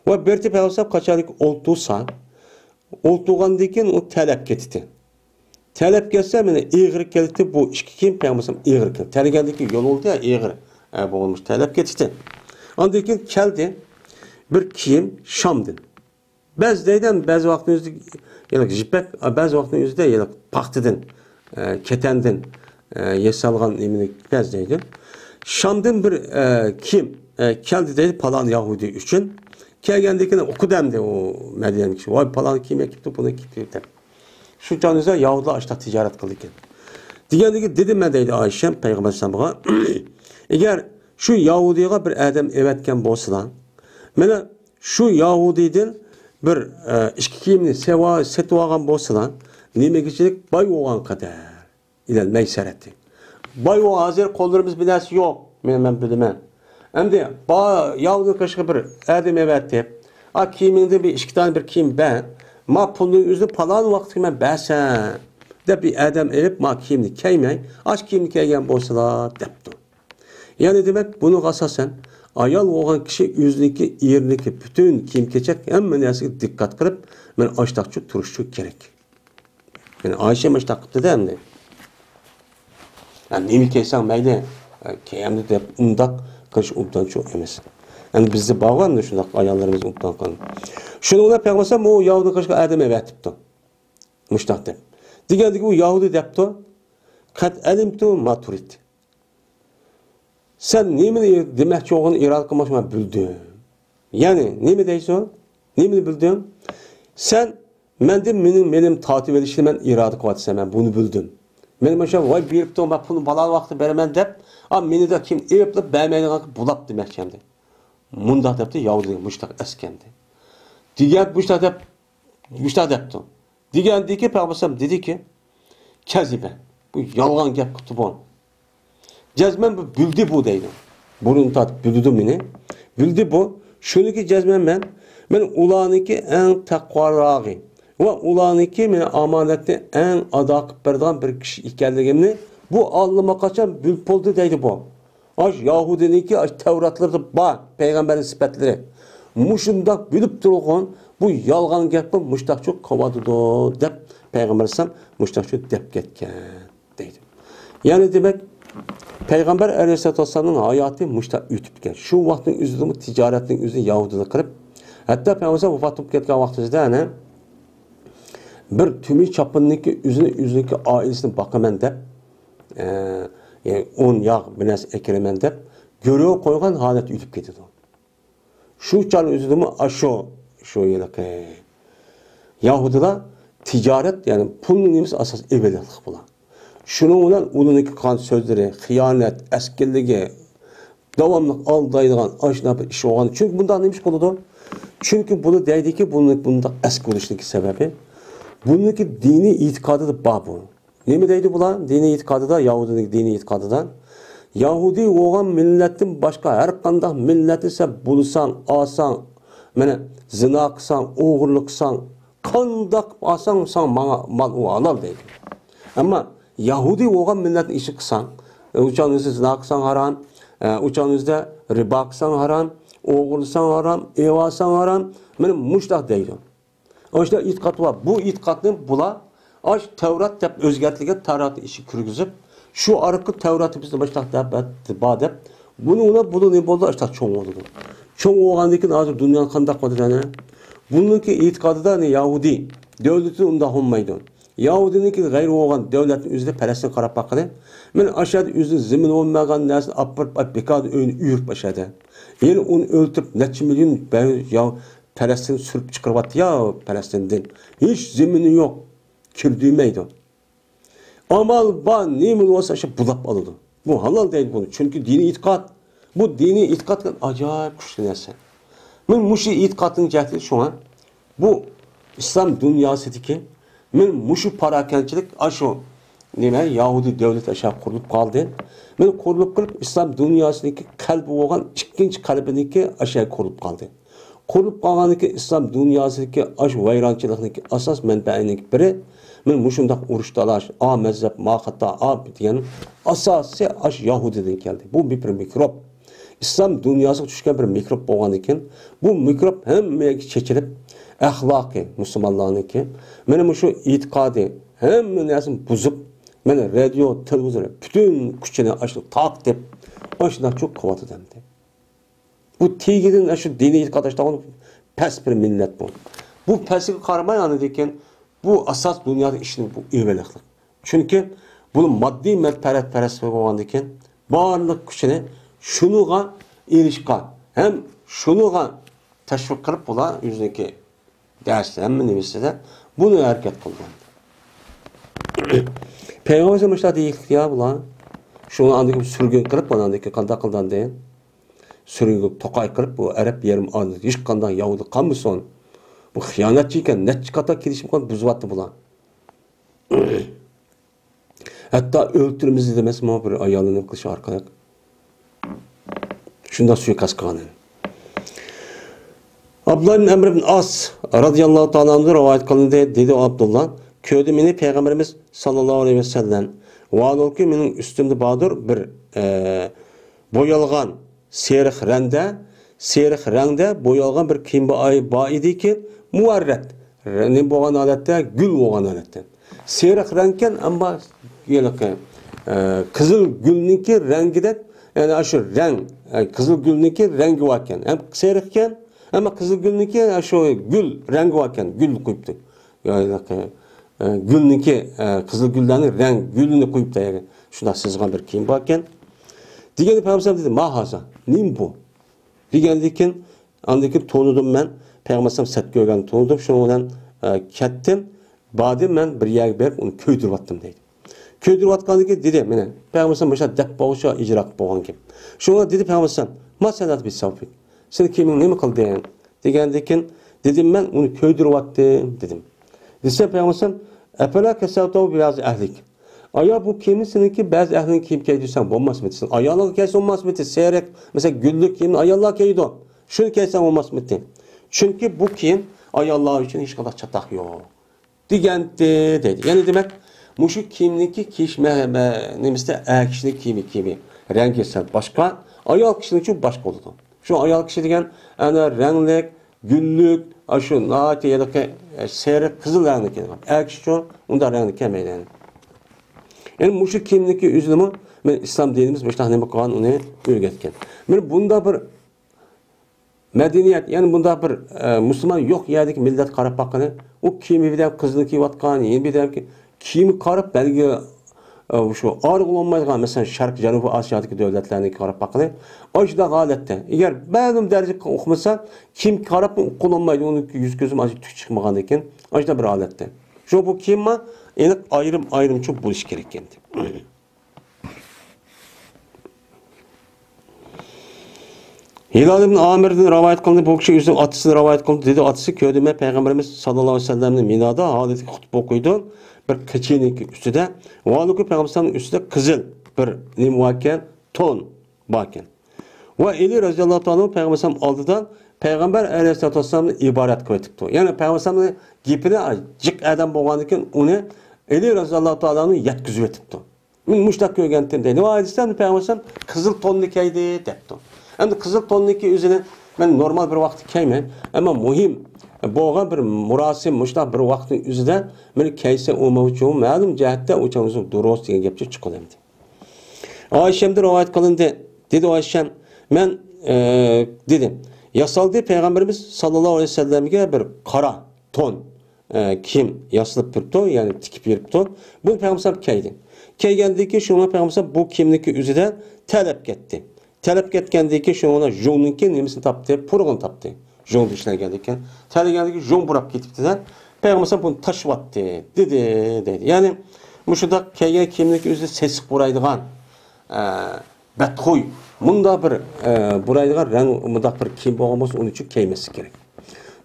ۋە بىر پەيغەمبەر قاچانكى ئولتۇرسا، ئولتۇرغاندىن كېيىن ئۇ تەرلەپ كېتىتتى. تەرلەپ كەتسە، مانا ئېغىر كېلىتتى، بۇ ئىككى كىيىم پەيغەمبەر ئېغىر كېلىدۇ. تەرلىگەندىن كېيىن يول بولدى، ئېغىر، ئە، بولغان تەرلەپ كېتىتتى. ئاندىن كېيىن كەلدى بىر كىيىم شامدىن. بەز دەيدۇ، بەزى ۋاقىتنىڭ ئۆزىدە يەنە يىپەك، بەزى ۋاقىتنىڭ ئۆزىدە يەنە پاختىدىن، ئە، كەتەندىن، ئە، ياسالغان نېمىنى بەز دەيدۇ. شامدىن بىر، ئە، كىيىم، ئە، كەلدى دەيدۇ، پالان يەھۇدىي ئۈچۈن. كەلگەندىن كېيىن ئۇقىدۇ ئەمدى ئۇ مەدىنىدىكى كىشى، ۋاي، پالان كىيىم كېپتۇ، بۇنى كېپتۇ دەپ. شۇ چاغدا يەھۇدىيلار ئاشۇنداق تىجارەت قىلىدىكەن. دېگەندىكى دېدىم مەن دەيدۇ ئائىشەم پەيغەمبەر ئەلەيھىسسالامغا، ئەگەر شۇ يەھۇدىيغا بىر ئادەم ئەۋەتكەن بولسىلا، مانا شۇ يەھۇدىيدىن بىر، ئە، ئىككى كىيىمنى سېۋا-، سېتىۋالغان بولسىلا، نېمىگىچىلىك باي بولغان قەدەر. ئىلەل مەيسەرەتى. باي بول، ھازىر قوللىرىمىز بىر نەرسە يوق. مەن، مەن بىلىمەن. ئەمدى با-، يەھۇدىينىڭ قېشىغا بىر ئادەم ئەۋەتىپ، ئا، كىيىمىڭدىن بىر ئىككى دانە بىر كىيىم بەر. ما پۇلنىڭ ئۆزىنى پالان ۋاقىتقا مەن بەرسەم، دەپ بىر ئادەم ئېلىپ، ما كىيىمنى كىيمەي، ئاش كىيىمنى كىيگەن بولسىلا، دەپتۇ. يەنى دېمەك، بۇنىڭغا ئاساسەن، ئايال بولغان كىشى ئۆزىنىڭكى، ئېرىنىڭكى پۈتۈن كىيىم-كېچەك، ھەممە نەرسىگە دىققەت قىلىپ، مانا ئاشتاقچۇ تۇرۇشى كېرەك. يەنى ئائىشە مۇشۇنداق قىپتىدە ئەمدى. ھە، نېمە كىيسەڭ مەيلى، ھە، كىيەمدى دەپ ئۇنداق قىلىش ئوبدانچۇ ئەمەس. ئەمدى بىزدە بارغۇ ئەمدى شۇنداق ئاياللىرىمىز ئوبدان قىلغان. شۇنىڭ بىلەن پەيغەمبەر ئەلەيھىسسالام ئۇ يەھۇدىي قىلىشقا ئادەم ئەۋەتىپتۇ. مۇشۇنداق دەپ. دېگەندىكى بۇ يەھۇدىي دەپتۇ، قەد ئەلىمتۇ ما تۇرىد. سەن نېمىنى دېمەكچى بولغىنىنى ئىرادە قىلماقچى، مەن بىلدىم. يەنى نېمە دەيسەن؟ نېمىنى بىلدىڭ؟ سەن مەندىن مېنىڭ مېلىمنى تارتىۋېلىشنى مەن ئىرادە قىلىۋاتىسەن، مەن بۇنى بىلدىم. مەن مۇشۇ ۋاي بېرىپتۇ، مەن پۇلنى بالا ۋاقتى بېرىمەن دەپ، ئا مېنى دە كىم ئېپلەپ بەرمەيدىغان بۇلاپ دېمەكچى ئەمدى. مۇنداق دەپتۇ، ياۋۇدىن مۇشتاق ئەسكەندى. دېگەن مۇشتاق دەپ، مۇشتاق دەپتۇ. دېگەندىكى پەيغەمبەر دېدىكى، كەزىبە، بۇ يالغان گەپ قىپتۇ بۇ. جەزمەن بۇ بىلدى بۇ دەيدۇ. بۇرۇن تارتىپ بىلىدۇ مېنى. بىلدى بۇ. شۇنىكى جەزمەن مەن، مەن ئۇلارنىڭكى ئەڭ تەقۋاراغى ۋە ئۇلارنىڭكى مېنى ئامانەتنى ئەڭ ئادا قىلىپ بېرىدىغان بىر كىشى ئىكەنلىكىمنى بۇ ئاللىماقاچان بىلىپ بولدى دەيدۇ بۇ. ئاش ياھۇدىينىڭكى ئاش تەۋراتلىرىدا بار پەيغەمبەرنىڭ سۈپەتلىرى. مۇشۇنداق بىلىپ تۇرغان بۇ يالغان گەپنى مۇشتاقچۇ قىلىۋاتىدۇ دەپ پەيغەمبەر ئەلەيھىسسالام مۇشتاقچۇ دەپ كەتكەن دەيدۇ. يەنى دېمەك، پەيغەمبەر ئەلەيھىسسالاتۇ ۋەسسالامنىڭ ھاياتى مۇشتاق ئۆتۈپ كەتكەن. شۇ ۋاقىتنىڭ ئۆزىدىمۇ تىجارەتنىڭ ئۆزىنى ياھۇدىيلار قىلىپ، ھەتتا پەيغەمبەر ئەلەيھىسسالام ۋاپات بولۇپ كەتكەن ۋاقتىدا ئەنە بىر تۈمۈش چاپىنىنىڭكى ئۆزىنى، ئۆزىنىڭكى ئائىلىسىنى باقىمەن دەپ، ئە، يەنى ئۇن، ياغ، بىر نەرسە ئەكىرىمەن دەپ گۆرۈگە قويغان ھالەتتە ئۆتۈپ كېتىدۇ. شۇ چاغنىڭ ئۆزىدىمۇ ئاشۇ، شۇ ھېلىقى يەھۇدىيلار تىجارەت، يەنى پۇلنىڭ نېمىسى ئاساس ئېۋەتلىق بۇلار. شۇنىڭ بىلەن ئۇلارنىڭكى قىلغان سۆزلىرى، خىيانەت، ئەسكىلىكى، داۋاملىق ئالدايدىغان ئاشۇنداق بىر ئىش بولغان. چۈنكى بۇنداق نېمە ئىش بولىدۇ؟ چۈنكى بۇنى دەيدىكى، بۇنى بۇنداق ئەسكى بولۇشنىڭكى سەۋەبى، بۇنىڭكى دىنىي ئېتىقادىدا بار بۇ. نېمە دەيدۇ بۇلار؟ دىنىي ئېتىقادىدا، يەھۇدىينىڭ دىنىي ئېتىقادىدا، يەھۇدىي بولغان مىللەتتىن باشقا ھەر قانداق مىللەتنى سەن بۇلىساڭ، ئالساڭ، مانا، زىنا قىلساڭ، ئوغرىلىق قىلساڭ، قانداق قىلىپ ئالساڭ، ساڭا ماڭا مال ئۇ ھالال دەيدۇ. ئەمما يەھۇدىي بولغان مىللەتنى ئىشى قىلساڭ، ئۇچاڭ ئۆزى زىنا قىلساڭ ھارام، ئۇچاڭ ئۆزىدە رىبا قىلساڭ ھارام، ئوغرىلىساڭ ھارام، ئېۋالساڭ ھارام، مانا مۇشۇنداق دەيدۇ. ئاشۇنداق ئېتىقاد بار. بۇ ئېتىقادنى بۇلار ئاش تەۋرات دەپ ئۆزگەرتىلگەن تەۋراتنى ئىچىگە كىرگۈزۈپ، شۇ ئارقىلىق تەۋراتىمىزدا مۇشۇنداق دەپ بار دەپ، بۇنى ئۇلار، بۇلار نېمە بولدى؟ ئاشۇنداق چوڭ بولدى. چوڭ بولغاندىن كېيىن ھازىر دۇنيانى قانداق قىلدى دەنە؟ بۇنىڭكى ئېتىقادىدا يەھۇدىي دۆلىتى ئۇنداق بولمايدۇ. يەھۇدىينىڭكى غەيرىي بولغان دۆلەتنىڭ ئۆزىدە پەلەستىن قاراپ باققىلى. مانا ئاشۇ يەردە ئۆزىنىڭ زېمىنى بولمىغان نەرسىنى ئاپىرىپ، بىكار ئۆينى ئۆرۈپ ئاشۇ يەردە. يەنە ئۇنى ئۆلتۈرۈپ نەچچە مىليون بە-، يا پەلەستىن سۈرۈپ چىقىرىۋاتتى يا پەلەستىندىن. ھېچ زېمىنى يوق. كىردۈرمەيدۇ. ئامال بار، نېمە بولسا شۇ بۇلاپ ئالىدۇ. بۇ ھالال دەيدۇ بۇنى. چۈنكى دىنىي ئېتىقاد. بۇ دىنىي ئېتىقاد دېگەن ئاجايىپ كۈچلۈك نەرسە. مەن مۇشۇ ئېتىقادنىڭ جەھىتىدىن شۇڭا بۇ ئىسلام دۇنياسىدىكى، مەن مۇشۇ پاراكەندىچىلىك ئاشۇ نېمە، يەھۇدىي دۆلىتى ئاشۇ قۇرۇلۇپ قالدى. مەن قۇرۇلۇپ قېلىپ، ئىسلام دۇنياسىدىكى قەلبى بولغان ئىككىنچى قەلبىنىڭكى ئاشۇ قۇرۇلۇپ قالدى. قۇرۇلۇپ قالغاندىكى ئىسلام دۇنياسىدىكى ئاشۇ ۋەيرانچىلىقنىڭكى ئاساس مەنبەئىنىڭكى بىرى، مەن مۇشۇنداق ئۇرۇش تالاش، ئا مەزھەپ، ما خاتا، ئا دېگەن ئاساسى ئاشۇ يەھۇدىيدىن كەلدى. بۇ بىر، بىر مىكروب. ئىسلام دۇنياسىغا چۈشكەن بىر مىكروب بولغاندىكىن، بۇ مىكروب ھەممە يەرگە چېچىلىپ، ئەخلاقى مۇسۇلمانلارنىڭكى، مانا مۇشۇ ئېتىقادى ھەممە نەرسىنى بۇزۇپ، مانا رادىيو، تېلېۋىزور پۈتۈن كۈچىنى ئاشۇ تارقىتىپ، ئاشۇنداق چوق قىلىۋاتىدۇ ئەمدى. بۇ تېگىدىن شۇ دىنىي ئېتىقاد ئاشۇنداق پەس بىر مىللەت بۇ. بۇ پەسىگە قارىماي، ئاندىن كېيىن بۇ ئاساس دۇنيادا ئىشنى بۇ ئېۋەلىقلىق. چۈنكى بۇ ماددىي مەنپەئەت پەرەس بولغاندىن كېيىن بارلىق كۈچىنى شۇنىڭغا ئېلىشقا ھەم شۇنىڭغا تەشۋىق قىلىپ بۇلار ئۆزىنىڭكى دەرس ھەممە نېمىسىدە بۇنى ھەرىكەت قىلغان. پەيغەمبەر مۇشۇنداق دېيىشلىك يا بۇلار. شۇنى ئاندىن كېيىن سۈرگۈن قىلىپ، بۇنى ئاندىن كېيىن قانداق قىلدى ئاندىن؟ سۈرگۈن توقاي قىلىپ، بۇ ئەرەب يېرىم ئارىلىدا ھېچقانداق يەھۇدىي قالمىسۇن. بۇ خىيانەتچى ئىكەن، نەچچە قاتا كېلىشىم قىلىپ بۇزۇۋەتتى بۇلار. ھەتتا ئۆلتۈرىمىز دېمەسمۇ بىر ئايالىنى قىلىش ئارقىلىق شۇنداق سۇيىقەست قىلغان ئىدى. ئابدۇللا ئىبن ئەمر ئىبن ئاس رازىياللاھۇ تائالا ئەنھۇ رىۋايەت قىلىندى، دېدى ئابدۇللا، كۆردى مېنى پەيغەمبىرىمىز ساللاللاھۇ ئەلەيھى ۋەسەللەم. ۋاھالەنكى، مېنىڭ ئۈستۈمدە باردۇر بىر، ئە، بويالغان سېرىق رەڭدە، سېرىق رەڭدە بويالغان بىر كىيىم بار، بار ئىدىكى، مۇۋەررەت، نېمە بولغان ھالەتتە، گۈل بولغان ھالەتتە. سېرىق رەڭكەن، ئەمما ھېلىقى، ئە، قىزىل گۈلنىڭكى رەڭگىدەك، يەنى ئاشۇ رەڭ، ئە، قىزىل گۈلنىڭكى رەڭگى باركەن. ھەم سېرىقكەن، ئەمما قىزىل گۈلنىڭكى ئاشۇ گۈل رەڭگى باركەن، گۈل قويۇپتۇ. يا ھېلىقى، ئە، گۈلنىڭكى، ئە، قىزىل گۈللەرنىڭ رەڭ گۈلىنى قويۇپتۇ، يەنى شۇنداق سىزغان بىر كىيىم باركەن. دېگەندە پەيغەمبەر دېدى، «ما ھازا، نېمە بۇ؟» دېگەندىن كېيىن، ئاندىن كېيىن تونۇدۇم مەن، پەيغەمبەر سەت كۆرگەندە تونۇدۇم، شۇنىڭ بىلەن، ئە، كەتتىم، باردىم مەن بىر يەرگە بېرىپ ئۇنى كۆيدۈرۈۋەتتىم دەيدۇ. كۆيدۈرۈۋاتقاندىن كېيىن دېدى، مانا، پەيغەمبەر مۇشۇ دەپ بولغۇچە ئىجرا قىلىپ بولغان گەپ. شۇڭا دېدى پەيغەمبەر، «ما سەنئەتە بىسەۋبىك؟» سېنىڭ كىيىمىڭ نېمە قىلدى؟ دېگەندىن كېيىن دېدىم، مەن ئۇنى كۆيدۈرۈۋەتتىم دېدىم. دېسە پەيغەمبەر، ئەپەلا كەسەۋتەۋۇ بىبەزى ئەھلىك؟ ئايا، بۇ كىيىمنى سېنىڭكى بەزى ئەھلىڭ كىيىپ كەيدۈرسەڭ بولماسمىدى؟ سەن ئايالىڭغا كەيسە بولماسمىدى؟ سېرىق، مەسىلەن، گۈللۈك كىيىمنى ئاياللار كىيىدۇ. شۇنى كەيسەڭ بولماسمىدى؟ چۈنكى بۇ كىيىم ئاياللار ئۈچۈن ھېچقانداق چاتاق يوق. دېگەنتى دەيدۇ. يەنى دېمەك، مۇشۇ كىيىمنىڭكى كىيىش مە-، مە-، نېمىسىدە ئەر كىشىنىڭ كىيىمى، كىيىمى رەڭگى سەل باشقا، ئايال كىشىنىڭچۇ باشقا بولىدۇ. شۇ ئايال كىشى دېگەن ئەنە رەڭلىك، گۈللۈك، ئاشۇ ناھايىتى ھېلىقى، ئە، سېرىق، قىزىل رەڭنى كىيىدىغان. ئەر كىشىچۇ ئۇنداق رەڭنى كىيمەيدۇ. يەنى مۇشۇ كىيىمنىڭكى ئۆزىنىمۇ مەن ئىسلام دىنىمىز مۇشۇنداق نېمە قىلغان، ئۇنى ئۆگەتكەن. مانا بۇنداق بىر مەدەنىيەت، يەنى بۇنداق بىر، ئە، مۇسۇلمان يوق يەردىكى مىللەت قاراپ باققىنى، ئۇ كىيىمى بىلەن قىزنى كىيىۋاتقان، يېنى بىلەن كىيىمى قاراپ بەلگە، ئە، شۇ ئارىغا بولمايدىغان، مەسىلەن، شەرقىي جەنۇبىي ئاسىيادىكى دۆلەتلەرنى قاراپ باققىنى، ئاشۇنداق ھالەتتە. ئەگەر مەلۇم دەرىجىدە ئوقۇمىسا، كىيىم قاراپ ئۇقۇلمايدۇ، ئۇنىڭ يۈز كۆزى ئاشۇ تۈك چىقمىغاندىن كېيىن، ئاشۇنداق بىر ھالەتتە. شۇ بۇ كىيىممۇ ئېنىق ئايرىم-ئايرىمچە بولۇشى كېرەك ئىكەن. ھىلال ئىبن ئامىردىن رىۋايەت قىلىندى، بۇ كىشى ئۆزىنىڭ ئاتىسىدىن رىۋايەت قىلىندى، دېدى، ئاتىسى، كۆردۈم مەن پەيغەمبىرىمىز ساللاللاھۇ ئەلەيھى ۋەسەللەمنى مىنادا ھالىتىگە خۇتبە ئوقۇيدۇ، بىر قېچىنىڭكى ئۈستىدە، ۋاھالەنكى پەيغەمبەر ئۈستىدە قىزىل بىر نېمە باركەن، تون باركەن. ۋە ئەلى رەزىياللاھۇ تائالا پەيغەمبەر ئەلەيھىسسالام ئالدىدا پەيغەمبەر ئەلەيھىسسالاتۇ ۋەسسالامنى ئىبارەت قىلىۋېتىپتۇ. يەنى پەيغەمبەر ئەلەيھىسسالامنىڭ گېپىنى جىق ئادەم بولغاندىن كېيىن ئۇنى ئەلى رەزىياللاھۇ تائالانى يەتكۈزۈۋېتىپتۇ. مەن مۇشۇنداق كۆرگەنتىم دەيدۇ. ۋە ھەدىستە پەيغەمبەر قىزىل توننى كىيدى دەپتۇ. ئەمدى قىزىل توننىڭكى ئۆزىنى مەن نورمال بىر ۋاقىتتا كىيمەن. ئەمما مۇھىم بولغان بىر مۇراسىم، مۇشۇنداق بىر ۋاقىتنىڭ ئۆزىدە مېنى كىيسە ئۇمۇ مەلۇم جەھەتتە ئۇ چاغ دۇرۇس دېگەن گەپچە چىقىدۇ ئەمدى. ئائىشەمدىن رىۋايەت قىلىندى. دېدى ئائىشەم، مەن، ئە، دېدىم، ياسالدى پەيغەمبىرىمىز ساللاللاھۇ ئەلەيھى ۋەسەللەمگە بىر قارا تون، ئە، كىيىم ياسىلىپ بېرىپتۇ، يەنى تىكىپ بېرىپتۇ. بۇنى پەيغەمبەر كىيدى. كىيگەندىن كېيىن شۇنىڭ پەيغەمبەر بۇ كىيىمنىڭكى ئۆزىدە تەرلەپ كەتتى. تەرلەپ كەتكەندىن كېيىن شۇنىڭ ژۇڭنىڭكى نېمىسىنى تاپتى، پۇرىقىنى تاپتى. ژۇڭدا ئىشلەنگەندىكىن، تەرلىگەندىكىن ژۇڭ بۇراپ كېتىپتىدە، پەيغەمبەر بۇنى تاشلىۋەتتى، دېدى، دەيدۇ. يەنى مۇشۇنداق كىيگەن كىيىمنىڭكى ئۆزى سېسىق بۇرايدىغان، ئە، بەتخۇي، مۇنداق بىر، ئە، بۇرايدىغان رەڭ، مۇنداق بىر كىيىم بولغان بولسا، ئۇنى ئۈچۈن كىيمەسلىك كېرەك.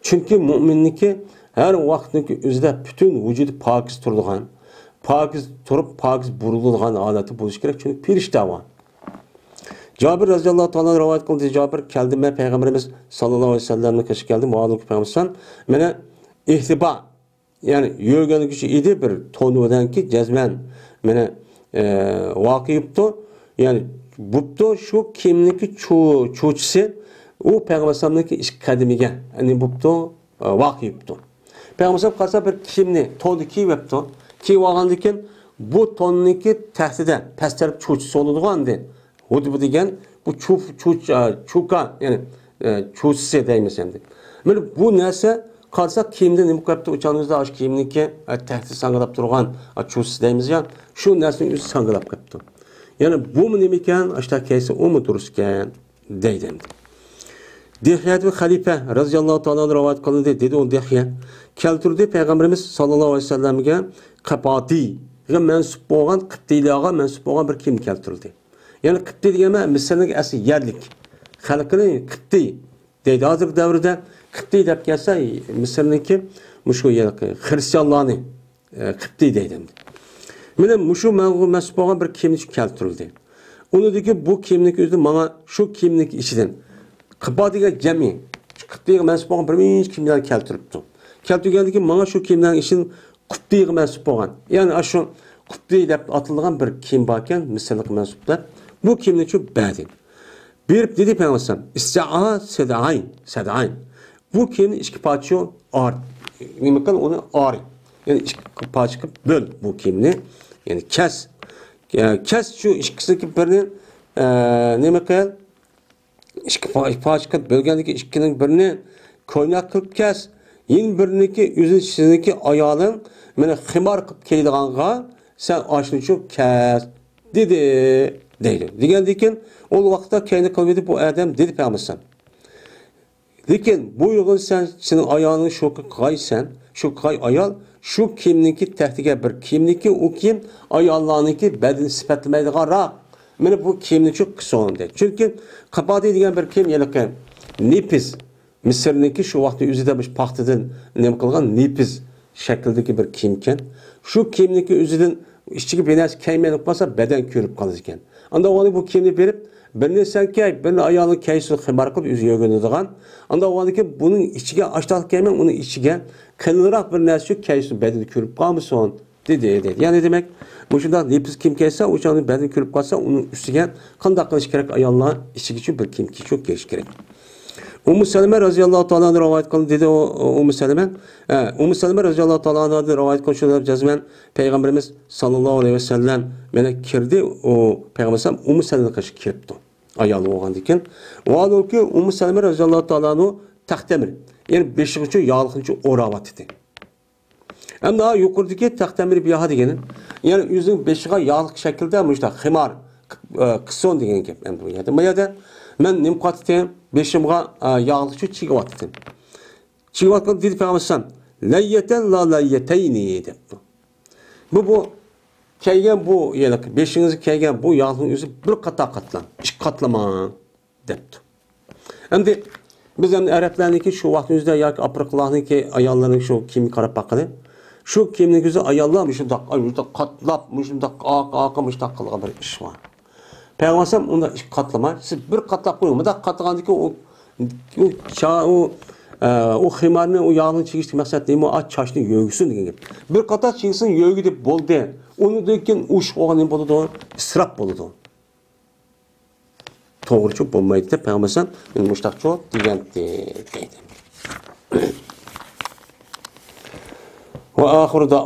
چۈنكى مۇئمىننىڭكى ھەر ۋاقىتنىڭكى ئۆزىدە پۈتۈن ۋۇجۇدى پاكىز تۇرىدىغان، پاكىز تۇرۇپ، پاكىز بۇرۇلىدىغان ھالەتتە بولۇشى كېرەك، چۈنكى پېرىشتە بار. جابىر رەزىياللاھۇ تائالا رىۋايەت قىلدى. جابىر كەلدى، مەن پەيغەمبىرىمىز ساللاللاھۇ ئەلەيھى ۋەسەللەمنىڭ قېشىغا كەلدىم. ۋە ئالىيكۇم پەيغەمبەر مانا ئىھتىبا، يەنى يۆگەنگۈچى ئىدى، بىر تونۇدەنكى جەزمەن مانا، ئە، ۋاقىيىپتۇ. يەنى بوپتۇ، شۇ كىيىمنىڭكى چۇ-، چۇچىسى ئۇ پەيغەمبەر ئەلەيھىسسالامنىڭكى ئىككى قەدىمىگە، يەنى بوپتۇ، ئە، ۋاقىيىپتۇ. پەيغەمبەر ئەلەيھىسسالام قارىسا بىر كىيىمنى، توننى كىيىۋەپتۇ. كىيىۋالغاندىن كېيىن بۇ توننىڭكى تەختىدە پەس تەرەپ چۇچىسى بولىدىغۇ ئەمدى. ھۇدبا دېگەن بۇ چۇ-، چۇچ-، ئە، چۇكا، يەنى، ئە، چۇچىسى دەيمىز ئەمدى. مانا بۇ نەرسە قارىساق كىيىمدە نېمە قىلىپتۇ؟ ئۇچانىمىزدا ئاشۇ كىيىمنىڭكى، ئە، تەختى ساڭگىلاپ تۇرغان، ئە، چۇچىسى دەيمىز يا، شۇ نەرسىنىڭ ئۆزى ساڭگىلاپ قېپتۇ. يەنى بۇمۇ نېمىكەن؟ ئاشۇنداق كىيسە ئۇمۇ دۇرۇسكەن. دەيدۇ ئەمدى. دىھيە بىن خەلىپە رەزىياللاھۇ تائالا ئەنھۇ رىۋايەت قىلىندى، دېدى ئۇ دىھيە. كەلتۈردى پەيغەمبىرىمىز ساللاللاھۇ ئەلەيھى ۋەسەللەمگە قەپاتىغا مەنسۇپ بولغان، قىپتىيلارغا مەنسۇپ بولغان بىر كىيىم كەلتۈرۈلدى. يەنى قىپتىي دېگەن مەن مىسىرنىڭ ئەسلى يەرلىك خەلقىنى قىپتىي دەيدۇ. ھازىرقى دەۋردە قىپتىي دەپ كەلسە مىسىرنىڭكى مۇشۇ يەرلىك خىرىستىيانلارنى ئە، قىپتىي دەيدۇ ئەمدى. مانا مۇشۇ مەنغۇ مەنسۇپ بولغان بىر كىيىم ئۈچۈن كەلتۈرۈلدى. ئۇنىڭدىكى بۇ كىيىمنىڭكى ئۆزىدە ماڭا شۇ كىيىمنىڭكى ئىچىدىن قىپا دېگەن جەمئىي، قىپتىيغا مەنسۇپ بولغان بىر نەچچە كىيىملەرنى كەلتۈرۈپتۇ. كەلتۈرگەندىكى ماڭا شۇ كىيىملەرنىڭ ئىچىدىن قۇپتىيغا مەنسۇپ بولغان، يەنى ئاشۇ قۇپتىي دەپ ئاتىلىدىغان بىر كىيىم باركەن، مىسىرلىققا مەنسۇپ دەپ، بۇ كىيىمنى ئۈچۈن بەردى. بېرىپ دېدى پەيغەمبەر ئەلەيھىسسالام، ئىستەئا سەدئەين، سەدئەين. بۇ كىيىمنى ئىككى پارچە ئار، نېمە قىل ئۇنى ئار. يەنى ئىككى پارچە قىلىپ بۆل بۇ كىيىمنى. يەنى كەس. ئە، كەس شۇ ئىككىسىنىڭكى بىرىنى، ئە، نېمە قىل؟ ئىككى پا-، پارچە قىلىپ بۆلگەندىن كېيىن ئىككىنىڭ بىرىنى كويناق قىلىپ كەس. يەنە بىرىنىڭكى ئۆزى سىزنىڭكى ئايالىڭ مېنى خىمار قىلىپ كىيىدىغانغا سەن ئاشۇنىچۇ كەس دېدى، دەيدۇ. دېگەندىن كېيىن ئۇ ۋاقىتتا كەينى قىلىۋېتىپ بۇ ئادەم دېدى پەيغەمبەر ئەلەيھىسسالام، لېكىن بۇ يىغىن سەن، سېنىڭ ئايالىڭ شۇ قىلغاي سەن، شۇ قىلغاي ئايال، شۇ كىيىمنىڭكى تەختىگە بىر كىيىمنىكى، ئۇ كىيىم ئاياللارنىڭكى بەدىنى سۈپەتلىمەيدىغانراق، مانا بۇ كىيىمنى شۇ قىلسۇن دەيدۇ. چۈنكى قىپادى دېگەن بىر كىيىم، ھېلىقى نېپىز، مىسىرنىڭكى شۇ ۋاقىتتا ئۆزىدە مۇشۇ پاختىدىن نېمە قىلغان نېپىز شەكىلدىكى بىر كىيىمكەن. شۇ كىيىمنىڭكى ئۆزىدىن ئىچىگە بىر نەرسە كىيمەي قالسا بەدەن كۆرۈپ قالىدىكەن. ئاندا ئۇنى بۇ كىيىمنى بېرىپ، بىرنى سەن كىي، بىرنى ئايالىڭ كىيسۇن خىمار قىلىپ ئۆزى يۆگىنىدىغان. ئاندا ئۇنىڭكى بۇنىڭ ئىچىگە ئاشتاق كىيمەي، ئۇنىڭ ئىچىگە قېلىنراق بىر نەرسە كىيسۇن، بەدىنى كۆرۈپ قالمىسۇن دېدى، دېدى. يەنى دېمەك، مۇشۇنداق نېپىز كىيىم كىيسە، ئۇ چاغدا بەدىنى كۆرۈپ قالسا، ئۇنىڭ ئۈستىگە قانداق قىلىش كېرەك؟ ئاياللار ئىچىگىچۇ بىر كىيىم كىيىشى كېرەك. ئۇممۇ سەلەمە رەزىياللاھۇ تائالا ئەنھا رىۋايەت قىلدى، دېدى ئۇ، ئۇممۇ سەلەمە، ئە، ئۇممۇ سەلەمە رەزىياللاھۇ تائالا ئەنھادىن رىۋايەت قىلىشىدا جەزمەن پەيغەمبىرىمىز ساللاللاھۇ ئەلەيھى ۋەسەللەم مانا كىردى، ئۇ پەيغەمبەر ئۇممۇ سەلەمە قېشىغا كىرىپتۇ. ئايالى بولغاندىكىن. ۋاھالۇكى ئۇممۇ سەلەمە رەزىياللاھۇ تائالا ئەنھا تەختەمىر، يەنى بېشىغىچۇ ياغلىقنىچۇ ئوراۋاتىدى. ئەمما يۇقىرىدىكى تەختەمىر بىھا دېگىنى، يەنى ئۆزىنىڭ بېشىغا ياغلىق شەكىلدە مۇشۇنداق خىمار، ئە، قىسسۇن دېگەن گەپ. ئەمدى بۇ يەردە، بۇ يەردە مەن نېمە قىلىۋاتىتتىم؟ بېشىمغا، ئە، ياغلىقچۇ چىگىۋاتىتتىم. چىگىۋاتقان دېدى پەيغەمبەر ئەلەيھىسسالام، لەييەتەن لا لەييەتەينى دەپتۇ. بۇ، بۇ كىيگەن بۇ، يەنى بېشىڭىزغا كىيگەن بۇ ياغلىقنىڭ ئۆزى بىر قاتار قاتلاڭ، ئىككى قاتلىماڭ دەپتۇ. ئەمدى بىز ئەمدى ئەرەبلەرنىڭكى شۇ ۋاقىتنىڭ ئۆزىدە ياكى ئافرىقىلارنىڭكى ئاياللىرىنىڭ شۇ كىيىمىگە قاراپ باققىلى. شۇ كىيىمنىڭ ئۆزى ئاياللار مۇشۇنداق، ئاي، مۇشۇنداق قاتلاپ، مۇشۇنداق ئارقا، ئارقا مۇشۇنداق قىلغان بىر ئىش بار. پەيغەمبەر ئەلەيھىسسالام ئۇنداق ئىككى قاتلىما، سىز بىر قاتلاپ قويۇڭ. مۇنداق قاتلىغاندىكى ئۇ، ئۇ چا-، ئۇ، ئە، ئۇ خىمارنى، ئۇ ياغنى چىگىشتىكى مەقسەت نېمە؟ ئا، چاچنى يۆگىسۇن دېگەن گەپ. بىر قاتار چىگسۇن، يۆگە دەپ بولدى. ئۇنىڭدىن كېيىن ئۇ ئىش بولغان نېمە بولىدۇ؟ ئىسراپ بولىدۇ. توغرىچۇ بولمايدۇ دەپ پەيغەمبەر ئەلەيھىسسالام مۇشۇنداقچۇ دېگەنتى دەيدۇ. ۋە ئاخىرىدا